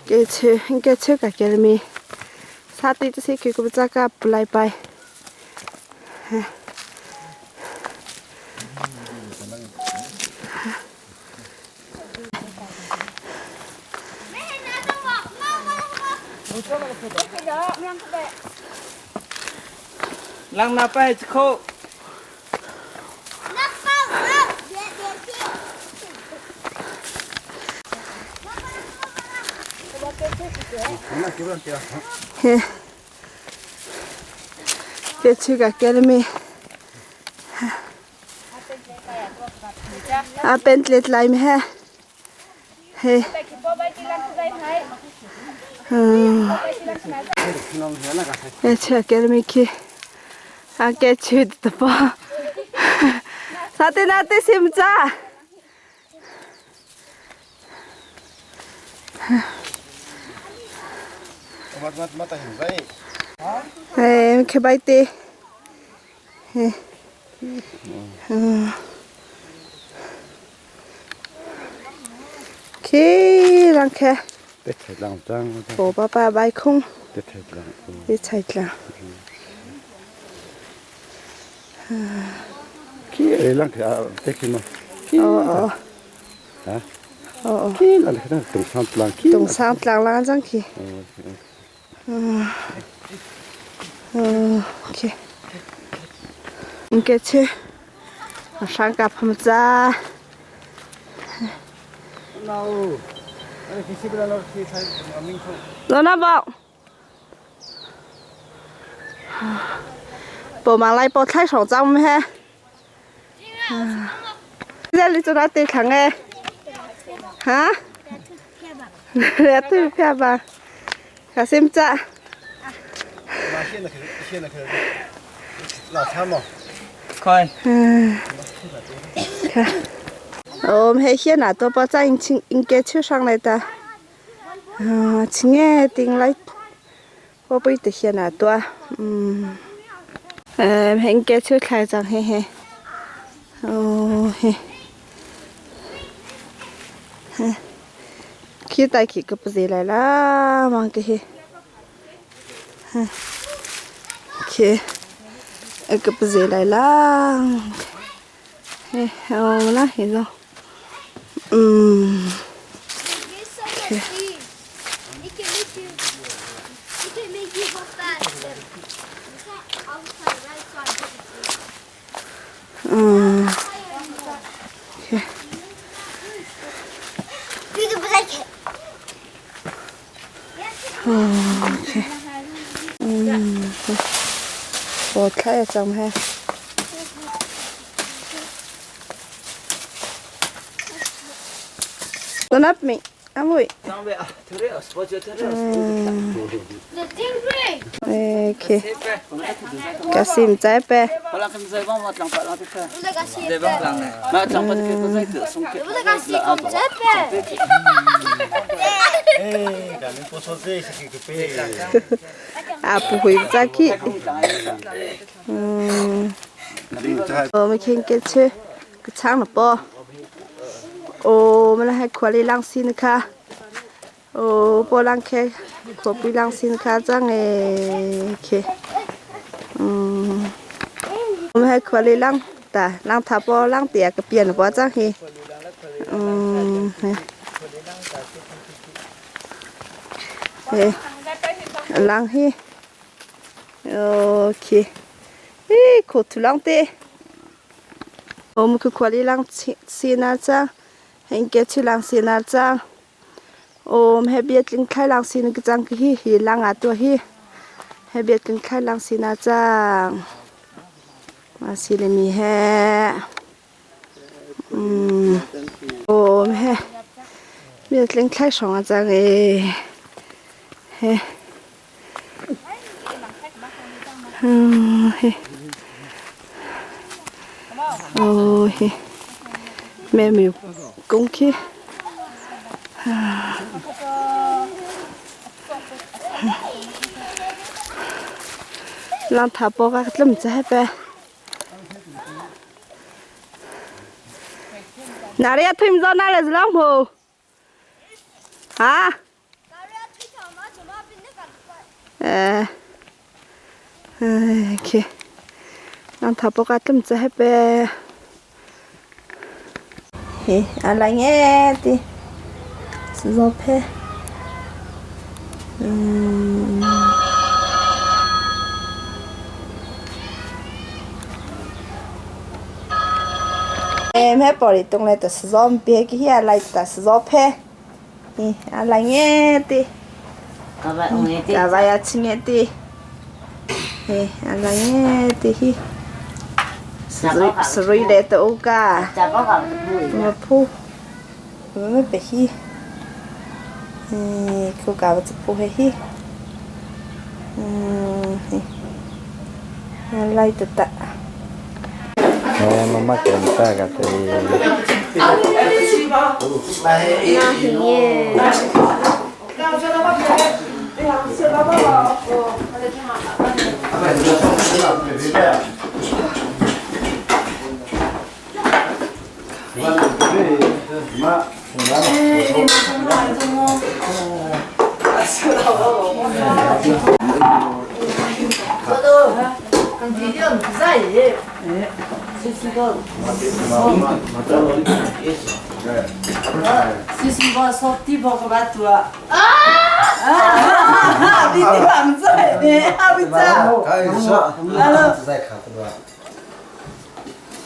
Ke che ke che ka ke mi. Sa ti te se ke ko cha ka plai pai. Lang na pai kho. Ke che ka ke mi. A pen tlet lai mi he. He. Ke che ke mi khi. A ke che ta pa. Sa te na te sim cha. He ke bai te. He. Khi lang khe. Bo ba ba bai khung. Te chai tlang. Khi lang khe te khi ma. Ờ ờ. Hả? Ờ ờ. Khi là cái tung sang tlang khi. Tung sang tlang lang chang khi. Ok. Cái chứ. Sang cặp hầm cha. Rồi nó bảo. Bộ mà lại bộ thay sổ trong ha. Giờ đi cho nó tiền thằng nghe. Hả? Để tôi phê bà. Cả xem cha. Coi. 我们还现在都把咱应应该吃上来的，嗯，亲爱的来，我不得现在多，嗯，应该吃开张嘿嘿，哦嘿，嘿，去带去个不是来啦，忙个嘿，嗯，去，个不是来啦。嘿，哦，那很多，嗯，嗯，嗯，嗯，我看一下嘛。Tôi nắp mình, ăn vui. Ok. Cả sim trái pe. À, 不会再去。嗯。我们看个车，个长了不？哦，我们还看里浪线卡，哦，波浪开，看不浪线卡张诶去。嗯，我们还看里浪打浪塔波浪点个变了波张去。嗯，嘿，浪去，OK，诶，可土浪的。Om ku khuali lang sina cha hengke chi lang sina cha Om he bia tling thlai lang sin ki chang ki hi hi lang a to hi he bia tling thlai lang sina chang ma si le mi he Om he bia tling thlai song a chang e he he oh he mẹ mi cũng khi lang tha po ka tlum cha pe na re thim zo na le zlang ho 啊？哎，哎，去，让他不该这么子还呗。嘿，阿来耶的，是肉配。嗯。哎，买包里东来的是肉，别给下来的是肉配。 อะไรเงี้ยติกะวายชิงเงี้ยติเฮ้อะไรเงี้ยติฮิสรีเลตโอกามาพูมาไปฮิเฮ้กูกะว่าจะพูให้ฮิอะไรตะตะ มามาเกินตากัน て。 西西个说地方个巴多啊！啊！你地方在呢，阿不在。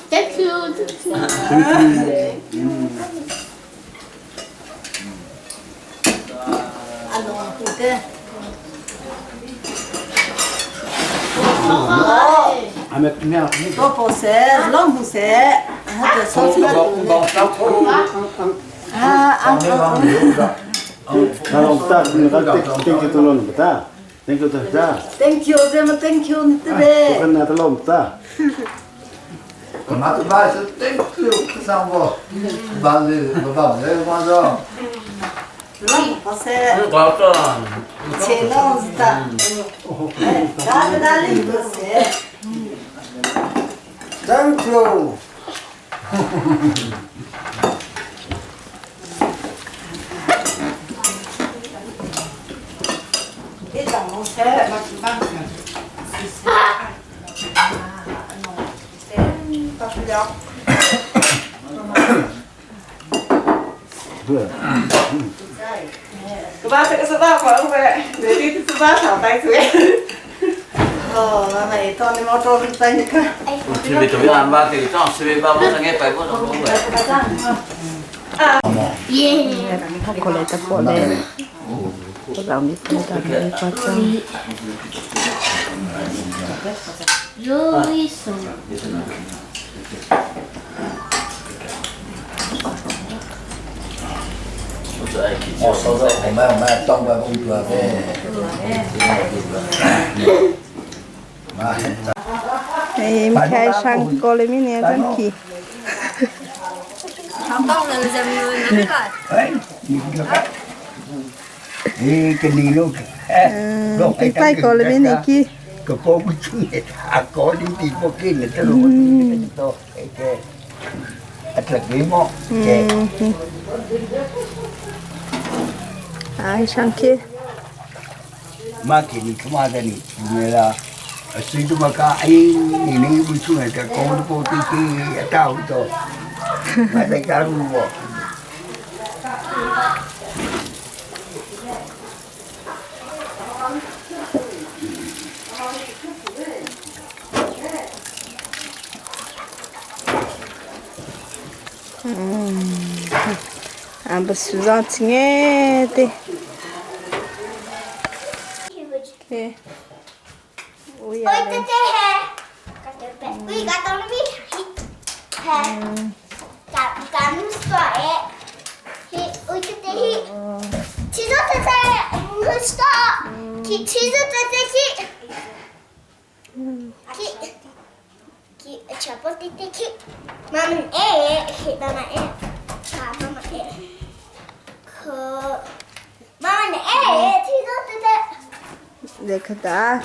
Thank you. Thank you. 阿龙对。我不是，拢不是，啊，就说出来。啊啊啊！ Thank you tolong ta. Thank you ta. Thank you, thank you, 你对呗。我跟他tolong ta. 马都巴是 thank you，上午，巴是不巴不巴着。拢不是。钱拢是的，哎，哪里哪里不是？ Thank you。 你当我车，我去帮你。对。个把这个是把黄呗，这里是把上带出来。哦，那没到你毛着在你看。这边怎么样？把这个账随便把我那个白布都弄来。耶！过来的过来，我让你看到你发张。有一首。 我收到红麦红麦，当麦红多呗。哎，没开上过了，明年再去。上到了，咱们那个。哎，你个，哎，跟你录，嗯，拜过了，明年去。个个不出来，阿哥你地不给你，这个我你个都，哎个，啊这个么？嗯。哎，上去。妈给你干嘛的你？你啦，谁都没讲，哎，你那不出来个，讲都不对对，到到，买在家路不？不树上去眼的。对。我也来。来可大。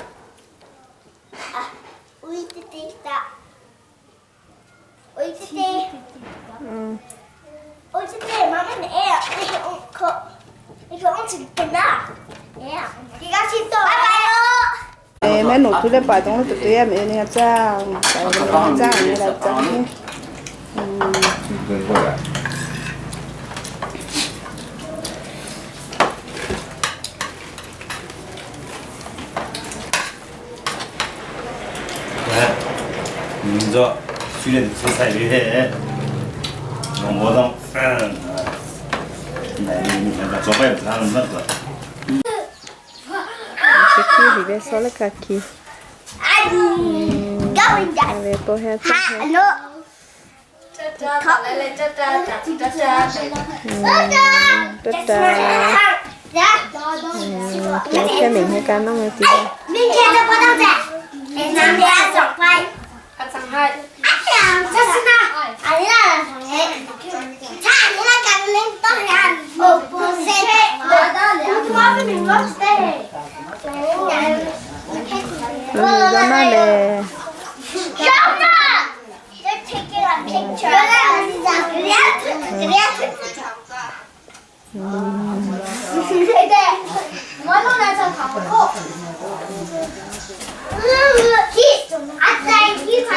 嗯。哎，买弄出来摆东西对呀，没那个脏，摆个脏，没来脏。嗯。来，你这虽然出菜的，弄我当，来，你看看，做饭不让那个。 Aqui, vive só aqui. 这明天干弄的地方。明天就不到这，明天上班。上海。这是哪？阿里那上海。他你那干的到哪？哦，不是，我到了。我不明白是。嗯，妈妈嘞。 They're taking a picture. 对，我弄来这烤过。阿仔喜欢，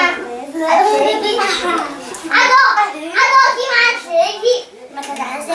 阿哥，阿哥喜欢吃鸡，没得担心。